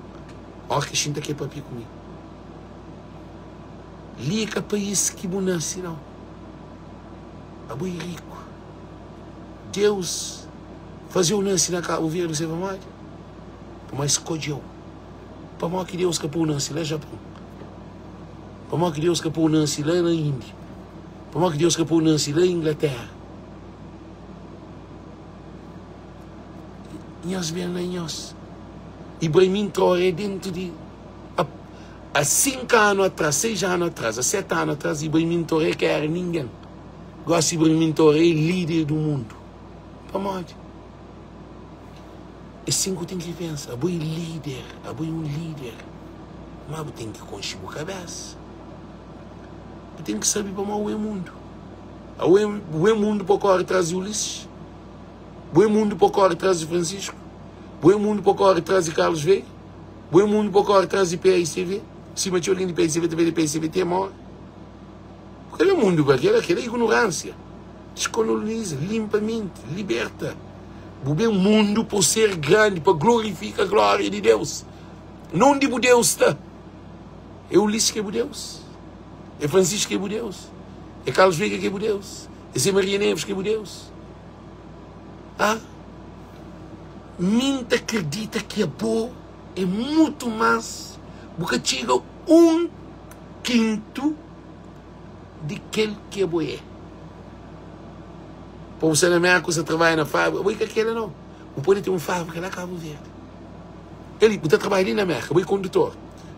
Speaker 1: Óras ki xinta ke papia ku mi. Li é ka país ki bu nase nau. Abo é riku. Deus faze-u nase na Kabu Verdi, bu sabe pamodi? Pamodi es skodje-u. Pamodi ki Deus ka pô-u nase la Japon? Pamodi ki Deus ka pô-u nase la na Índia? Pamodi ki Deus ka pô-u nase la Inglatéra? Nhos ben na nhos. Ibrahim Traoré dentu di a, a 5 anu atras, 6 anu atras, a 7 anu atras, Ibrahim Traoré ka era ningen. Gosi Ibrahim Traoré é líder do mundu. Pamodi? É sin ku ten ki pensa. Abo é líder, abo é un líder. Ma bu ten ki konxe bu kabesa. Bu ten ki sabe pamodi bu é mundu. Bu é mundu pa kore tras di Ulisses? Bu é mundu pa kore tras di Francisco? Bu é mundu pa kore tras di Carlos Veiga? Bu é mundu pa kore tras di PAICV? Sima txeu algen di PAICV ta fla di PAICV te more. Kel é mundu pa kel, kel é ignorânsia. Deskoloniza, limpa menti, liberta. Bu ben mundu pa ser grandi, pa glorifika glória di Deus. Na undi bu Deus sta? É Ulisses ki é bu Deus? É Francisco ki é bu Deus? É Carlos Veiga ki é bu Deus? É Zé Maria Neves ki é bu Deus? Ah? Mi N ta kridita ki abo é mutu más, bu ka txiga un kintu di kel ki abo é. Pa bu sta na Merka bu sta trabadja na fábrika, bo i ka kela nau. Bu pode ten un fábrika la Kabu Verdi. Eli, bu ta trabadja li na Merka, bo i kondutor.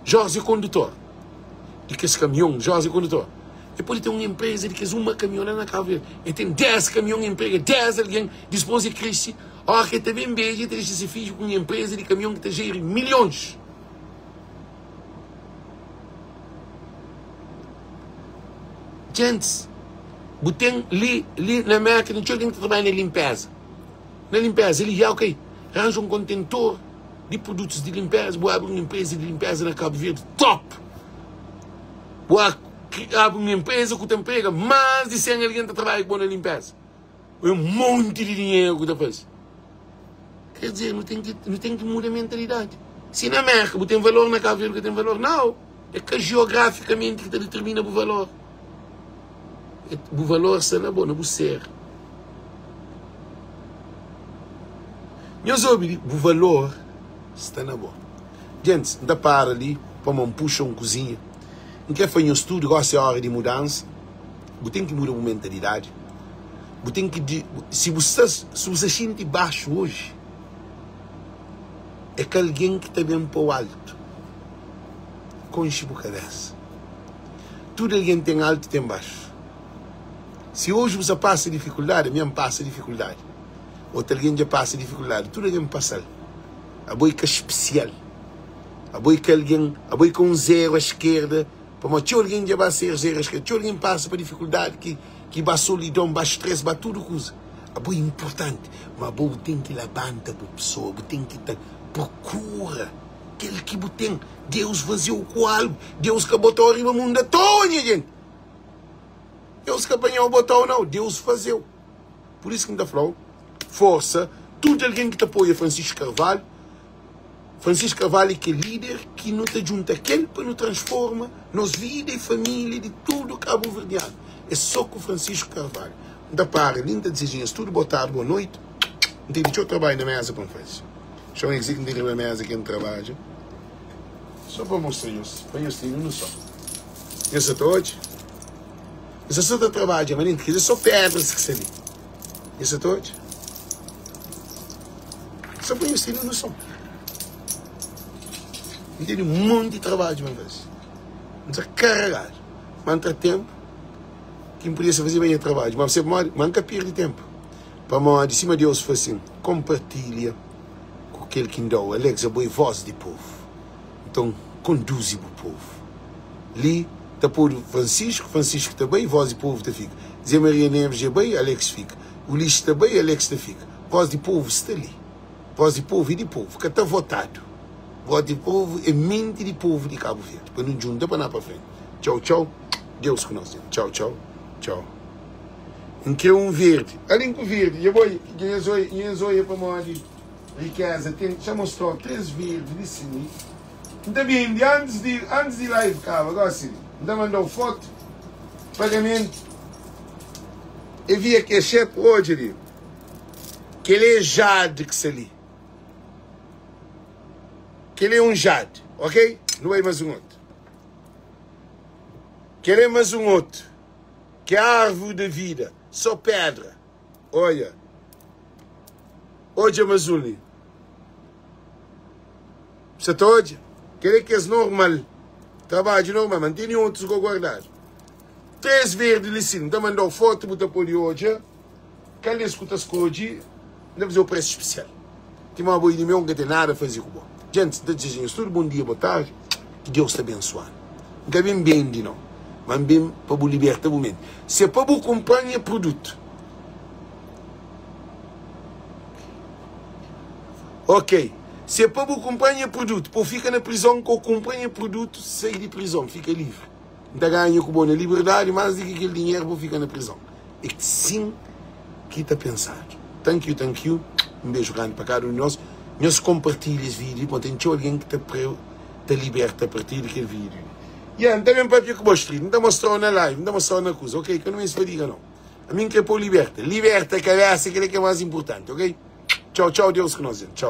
Speaker 1: Jorge é kondutor di kes kamion, Jorge é kondutor. El pode ten un enpreza di kes uma kamion la na Kabu Verdi. El ten 10 kamion, el enprega 10 algen, dispôs el krese, óra ki el ta ben beja, el ta dexa se fidju ku un enpreza di kamion ki ta jeri milhons. Gentis, bu ten li, li na Merka ten txeu algen ki ta trabadja na linpeza. Na linpeza li, ya ok, ranja un kontentor di produtus di linpeza, bu abri un enpreza di linpeza na Kabu Verdi, top! Bu abri un enpreza ku ta nprega más di 100 algen ta trabadja ku bo na linpeza. É un monti di dinheru ku ta faze. Quer dizer, nu ten ki, nu ten ki muda mentalidadi. Si na Merka bu ten valor, na Kabu Verdi bu ka ten valor? Nau! É ka jiografikamenti ki ta determina bu valor. É, bu valor sta na bo, na bu ser. Nhos obi li, bu valor sta na bo. Gentis, N ta para li pamodi N puxa un kuzinha. N kre fla nhos tudu, gosi é ora di mudansa. Bu ten ki muda bu mentalidadi. Bu ten ki di, si bu sta, si bu sta xinti baxu oji, é ka algen ki ta ben pô-u altu. Konxe bu kabésa. Tudu algen ten altu, ten baxu. Si oji bu sta pasa difikuldadi, ami N pasa difikuldadi, otu algen dja pasa difikuldadi, tudu algen pasa-l. Abo é ka spesial, abo é ka algen, abo é ka un zeru a skerda, pamodi txeu algen dja ba ser zeru a skerda, txeu algen pasa pa difikuldadi ki ki ba solidon, ba stress, ba tudu kuza. Abo é inportanti, ma abo bu ten ki labanta bu pesoa, bu ten ki ta prokura kel ki bu ten. Deus faze-u ku algu, Deus ka bota-u riba mundu atoa, nha jenti. Deus ka panha-u bota-u nau, Deus faze-u. Pur isu ki N ta fla-u, forsa tudu algen ki ta apoia Francisco Carvalho. Francisco Carvalho é kel líder ki nu ta djunta kel pa nu transforma nos vida i família di tudu kabuverdianu. É sô ku Francisco Carvalho. N ta para li, N ta dizeja nhos tudu boa tardi, boa noiti. N tene txeu trabadju na méza pa N faze. Txeu N ki N tene riba méza ki N trabadja. Sô pa mostra nhos, pa nhos tene noson. Nhos sa ta odja? Nhos sa sa ta trabadja manenti, kel-li é sô pédras ki sta li. Nhos sa ta odja? Sô pa nhos tene noson. N tene un monti trabadju pa N faze. N sta karegadu. Má N tra ténpu ki N podia sta fazeba nha trabadju. Má bu sabe pamodi? Má N ka perde ténpu. Pamodi sima Deus fla sin, konpartilha ku kel ki N da-u. Alex, abo é vós di povu. Nton, konduzi bu povu. Li ta podu Francisco, Francisco ta bai, voz di povu ta fika. Zé Maria Neves dja bai, Alex fika. Ulisses ta bai, Alex ta fika. Voz di povu sta li. Voz di povu é di povu, ka ta votadu. Voz di povu é menti di povu di Kabu Verdi. Pa nu djunta pa na pa frenti. Txau, txau. Deus ku nos. Txau, txau, txau. N kre un verdi. Ali-m ku verdi. Dja bai, dja nhos oia pamodi. Rikeza ten xa mostrou 3 verdi li si mi N ta bendi antis di antis di live kaba gosi li N ta mandau foto pagamento e via cash app odja li kel é jade ki sta li kel é um jade ok nu bai mas um otu kel é mas um otu ki é árvore da vida só pedra Odja. Odja mas un li. Sa ta odja? Kel é kes normal. Trabadju normal, ma N tene otus go guardadu. 3 verdi li sin. N ta manda-u fotu, bu ta pode odja. Kal des ku ta skodje, N ta faze-u presu spesial. Ti ma bo i di meu, N ka ten nada faze ku bo. Gentis, N ta dizeja nhos tudu bon dia, bo tardi. Ki Deus ta bensua-nu. N ka ben bendi nau, ma N ben pa bu liberta bu menti. Si é pa bu kunpra-m nha produtu. Ok. Si é pa bu kunpra-m nha produtu, pa bu fika na prizon, ka bu kunpra nha produtu, sai di prizon, fika livri. N ta ganha ku bo na liberdadi más di ki kel dinheru pa bu fika na prizon. É sin ki ta pensadu. Thank you, thank you. Un beju grandi pa kada un di nhos. Nhos konpartilha es vídiu pamodi ten txeu algen ki ta ta liberta a partir di kel vídiu li. Yeah, N ta ben papia ku bo, Street. N ta mostra-u na live, N ta mostra-u na kuza, ok? Ka nu meste fadiga, nau. Ami N kre pô-u liberta. Liberta kabésa, kel-la ki é más inportanti, ok? Txau, txau. Deus ku nos, txau.